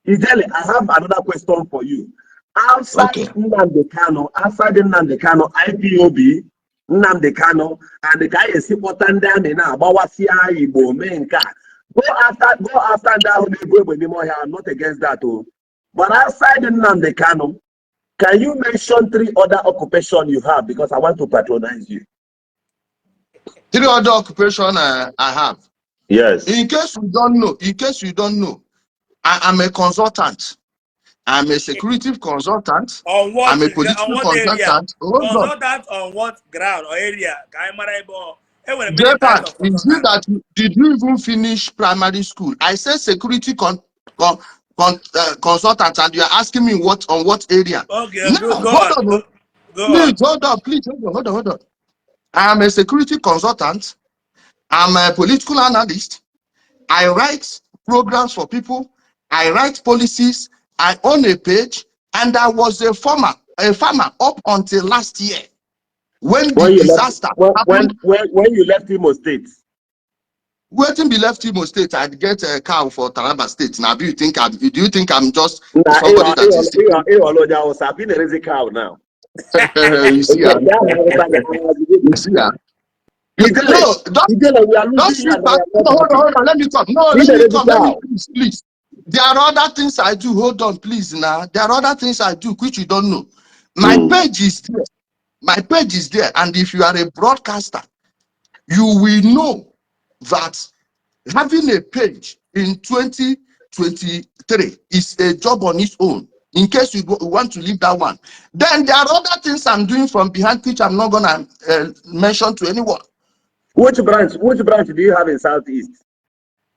Ijele, I have another question for you. Outside Nnamdi Kanu, outside Nnamdi Kanu, IPOB, Nnamdi Kanu, and the guy is kpọta ndị amị na-agbawasịa Igbo mee nke a. Go after ndị ahụ na-ebu egbe n'ime ọhịa. I'm not against that, oh. But outside Nnamdi Kanu, can you mention three other occupation you have? Because I want to patronize you. Three other occupation I have. Yes. In case you don't know, in case you don't know, I am a consultant. I'm a security consultant. On what I'm a on political what area? consultant. Hold on. Consultant on what ground or area? Ka anyị mara ebe ọ. E nwere many types JPAC, of is it consultant. that you, did you even finish primary school? I said security consultant, and you are asking me what on what area? Okay, Now, go, go hold on. on, Go, go on. please, hold on, please, hold on, hold on, hold on. I am a security consultant. I'm a political analyst. I write programs for people. I write policies. I own a page, and I was a farmer up until last year when the When you left, disaster when, when, happened. when you left Imo State, Wetin be left Imo State, I'd get a cow for Taraba State. Now, do you think I'm just na somebody that is ịghọrọ onye Hausa, ị na-erezi cow now. You see, ah, you see, ah. Ijele, No, don't Ijele, we are don't losing you switch and back. we are No, not hold on, happy. hold on. Let me come. No, Ị let me na-erezi come. Let me cow. please, please. There are other things I do. Hold on, please. Now, there are other things I do which you don't know. My page is there. My page is there, and if you are a broadcaster, you will know that having a page in 2023 is a job on its own. In case you want to leave that one, then there are other things I'm doing from behind which I'm not gonna mention to anyone. Which branch do you have in Southeast?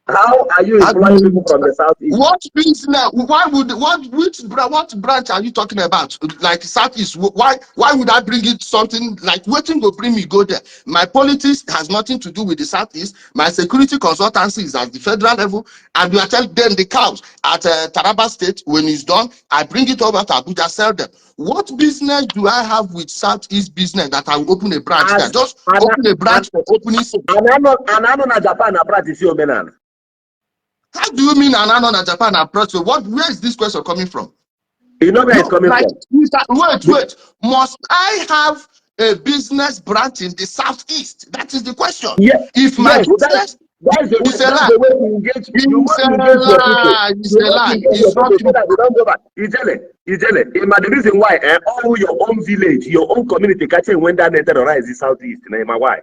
How are you employing people from the Southeast? What business? Why would what which what branch are you talking about? Like Southeast? Why would I bring it something like wetin go bring me go there? My politics has nothing to do with the Southeast. My security consultancy is at the federal level, and we are telling them the cows at Taraba State. When it's done, I bring it over to Abuja, sell them. What business do I have with Southeast business that I will open a branch there? As Just and open a branch for opening sake. And anọ na Japan na practice omenala. How do you mean and na Japan approach? So what? Where is this question coming from? You know where it's No, coming like, from. wait, wait. Must I have a business branch in the Southeast? That is the question. Yeah, If my yes, business that's the way. is a That's lie, the way to engage. You it's want a to engage your people. lie, it's You a want to lie. engage It's your not people so true. that they don't go back. Ijele, Ijele. Ima, the reason why, all your own village, your own community, catching when that terrorize the Southeast, na Ima, why?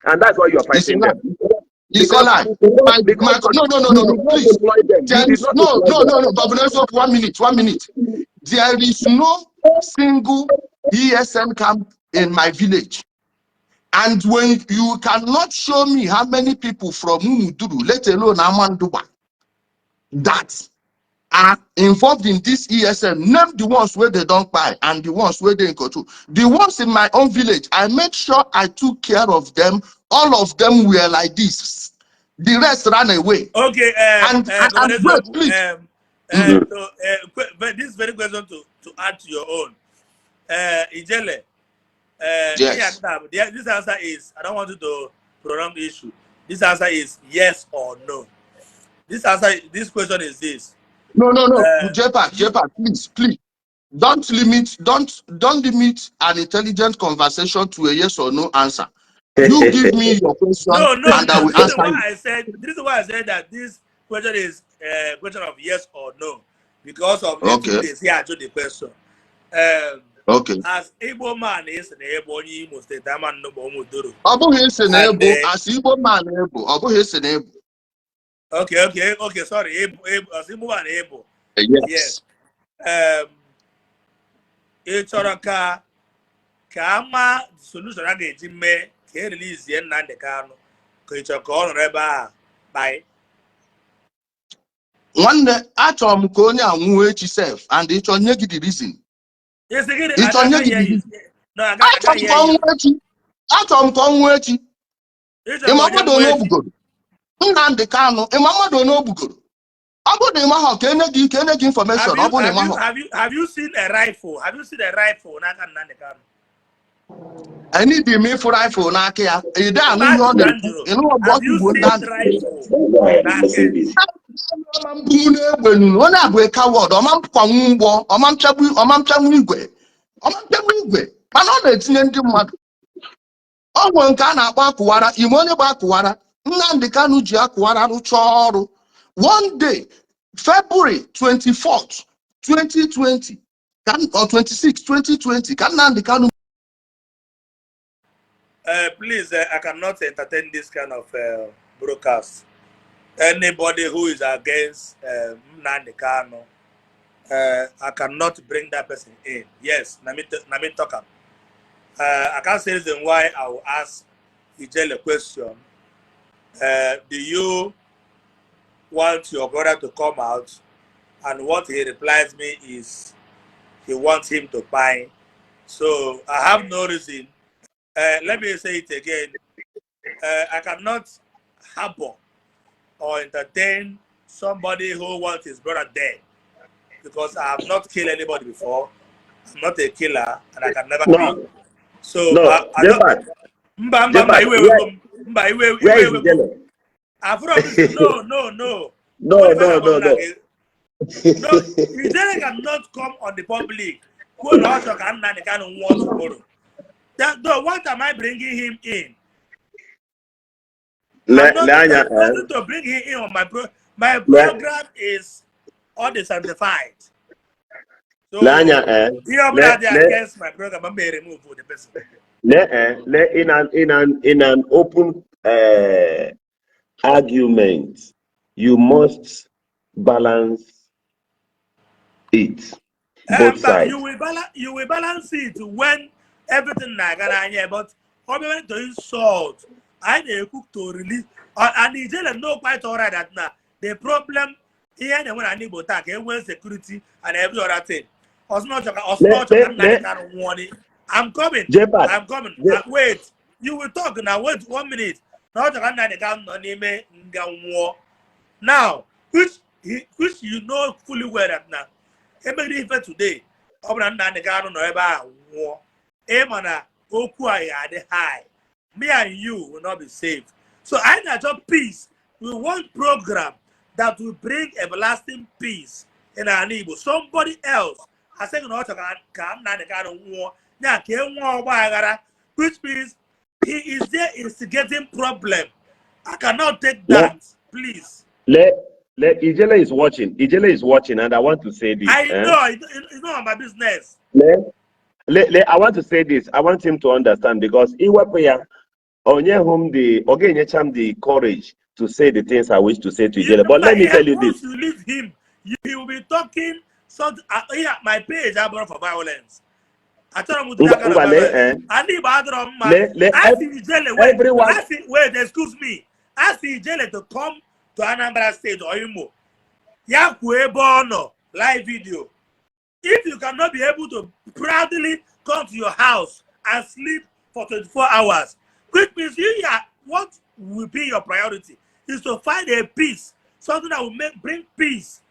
And that's why you are It's a fighting lie. them. It's a Because, lie. because, My, because no, no, no, you no, no. did not Please. employ them. You There did is not no, employ no, them. no, no. Governor, one minute, one minute. There is no single ESN camp in my village. And when you cannot show me how many people from Umuduru, let alone Amanduba, that are involved in this ESN, name the ones where they don't buy and the ones where they in control. The ones in my own village, I made sure I took care of them. All of them were like this. The rest ran away. Okay, And and wait, please. So, but this very question to add to your own. Ijele, Yes. this answer is, I don't want you to prolong the issue. This answer is yes or no. This question is this. No. Jepak, Jepak, please, please. Don't limit an intelligent conversation to a yes or no answer. You give me your question No, and I no. will This is answer why you. I said. This is why I said that this question is a question of yes or no, because of the two days here I the question. As Igbo man is na ebe onye Imo State, ama nnukwu Umuduru. Ọ bụghị isi na And ịbụ, as Igbo man ịbụ, ọ bụghị isi na ịbụ. Okay, sorry, Igbo, Igbo, as Igbo man Igbo. Yes. Yes. Ị chọrọ ka ama solution a ga-eji mee ka e release Nnamdi Kanu, ka ị chọrọ ka ọ nọrọ ebe a bye? Nwanne, achọrọ m ka onye a nwụọ echi sef, and ị chọrọ nye gị the reason. Isi gịnị? Ị chọrọ nye gị the reason. No, Achọrọ m ka ọ nwụọ echi. Achọrọ m ka ọ nwụọ echi. Ịma mmadụ onye o gbugoro? Nnamdi Kanu, ịma mmadụ onye o gbugoro? Ọ bụrụ na ị mahọ, ka enye gị information. Ọ bụrụ na ị mahọ. Have you seen a rifle? Have you seen a rifle n'aka Nnamdi Kanu? I need m ịfụ rifle n'aka ya. Ị dị anụ ihe ọ na-ekwu? Ịnụ ọgbọ igbo ndị ọma mbụ n'egbe nunu? Onye a bụ coward. Ọma mpkwanwu mgbọ, ọma mpịagbu, ọma mpịanwu igwe, ọma mpịagbu igwe, mana ọ na-etinye ndị mmadụ. Ọ nwere nke a na-akpọ akụwara ime onye bụ akụwara. Nnamdi Kanu ji akụwara rụchaa ọrụ. One day, February 24th 2020 or 26 2020, ka Nnamdi Kanu Please, I cannot entertain this kind of broadcast. Anybody who is against Nnamdi Kanu, I cannot bring that person in. Yes, let me talk am. I can't say reason why I will ask Ijele a question. Do you want your brother to come out? And what he replies me is he wants him to buy. So I have no reason. Let me say it again. I cannot harbor or entertain somebody who wants his brother dead because I have not killed anybody before. I'm not a killer and I can never No, be. So no, I don't. Jepak, Mba, mba, mba, Jepak, iwe where, wego m. Mba, iwe where iwe is wego m. Ijele? Afro, no. No, What if I no, come no. No, Ijele cannot come on the public. Kwuo na ọ chọrọ ka Nnamdi Kanu nwụọ tomorrow. Though, what am I bringing him in? I'm not Le anya, there's nothing to bring him in on my le, program is all the sanctified. So le anya, eh, ihe ọbụla le, dị le, against my program, I'm may remove the person. Le, eh, le, in an open argument, you must balance it, both But you sides. will balance it when everything na-aga n'anya, but ọ bịa to insult, anyị na-ekwu to release and Ijele know quite alright that na the problem ihe na-enwe na Igbo taa ka e nwee security and every other thing. Ọsọ Le, ọchọ ka le, Nnamdi le, Kanu nwụọ ni. I'm coming. Jepak, I'm coming. Je, Wait, you will talk now. Wait one minute. Na ọ chọrọ ka Nnamdi Kanu nọ n'ime nga nwụọ now, which you know fully well that na emegide ife today, ọ bụrụ na Nnamdi Kanu nọ ebe a nwụọ, ịma na okwu a ga-adị high. Me and you will not be safe. So anyị na-achọ peace. We want program that will bring everlasting peace in ala Igbo. Somebody else asịghị na ọ chọrọ ka Nnamdi Kanu nwụọ ya ka e nwee ọgba aghara, which means he is there instigating problem. I cannot take Le, that, please. Le, Ijele is watching. Ijele is watching, and I want to say this. I Eh? know it's not my business. Le, I want to say this. I want him to understand because iwepụ ya, onye hụ the, ọ ga-enyecha m the courage to say the things I wish to say to You Ijele. But know, let me tell you once this. you leave him, he will be talking. So yeah, my page abụrụ for violence. Achọrọ m ụdị aka na Ngwa lee violence. eh. Ndị Igbo adọrọ mma. Lee lee Asị Ijele, wait, everyone. asị, wait, excuse me. Asị Ijele to come to Anambra State or Imo. Ya kwuo ebe ọ nọ, live video. If you cannot be able to proudly come to your house and sleep for 24 hours, which means you are, what will be your priority is to find a peace, something that will make bring peace.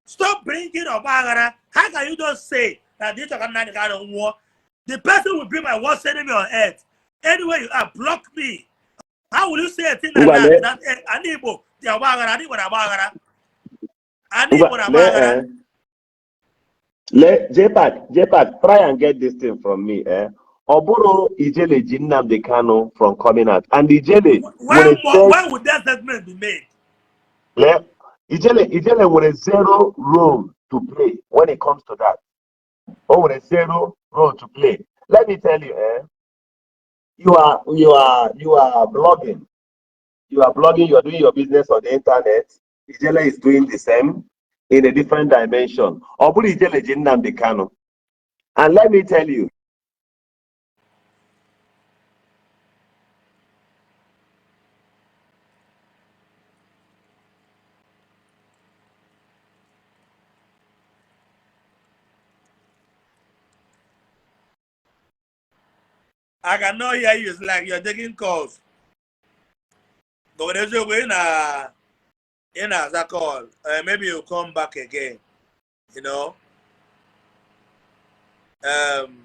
Stop bringing ọgbaghara. How can you just say that this war? The person will be my worst enemy on earth. Anywhere you are, block me. How will you say a thing like Ngwa that? lee That eh, Igbo, the ọgbaghara, Ani Igbo na ọgbaghara. Ani ngwa Igbo na lee ọgbaghara. eh. Lee JPAC, JPAC, try and get this thing from me, eh. Ọ bụrụ Ijele ji Nnamdi Kanu from coming out, and Ijele When nwere zero, when would that statement be made? lee Ijele nwere zero role to play when it comes to that. O nwere zero role to play. Let me tell you, eh, you are blogging. You are blogging, you are doing your business on the internet. Ijele is doing the same in a different dimension. Ọ bụrụ Ijele ji Nnamdi Kanu. And let me tell you, I cannot hear you. It's like you're taking calls. But there's a way in a call. Maybe you'll come back again. You know. Um.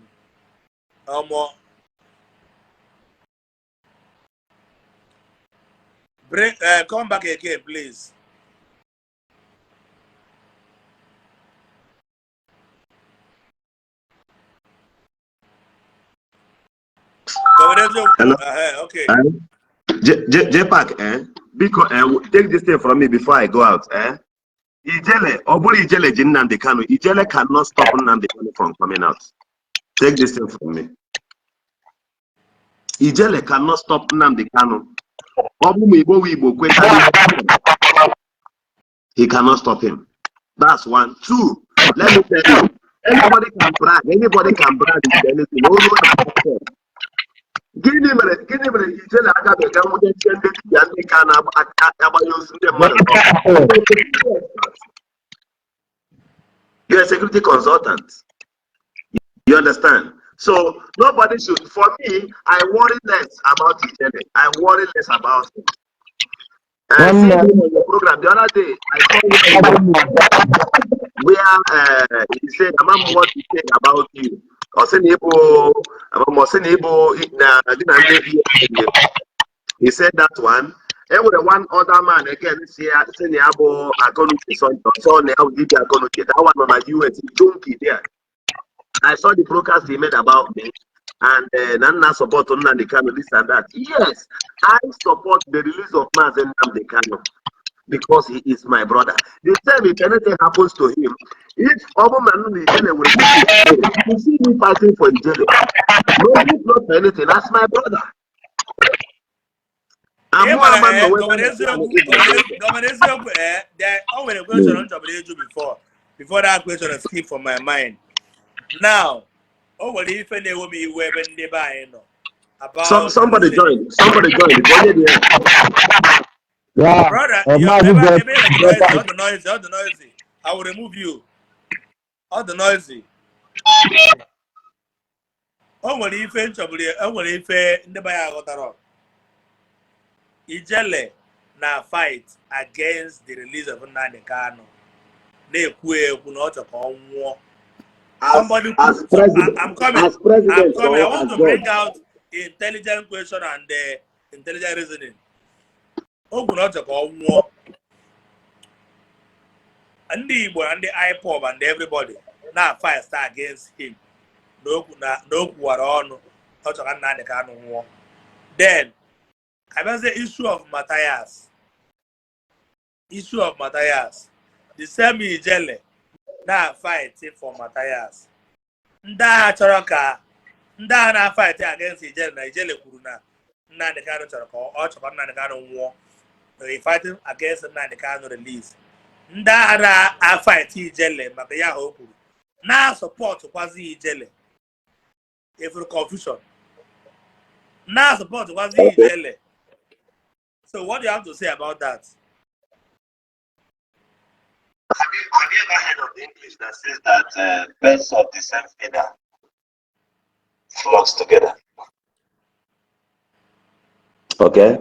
Bring. Come back again, please. But there's a. Hello. Okay. J J JPAC, eh? Biko, eh, take this thing from me before I go out, eh? Ijele, ọ bụrụ Ijele ji Nnamdi Kanu, Ijele cannot stop Nnamdi Kanu from coming out. Take this thing from me. Ijele cannot stop Nnamdi Kanu. Ọ bụ ma Igbo wu Igbo kweta n'ihe, he cannot stop him. That's one. Two, let me tell you, anybody can brag, anybody can brag with anything. O ruo na gịnị mere Ijele agaghị aga nwunye ndị dibịa ndị ka na-agbanye ozu ndị mmadụ n'ọkụ? You're a security consultant. You understand? So nobody should. For me, I worry less about Ijele. I worry less about him. Nwanne Seeing him on your program the other day, I saw where he said, "Amam what he said about you." Ọ sị na ịbụ, amam ọ sị na ịbụ na gị na ndị ESN. He said that one. E nwere one other man again si ya sị na ya bụ Akọnuche Sunday, ọsọ na ya bụ dibịa Akọnuche. That one nọ na US, junkie there. I saw the broadcast he made about me and Nana support Nnamdi Kanu, this and that. Yes, I support the release of Mazi Nnamdi Kanu because he is my brother. The same if anything happens to him, if Obu Ijele will you see me fighting for Ijele. No, if not for anything, that's my brother. Ị Amụ mara ama eh, na whether Governor Eziokwu, Governor Eziokwu, eh, there o nwere question m chọburu ịjụ before that question skip from my mind. Now, o nwere ife na-ewe m iwe ebe ndị be anyị nọ about Somebody this. join. Somebody join. Onye dị ya. Yeah, Brother, your Maazị ebe Jeff ebe ị nọ noisy, Jeff all the noisy, all the noisy. I will remove you. All the noisy. O nwere ife m chọburu, o nwere ife ndị be anyị aghọtara. Ijele na fight against the release of Nnamdi Kanu. Na-ekwu ekwu na ọ chọ ka ọ nwụọ. As Somebody as so president, I'm coming. as I'm president coming. I or want as to bring judge. out intelligent question and intelligent reasoning. O kwuru na ọ chọ ka ọ nwụọ. Ndị Igbo na ndị IPOB and everybody na fight against him. Na okwu na o kwuwara ọnụ ọ chọ ka Nnamdi Kanu nwụọ. Then abịazie issue of Matthias. Issue of Matthias. The same Ijele na fight for Matthias. Ndị agha chọrọ ka ndị agha na-fight against Ijele na Ijele kwuru na Nnamdi Kanu chọrọ ka ọ chọrọ ka Nnamdi Kanu nwụọ. They fighting against Nnamdi Kanu release. Ndị agha na-afight Ijele maka ya ha o kwuru na-asupport kwazi Ijele efuru confusion na-asupport kwazi Ijele. So what do you have to say about that? Have you ever heard of the English that says that birds of the same feather flocks together? Okay.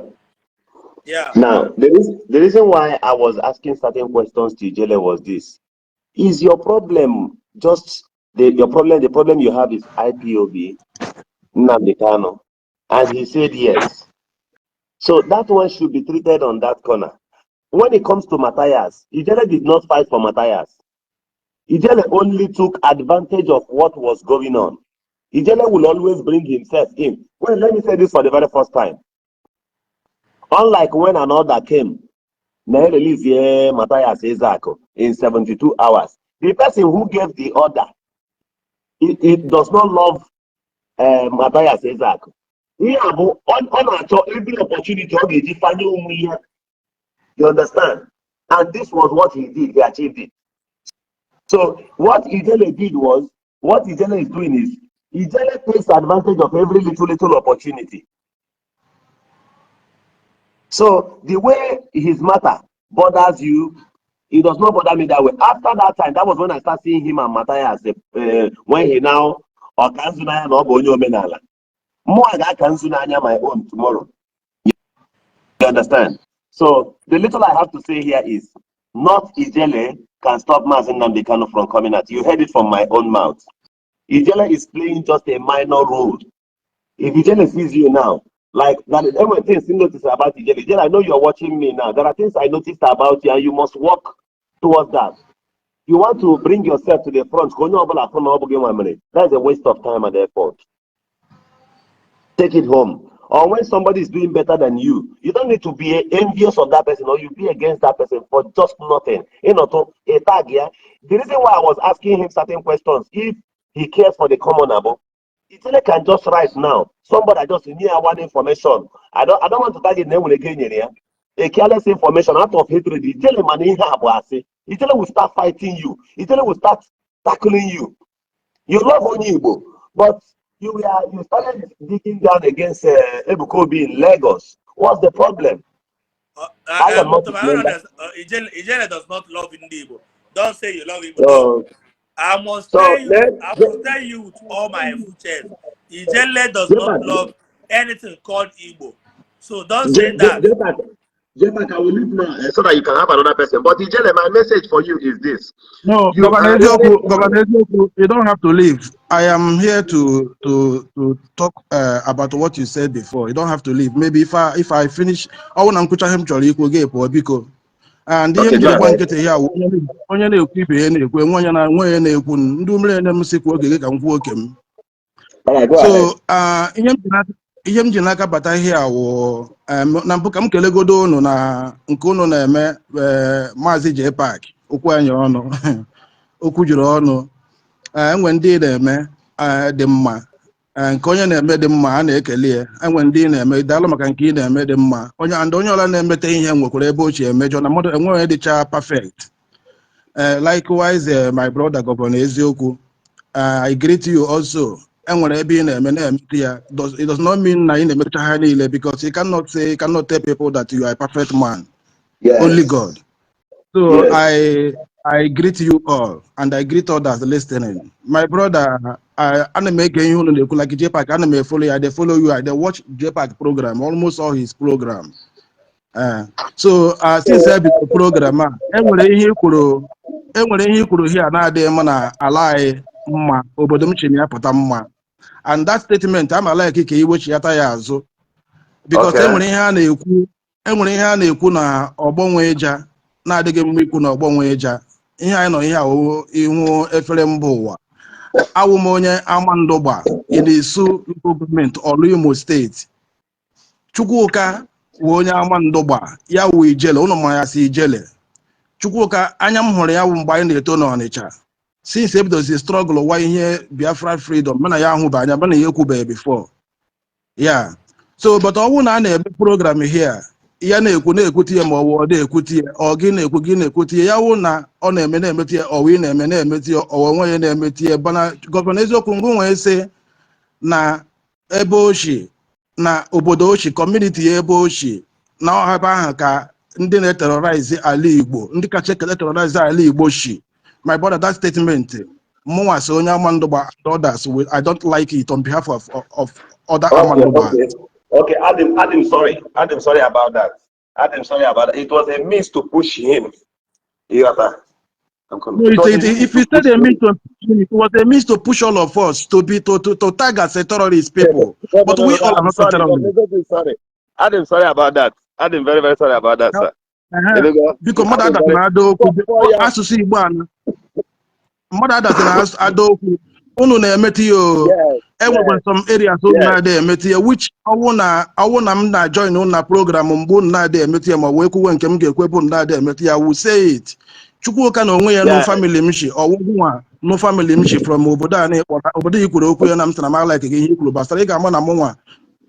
Yeah. Now, the reason why I was asking certain questions to Ijele was this: Is your problem just the your problem? The problem you have is IPOB, Nnamdi Kanu, and he said yes. So that one should be treated on that corner. When it comes to Matthias, Ijele did not fight for Matthias. Ijele only took advantage of what was going on. Ijele will always bring himself in. Well, let me say this for the very first time. Unlike when another came, na release here Matthias Ezeaku in 72 hours. The person who gave the order, it does not love Matthias Ezeaku. Ihe a bụ ọ na-achọ every opportunity ọ ga-eji fanye onwe ya. You understand? And this was what he did. He achieved it. So what Ijele did was, what Ijele is doing is, Ijele takes advantage of every little, little opportunity. So the way his matter bothers you, it does not bother me that way. After that time, that was when I started seeing him and Matthias when he now ọka nzu n'anya na ọ bụ onye omenala. Mụ a ga-aka nzu n'anya my own tomorrow. You understand? So the little I have to say here is not Ijele can stop Mazi Nnamdi Kanu from coming out. You heard it from my own mouth. Ijele is playing just a minor role. If Ijele sees you now, like that, there things you notice about Ijele. Ijele, I know you're watching me now. There are things I noticed about you, and you must work towards that. You want to bring yourself to the front. That's a waste of time and effort. Take it home. Or when somebody is doing better than you, you don't need to be envious of that person or you be against that person for just nothing. To a tag, yeah. The reason why I was asking him certain questions, if he cares for the common abo, Ijele can just write now. Somebody just need one information. I don't want to tag it name again here. A careless information out of hatred. Ijele man ihe abụ asị. Ijele will start fighting you. Ijele will start tackling you. You love onye Igbo, but you started digging down against Ebuka Obi in Lagos. What's the problem? I am not To my a member. honest, Ijele does not love Ndi Igbo. Don't say you love Igbo. No. So, I must so tell you, let I must tell you with all my full chest. Ijele does not love anything called Igbo. So don't say that. J-Pack, I will leave now so that you can have another person. But Ijele, my message for you is this. No, You Governor are Ezeoku, Governor Ezeoku, you don't have to leave. I am here to talk about what you said before. You don't have to leave. Maybe if I finish, ọ bụrụ na m kwucha ihe m chọrọ ikwu gị pụọ biko. And ihe Okay, m go jiri gba ahead. Nkịtị ya wụ onye na-ekwu ibe ya na-ekwu enwe onye na nwe onye na-ekwu ndị mmiri na m si kwuo oge gị ka m kwuo oke m. All right, go ahead. So ihe m ji n'aka bata ihe a wụ na mbụ ka m kelegodo unu na nke unu na-eme, Maazị J Park, okwu anyị ọnụ okwu juru ọnụ. Enwe ndị na-eme dị mma. Nke onye na-eme dị mma a na-ekele ya. Enwe ndị na-eme, daalụ maka nke ị na-eme dị mma. Onye and onye ọla na-emete ihe nwekwara ebe ochie emejọ na mmadụ enweghị onye dịcha perfect. Likewise, my brother Governor Eziokwu, I greet you also. Enwere ebe ị na-eme na-emete ya. It does not mean na ị na-emecha ha niile, because you cannot tell people that you are a perfect man. Only God. So I greet you all and I greet others listening. My brother, ana m ege ihe unu na-ekwu like JPAC, ana m efollow ya, I dey follow you, I dey watch JPAC program, almost all his program. So since e bido program a, enwere ihe i kwuru here na-adịghị mma na ala anyị mma, obodo m chiri ya pụta mma. And that statement, ama like ka iwechiata ya azụ because enwere ihe a na-ekwu na ọgbọnwe ịja na-adịghị mma ikwu na ọgbọnwe ịja ihe anyị nọ ihe awụ ihu efere mba ụwa. Awụ m onye Amandụgba in Isu Local Government, Ọlụ, Imo Steeti. Chukwuka wụ onye Amandụgba, ya wụ Ijele ụnụ ma ya si Ijele Chukwuka. Anya m hụrụ ya wụ mgbe anyị na-eto n'Ọnịcha. Since ebidozi struggle wa ihe Biafra freedom, mana ya ahụba anya mana ya ekwubeghị before ya. So but ọ bụrụ na a na-eme program here Ya na-ekwu na-ekwute ya, ma ọ wụ ọ na-ekwute ya, ọ gị na-ekwu, gị na-ekwute ya, ya wụ na ọ na-eme na-emete ya, ọ wụ ị na-eme na-emete ya, ọ wụ onwe ya na-emete ya. Bana Governor Eziokwu, ngụ nwee sị na ebe ochi na obodo ochi, community ya, ebe ochi na ọha, ebe ahụ ka ndị na-eterrorize ala Igbo, ndị kacha eterrorize ala Igbo shi. My brother, that statement, mụnwa sị onye Amandugba and others, I don't like it on behalf of other Amandugba. Okay. Adam, Adam, sorry. Adam, sorry about that. Adam, sorry about that. It was a means to push him. You got that? I'm coming. No, It was a means if to you said push a him. means to, it was a means to push all of us to be to tag as a terrorist people. No, But no, we no, no, all are I'm not a sorry. terrorist. I'm sorry. Adam, sorry about that. Adam, very, very sorry about that, sir. Here we go. Biko, mmadụ Adam, adatị very na ada okwu. For your Asụsụ Igbo a na mmadụ adatị na ada okwu unu na-emete ya o. Enwekwa some areas unu na-adị emete ya, which ọwụ na m na-join unu na program mgbe unu na-adị emete ya, ma ọ wee kwuwe nke m ga-ekwe bụ unu na-adị emete ya, will say it. Chukwuka na onwe ya nụ family m shi ọwụ nwa nụ family m shi from obodo a na-ekpọ obodo i kwuru okwu ya na m sị na m like gị ihe i kwuru gbasara. Ị ga-ama na mụ nwa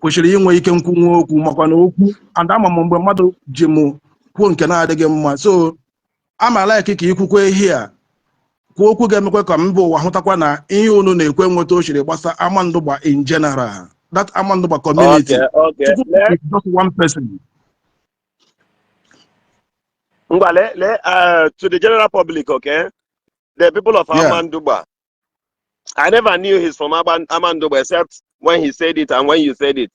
kwesịrị inwe ike nkwunwe okwu makwa na okwu, and ama m mgbe mmadụ ji mụ kwuo nke na-adịghị mma. So ama like ka ikwukwe ihe a, kwuo okwu ga-emekwa ka mba ụwa hụtakwa na ihe unu na-ekwe nweta o siri gbasa Amandugba in general, that Amandugba community. Chukwu Lee, is just one person. Ngwa, lee, to the general public, okay? The people of Amandugba. I never knew he's from Amandugba except when he said it and when you said it.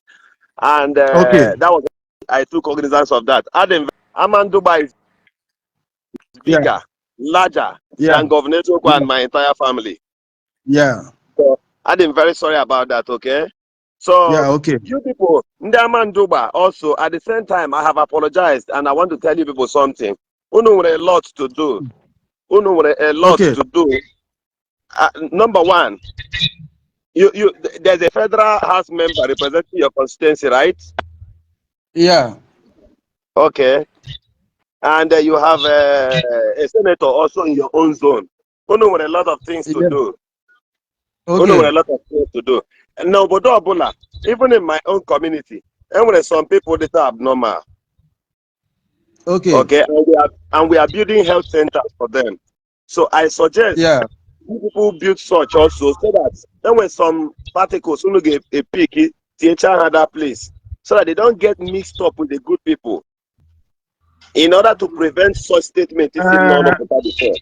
And that was, I took cognizance of that. Adam, Amandugba is bigger, larger than Governor Toko and my entire family. So, Adam, very sorry about that, okay? So, Yeah, okay. you people, Ndị Amandugba, also, at the same time, I have apologized and I want to tell you people something. Unu nwere a lot to do. Unu nwere a lot to do. Number one, there's a federal house member representing your constituency, right? Yeah. Okay. And you have a senator also in your own zone. Unu nwere a lot of things to do. Unu nwere a lot of things to do. N'obodo ọbụla, even in my own community, enwere some people that are abnormal. Okay, and we are building health centers for them. So I suggest you people build such also so that then when some particles unu ga-pick tinyecha ha that place so that they don't get mixed up with the good people, in order to prevent such statement isi n'ọnụ pụta before.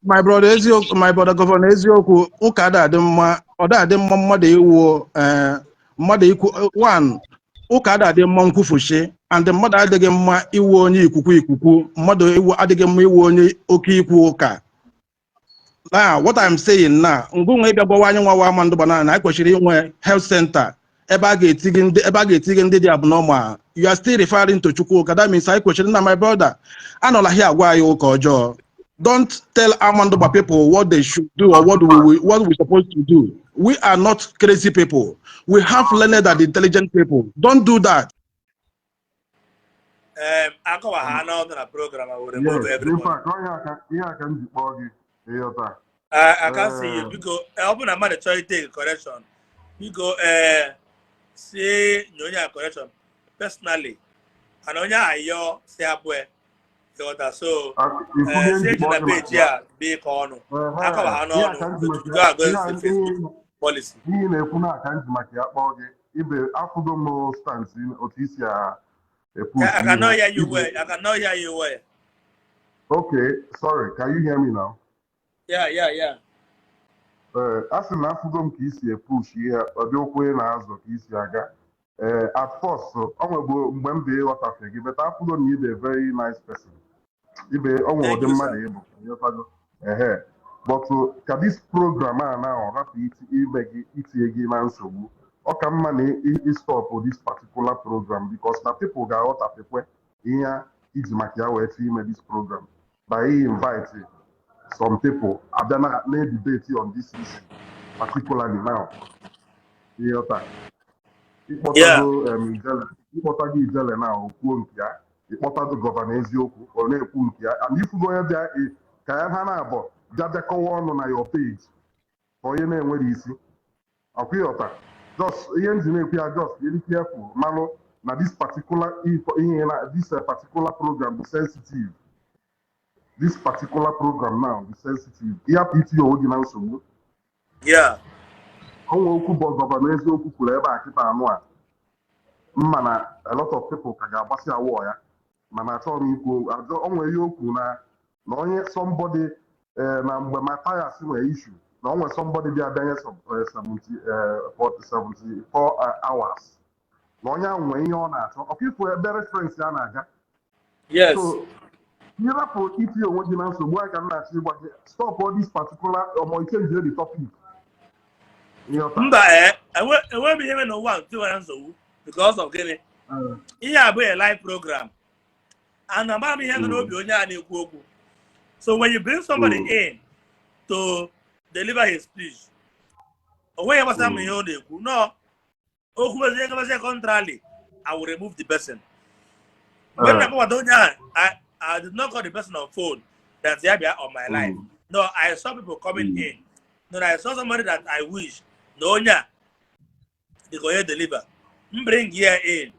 My brother eziokwu, my brother Governor eziokwu, ụka ada adị mma, ọ da adị mma mmadụ iwu mmadụ ikwu one ụka ada adị mma nkwufushi, and mmadụ adịghị mma iwu onye ikuku ikuku, mmadụ iwu adịghị mma iwu onye oke ikwu ụka. Now, what I'm saying now, ngụnwa ịbịa gwawa anyị nwawa Amandugba na anyị kwesịrị inwe health center ebe a ga-etinye ndị, ebe a ga-etinye ndị dị abnormal, you are still referring to Chukwuka. That means anyị kwesịrị na, my brother, anọla here agwa anyị ụka ọjọọ. Don't tell Amandugba people what they should do or what we supposed to do. We are not crazy people. We have learned and intelligent people. Don't do that. Akọwa ha n'ọnụ na program, I will remove Yes, in everybody. fact, ọ ihe aka m ji kpọọ gị, ịghọta. I can't see you. Biko, ọ bụrụ na mmadụ chọrọ take correction, biko, si nye onye a correction personally, and onye a ayọ si hapụ ya, ịghọta? So Ifu ihe m si ji eji kpọọ na gị maka peji ya. A bụ ịkọ ọnụ akọwa ha Ihe aka n'ọnụ m ji maka go ya against the ihe Facebook policy. Ihe ị na-ekwu na aka m ji maka ya kpọọ gị ibe, afụgo m stance otu isi a epush I cannot ihe hear you iji well. I cannot hear you well. Okay, sorry, can you hear me now? Yeah. Ee, a sị na afụgo m ka isi epush ihe, ọ dị ụkwụ ị na-azụ ka isi aga. Ee, at first ọ nwebụ mgbe m bụ ịghọtafe gị, but afụgo na ibe very nice person ibe, ọ nwere Thank ụdị you, sir. mmadụ ịbụ, ịghọtago? Ehe, but ka this program a na ọ rapụ ime gị, itinye gị na nsogbu, ọ ka mma na stop this particular program, because na people ga-aghọtafekwe ihe iji maka ya wee chọọ ime this program by invite some people abịa na na-debate on this issue particularly now, ịghọta? Ịkpọtago Ijele, ịkpọtago Ijele na okwuo nke ya, ịkpọtago Governor Eziokwu, ọ na-ekwu nke ya, and ifugo onye bịa ka ya ha na-abọ bịa bịakọwa ọnụ na your page ka onye na-enwere isi ọkwa, ịghọta? Just ihe m ji na-ekwu ya, just be careful, malụ Na this particular ihe na this particular program be sensitive. This particular program now be sensitive. Ịhapụ itinye onwe gị na nsogbu. Onwe okwu bụ Governor Eziokwu kwuru ebe a kịta anụ a mma na a lot of people ka ga-agbasi awọ ya, mana achọghị m ikwu ajọ. O nwere ihe okwu na onye somebody na mgbe Matthias nwere issue na o nwere somebody bịa bịanye 70 40 74 hours na onye ahụ nwere ihe ọ na-achọ ọkwa ifo ebe reference ya na-aga. So ịrapụ itinye onwe gị na nsogbu a ka m na-achọ ịgwa gị, stop all this particular ọmọ change the topic. Ịghọta? Mba, ee, enwe m ihe mere n'ụwa nke nwere nsogbu because of gịnị? Ihe a bụ a live program and amara m ihe nọ n'obi onye a na-ekwu okwu. So when you bring somebody in to deliver his speech, o nweghị gbasara m ihe ọ na-ekwu. No okwu mezie gabazie contrarily, I will remove the person. Mgbe m na-akpọbata onye ahụ, I did not call the person on phone that ya bịa on my live. No, I saw people coming in. No, I saw somebody that I wish na onye a dịka onye deliver m bring here in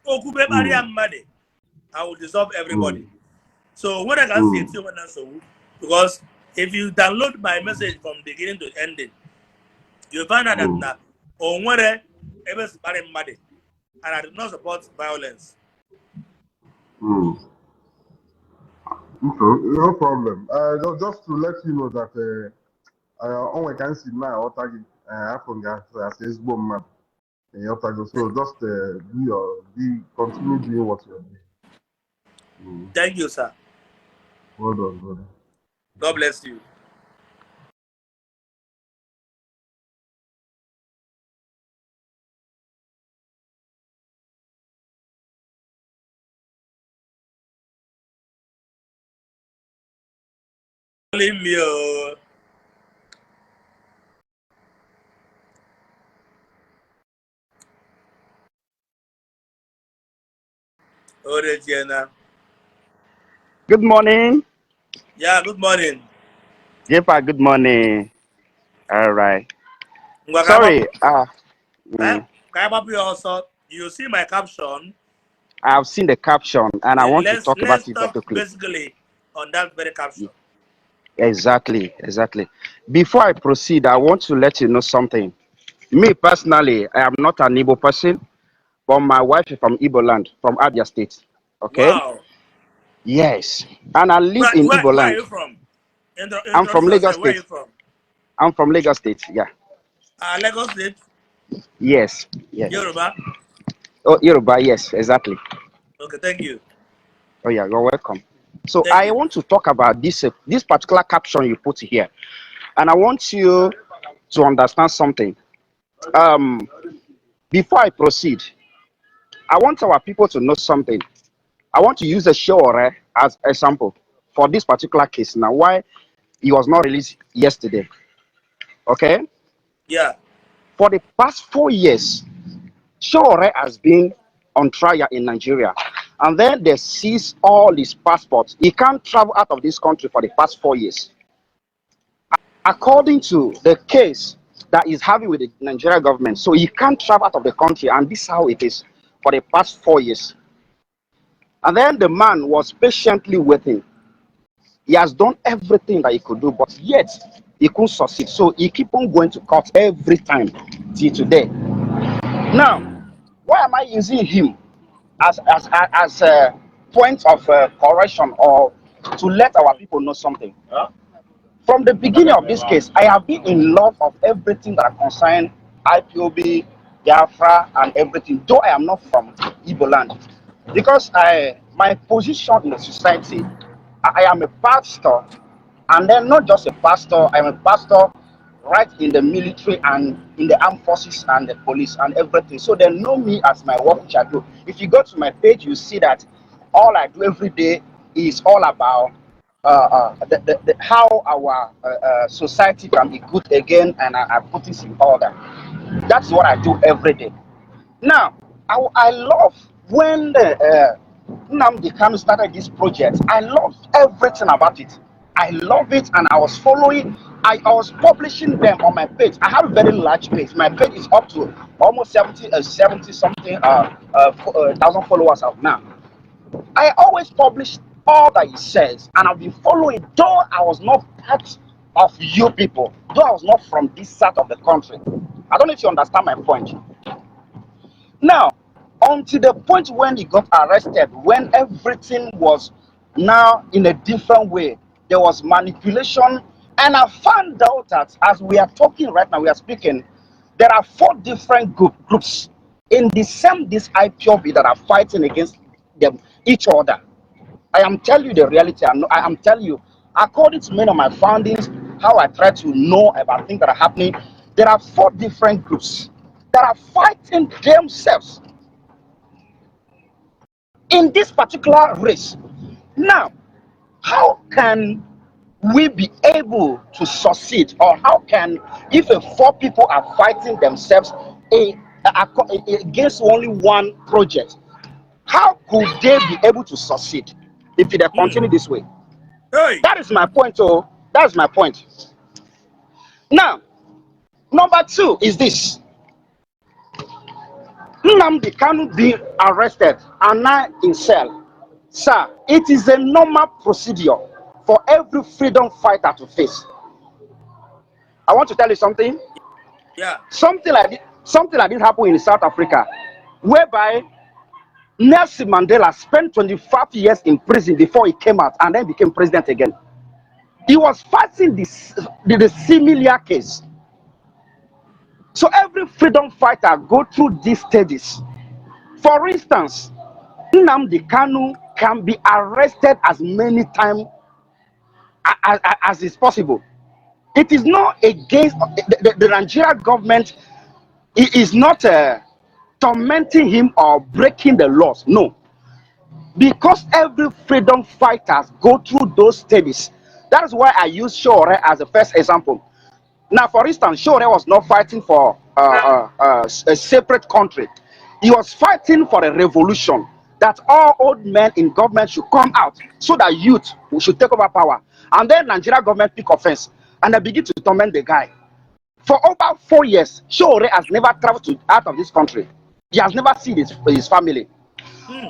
okwu be kparịa mmadụ, I will dissolve everybody. So when I can see it when nsogbu, because if you download my message from beginning to ending, you find out that na o nwere ebe si kparị mmadụ and I do not support violence. Okay, no problem. Just to let you know that onwe ka m si na-aghọta gị, afọ m ga-asị ezigbo mmadụ. Ịghọtago? So just do your be continue doing what you're doing. Thank you, sir. Well done, brother. God bless you. Calling me, oh. Oh, Regina. Good morning. Yeah, good morning. Jepa, good morning. All right. Ngwa ka Sorry. Ka anyị gbapụ ya ọsọ. You see my caption. I've seen the caption and I want to Let's talk about let's it talk quickly. basically on that very caption. Exactly. Before I proceed, I want to let you know something. Me personally, I am not an Igbo person, but my wife is from Igbo land, from Abia State. Okay? Wow. Yes. And I live Where, in where, Igbo where are land. you from? I'm from Introduce Lagos yourself. Where are you State. from? I'm from Lagos State. Yeah. Lagos State, Yes. Yoruba. Oh, Yoruba, yes, exactly. Okay, thank you. Oh yeah, you're welcome. So Thank I you. want to talk about this particular caption you put here, and I want you to understand something. Before I proceed, I want our people to know something. I want to use the Sowore as a sample for this particular case. Now, why he was not released yesterday? Okay, For the past 4 years, Sowore has been on trial in Nigeria, and then they seize all his passports. He can't travel out of this country for the past 4 years. According to the case that he's having with the Nigeria government. So he can't travel out of the country, and this is how it is for the past 4 years. And then the man was patiently waiting. He has done everything that he could do, but yet he couldn't succeed. So he keep on going to court every time till today. Now, why am I using him as a point of correction or to let our people know something? From the beginning of this case, I have been in love of everything that concerns IPOB, Biafra, and everything, though I am not from Igbo land. Because my position in the society, I am a pastor, and then not just a pastor, I am a pastor right in the military and in the armed forces and the police and everything. So they know me as my work, which I do. If you go to my page, you see that all I do every day is all about how our society can be good again, and I put this in order. That's what I do every day. Now, I love when the Nnamdi Kanu started this project. I love everything about it. I love it, and I was following. I was publishing them on my page. I have a very large page. My page is up to almost 70 something thousand followers out now. I always publish all that he says, and I've been following, though I was not part of you people, though I was not from this side of the country. I don't know if you understand my point. Now, until the point when he got arrested, when everything was now in a different way, there was manipulation. And I found out that as we are talking right now, we are speaking, there are four different groups in the same this IPOB that are fighting against them each other. I am telling you the reality. I am telling you, according to many of my findings, how I try to know about things that are happening, there are four different groups that are fighting themselves in this particular race. Now, how can we be able to succeed, or how can, if a four people are fighting themselves against only one project, how could they be able to succeed if they continue this way? Hey. That is my point. Oh, that is my point. Now, number two is this. Nnamdi Kanu being arrested and now in cell. Sir, it is a normal procedure for every freedom fighter to face. I want to tell you something. Yeah. Something like this happened in South Africa, whereby Nelson Mandela spent 25 years in prison before he came out and then became president again. He was fighting the similar case. So every freedom fighter go through these stages. For instance, Nnamdi Kanu can be arrested as many times as is possible. It is not against the Nigeria government. It is not tormenting him or breaking the laws. No. Because every freedom fighters go through those stages. That is why I use Sowore as the first example. Now, for instance, Sowore was not fighting for a separate country. He was fighting for a revolution that all old men in government should come out so that youth should take over power. And then Nigeria government pick offense and they begin to torment the guy. For over 4 years, Sowore has never traveled out of this country. He has never seen his family.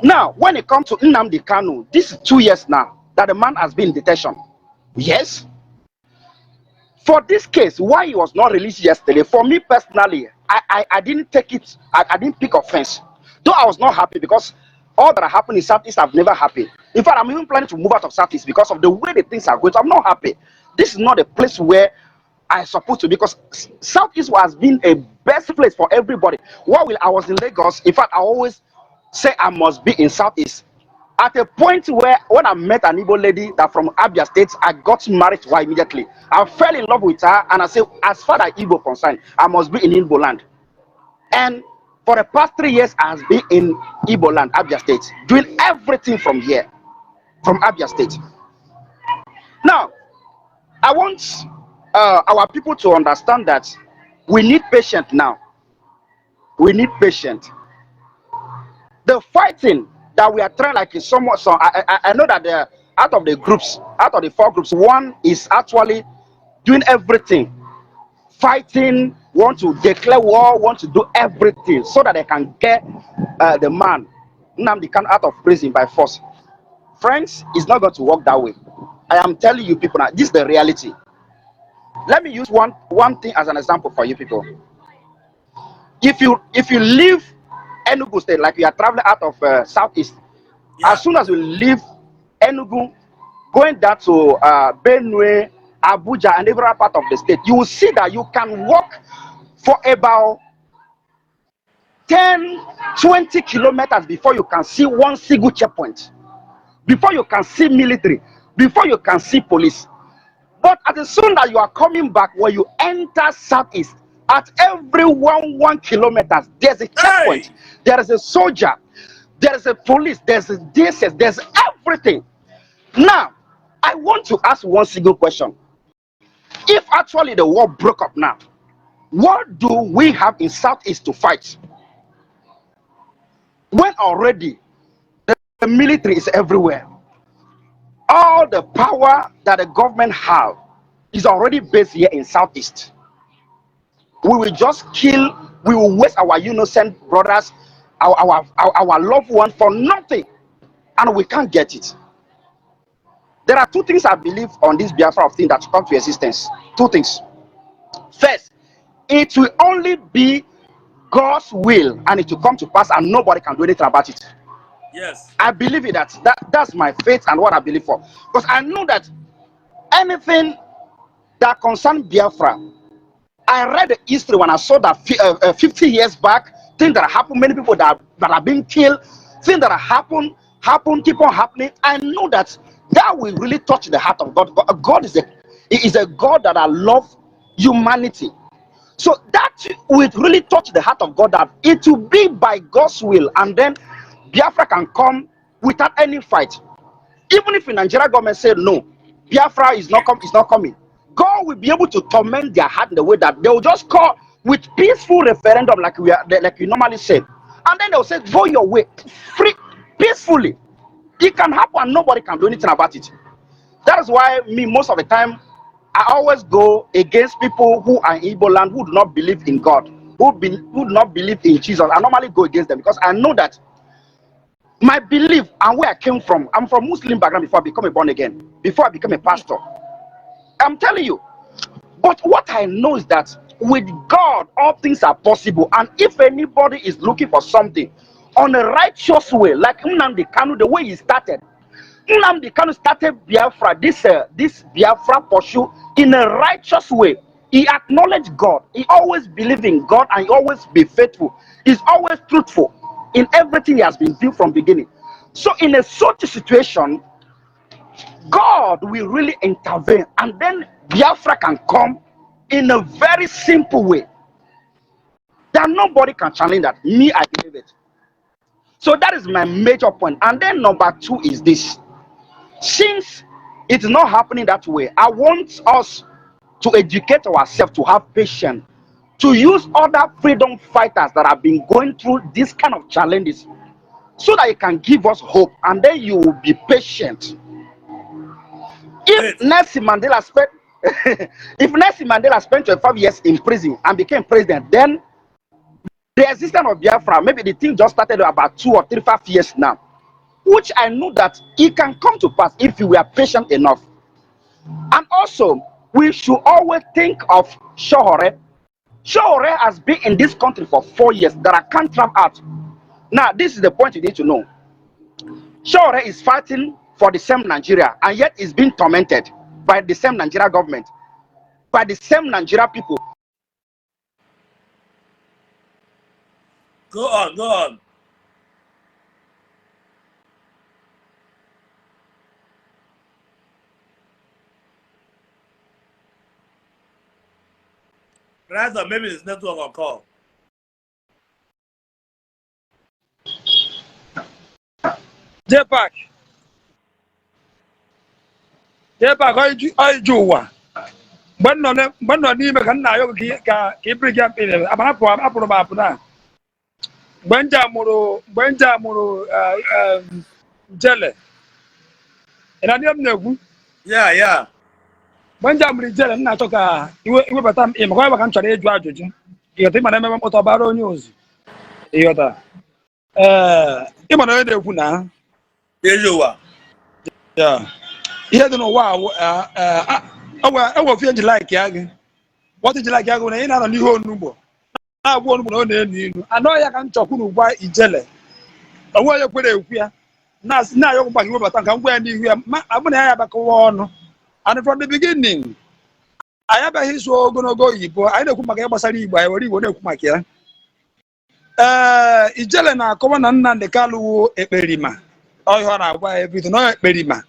Now, when it comes to Nnamdi Kanu, this is 2 years now that the man has been in detention. Yes. For this case, why he was not released yesterday, for me personally, I didn't take it, I didn't pick offense. Though I was not happy because all that happened in Southeast, I've never happy. In fact, I'm even planning to move out of Southeast because of the way the things are going. So I'm not happy. This is not a place where I supposed to, because Southeast has been a best place for everybody. While I was in Lagos, in fact, I always say I must be in Southeast. At a point where when I met an Igbo lady that from Abia State, I got married to her immediately. I fell in love with her and I said, as far as Igbo concerned, I must be in Igbo land. And for the past 3 years, I has been in Igbo land, Abia State, doing everything from here, from Abia State. Now, I want our people to understand that we need patience now. We need patience. The fighting that we are trying, like is somewhat, so I know that the out of the groups, out of the four groups, one is actually doing everything, fighting, want to declare war, want to do everything so that they can get the man, Nnamdi Kanu, out of prison by force. Friends, it's not going to work that way. I am telling you people now, this is the reality. Let me use one thing as an example for you people. If you leave Enugu State, like you are traveling out of Southeast, as soon as you leave Enugu, going down to Benue, Abuja, and every other part of the state, you will see that you can walk for about 10, 20 kilometers before you can see one single checkpoint, before you can see military, before you can see police. But as soon as you are coming back, when you enter Southeast, at every 1 kilometers, there's a checkpoint. Hey! There is a soldier, there is a police, there's a DSS, there's everything. Now, I want to ask one single question. If actually the war broke up now, what do we have in Southeast to fight? When already the military is everywhere. All the power that the government have is already based here in Southeast. We will just kill, we will waste our innocent brothers, our loved one for nothing, and we can't get it. There are two things I believe on this Biafra of thing that come to existence. Two things. First, it will only be God's will and it will come to pass and nobody can do anything about it. Yes. I believe it that's my faith and what I believe for. Because I know that anything that concerns Biafra, I read the history when I saw that 50 years back, things that happened, many people that have been killed, things that happened, keep on happening. I know that will really touch the heart of God. God is a God that I love humanity. So that will really touch the heart of God, that it will be by God's will, and then Biafra can come without any fight. Even if the Nigeria government say no, Biafra is not coming. God will be able to torment their heart in the way that they will just call with peaceful referendum, like we normally say, and then they will say, go your way, free, peacefully. It can happen, nobody can do anything about it. That is why me, most of the time, I always go against people who are in Igbo land, who do not believe in God, who do not believe in Jesus. I normally go against them because I know that my belief and where I came from, I'm from Muslim background before I become a born again, before I become a pastor. I'm telling you. But what I know is that with God, all things are possible. And if anybody is looking for something on a righteous way, like Nnamdi Kanu, the way he started, Nnamdi Kanu started Biafra, this Biafra pursuit in a righteous way. He acknowledged God. He always believed in God and he always be faithful. He's always truthful in everything he has been doing from beginning. So in a such a situation, God will really intervene, and then Biafra can come in a very simple way that nobody can challenge that. Me, I believe it. So that is my major point. And then number two is this. Since it's not happening that way, I want us to educate ourselves, to have patience, to use other freedom fighters that have been going through this kind of challenges so that it can give us hope, and then you will be patient. If Nelson Mandela spent if Nelson Mandela spent 25 years in prison and became president, then the existence of Biafra, maybe the thing just started about 2 or 3, 5 years now, which I know that it can come to pass if we are patient enough. And also, we should always think of Sowore. Sowore has been in this country for 4 years that I can't travel out. Now, this is the point you need to know. Sowore is fighting for the same Nigeria, and yet is being tormented by the same Nigeria government, by the same Nigeria people. Go on, go on. Rather, maybe it's network or call. J-Pack. J-Pack, ọ ju ụwa. Mgbe m nọ n'ime ka nna ya ka ị biri gị apụrụ m apụ na. Mgbe nje amụrụ Ijele. Ị na-adị m na-ekwu? Yeah, yeah. Mgbe nje amụrụ Ijele, m na-achọ ka iwebata m maka ọ ka m chọrọ ịjụ ajụjụ. Ịghọta ịma na ememe mkpọtụ ọbara onye ozu. Ịghọta. Ee, ịma na onye na-ekwu na ụwa. Ihe dị n'ụwa ewe ofu eji like ya gị. What eji like ya gị na ị na-anọ n'ihe onugbo. Na-agwa onugbo na ọ na-enu ilu. Anọ ya ka m chọkwuru gwa Ijele. Onwe onye kwere ekwu ya. Na-ayọ gwa gị webata nka ngwa ya n'ihu ya. Ma abụ na ya abakọwa ọnụ. And from the beginning, anyị abịaghị ịsụ ogologo oyibo. Anyị na-ekwu maka ihe gbasara Igbo, anyị were Igbo na-ekwu maka ya. Ee, Ijele na-akọwa na Nnamdi Kanu wụ ekperima. Ọ ihe ọ na-agwa ya everything, ọ ekperima.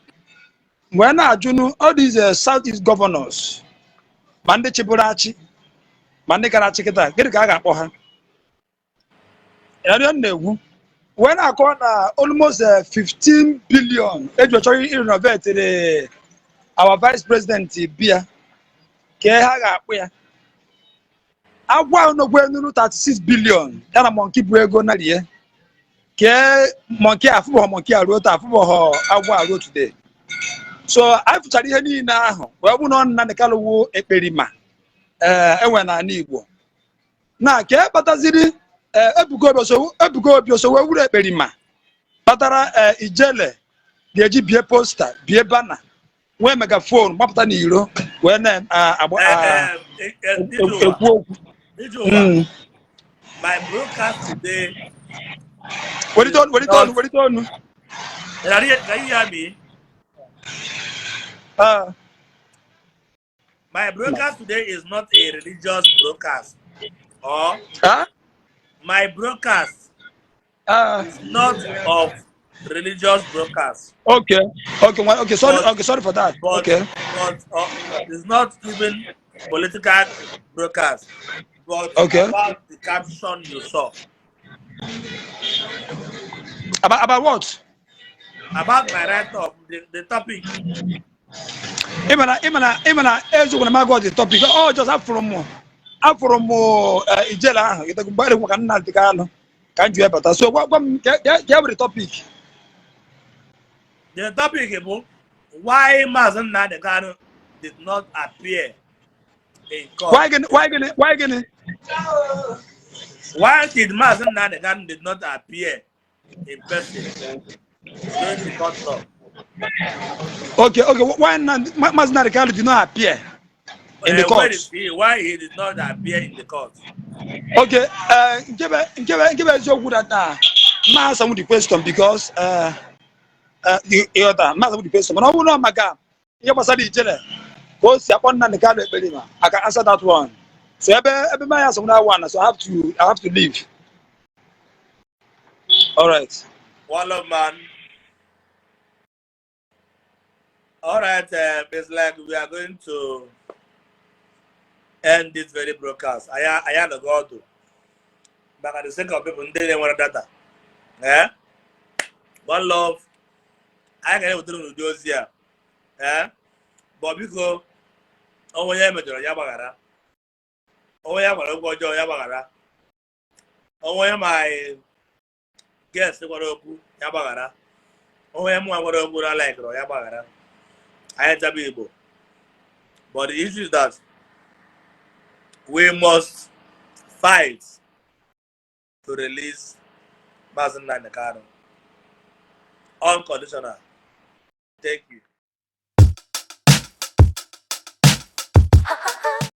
Mgbe na-ajụnụ all these South East governors, ma ndị chịbụrụ achị, ma ndị kara achị kịta, gịnị ka a ga-akpọ ha? Ya na-egwu. Wee na-akọwa na almost 15 billion eji chọrọ irenovate our vice president bia ka ha ga-akpụ ya. Agwa ahụ nọkwa enuru 36 billion ya na monkey bụ ego narie. Ke monkey afụbọghọ monkey aruo taa, afụbọghọ agwọ aruo today. So anyị fụchara ihe niile ahụ wee bụ na ọ Nnamdi Kanu wụ ekperima ee enwe n'ala Igbo na ka e kpataziri ee Ebuka Obi oso, Ebuka Obi oso wee wuru ekperima kpatara ee Ijele ga-eji bie poster, bie banner, nwee megaphone, gbapụta n'iro wee na-agba ekwu okwu. Ijuwa, my broadcast today Welite ọnụ, welite ọnụ, welite ọnụ. Can you hear me? Ah. My broadcast today is not a religious broadcast. Or Huh? my broadcast is not of religious broadcast. Okay, well, okay, sorry, But okay, sorry for that. but Okay. but it's not even political broadcast. But about the caption you saw. About what? About my write-up, the topic. Ịma na eziokwu na magọ the topic ọ just afụrụ m Ijele ahụ mgbe ekwu maka Nnamdi Kanu ka m ji wee bata, so gwa m ka e were topic. The topic is why Mazi Nnamdi Kanu did not appear in court. Why gịnị? Why gịnị? Why gịnị? Why did Mazi Nnamdi Kanu did not appear in person during the court talk? Okay, why Mazi Nnamdi Kanu did not appear in the Where court? Is he? Why he did not appear in the court? Okay, nke bụ eziokwu that na ma answer the question because ịghọta ma answer the question, mana ọ bụrụ na ọ maka ihe gbasara Ijele ka o si akpọ Nnamdi Kanu ekperima, I can answer that one. So ebe ma ya answer that one, so I have to leave. All right. One love, man. All right, it's like we are going to end this very broadcast. I am the God. Back at the sake of people, ndị na-enwere data. Eh? One love. Anyị ga-ewetara unu ụdị ozi a. Eh? But biko, onwe ya mejọrọ ya gbaghara. Onwe ya gwara okwu ọjọọ ya gbaghara. Onwe ya ma guest gwara okwu ya gbaghara. Onwe ya mụnwa gwara okwu na laikụrụ ya gbaghara. Anyị nchaba Igbo. But the issue is that we must fight to release Mazi Nnamdi Kanu. Unconditional. Thank you.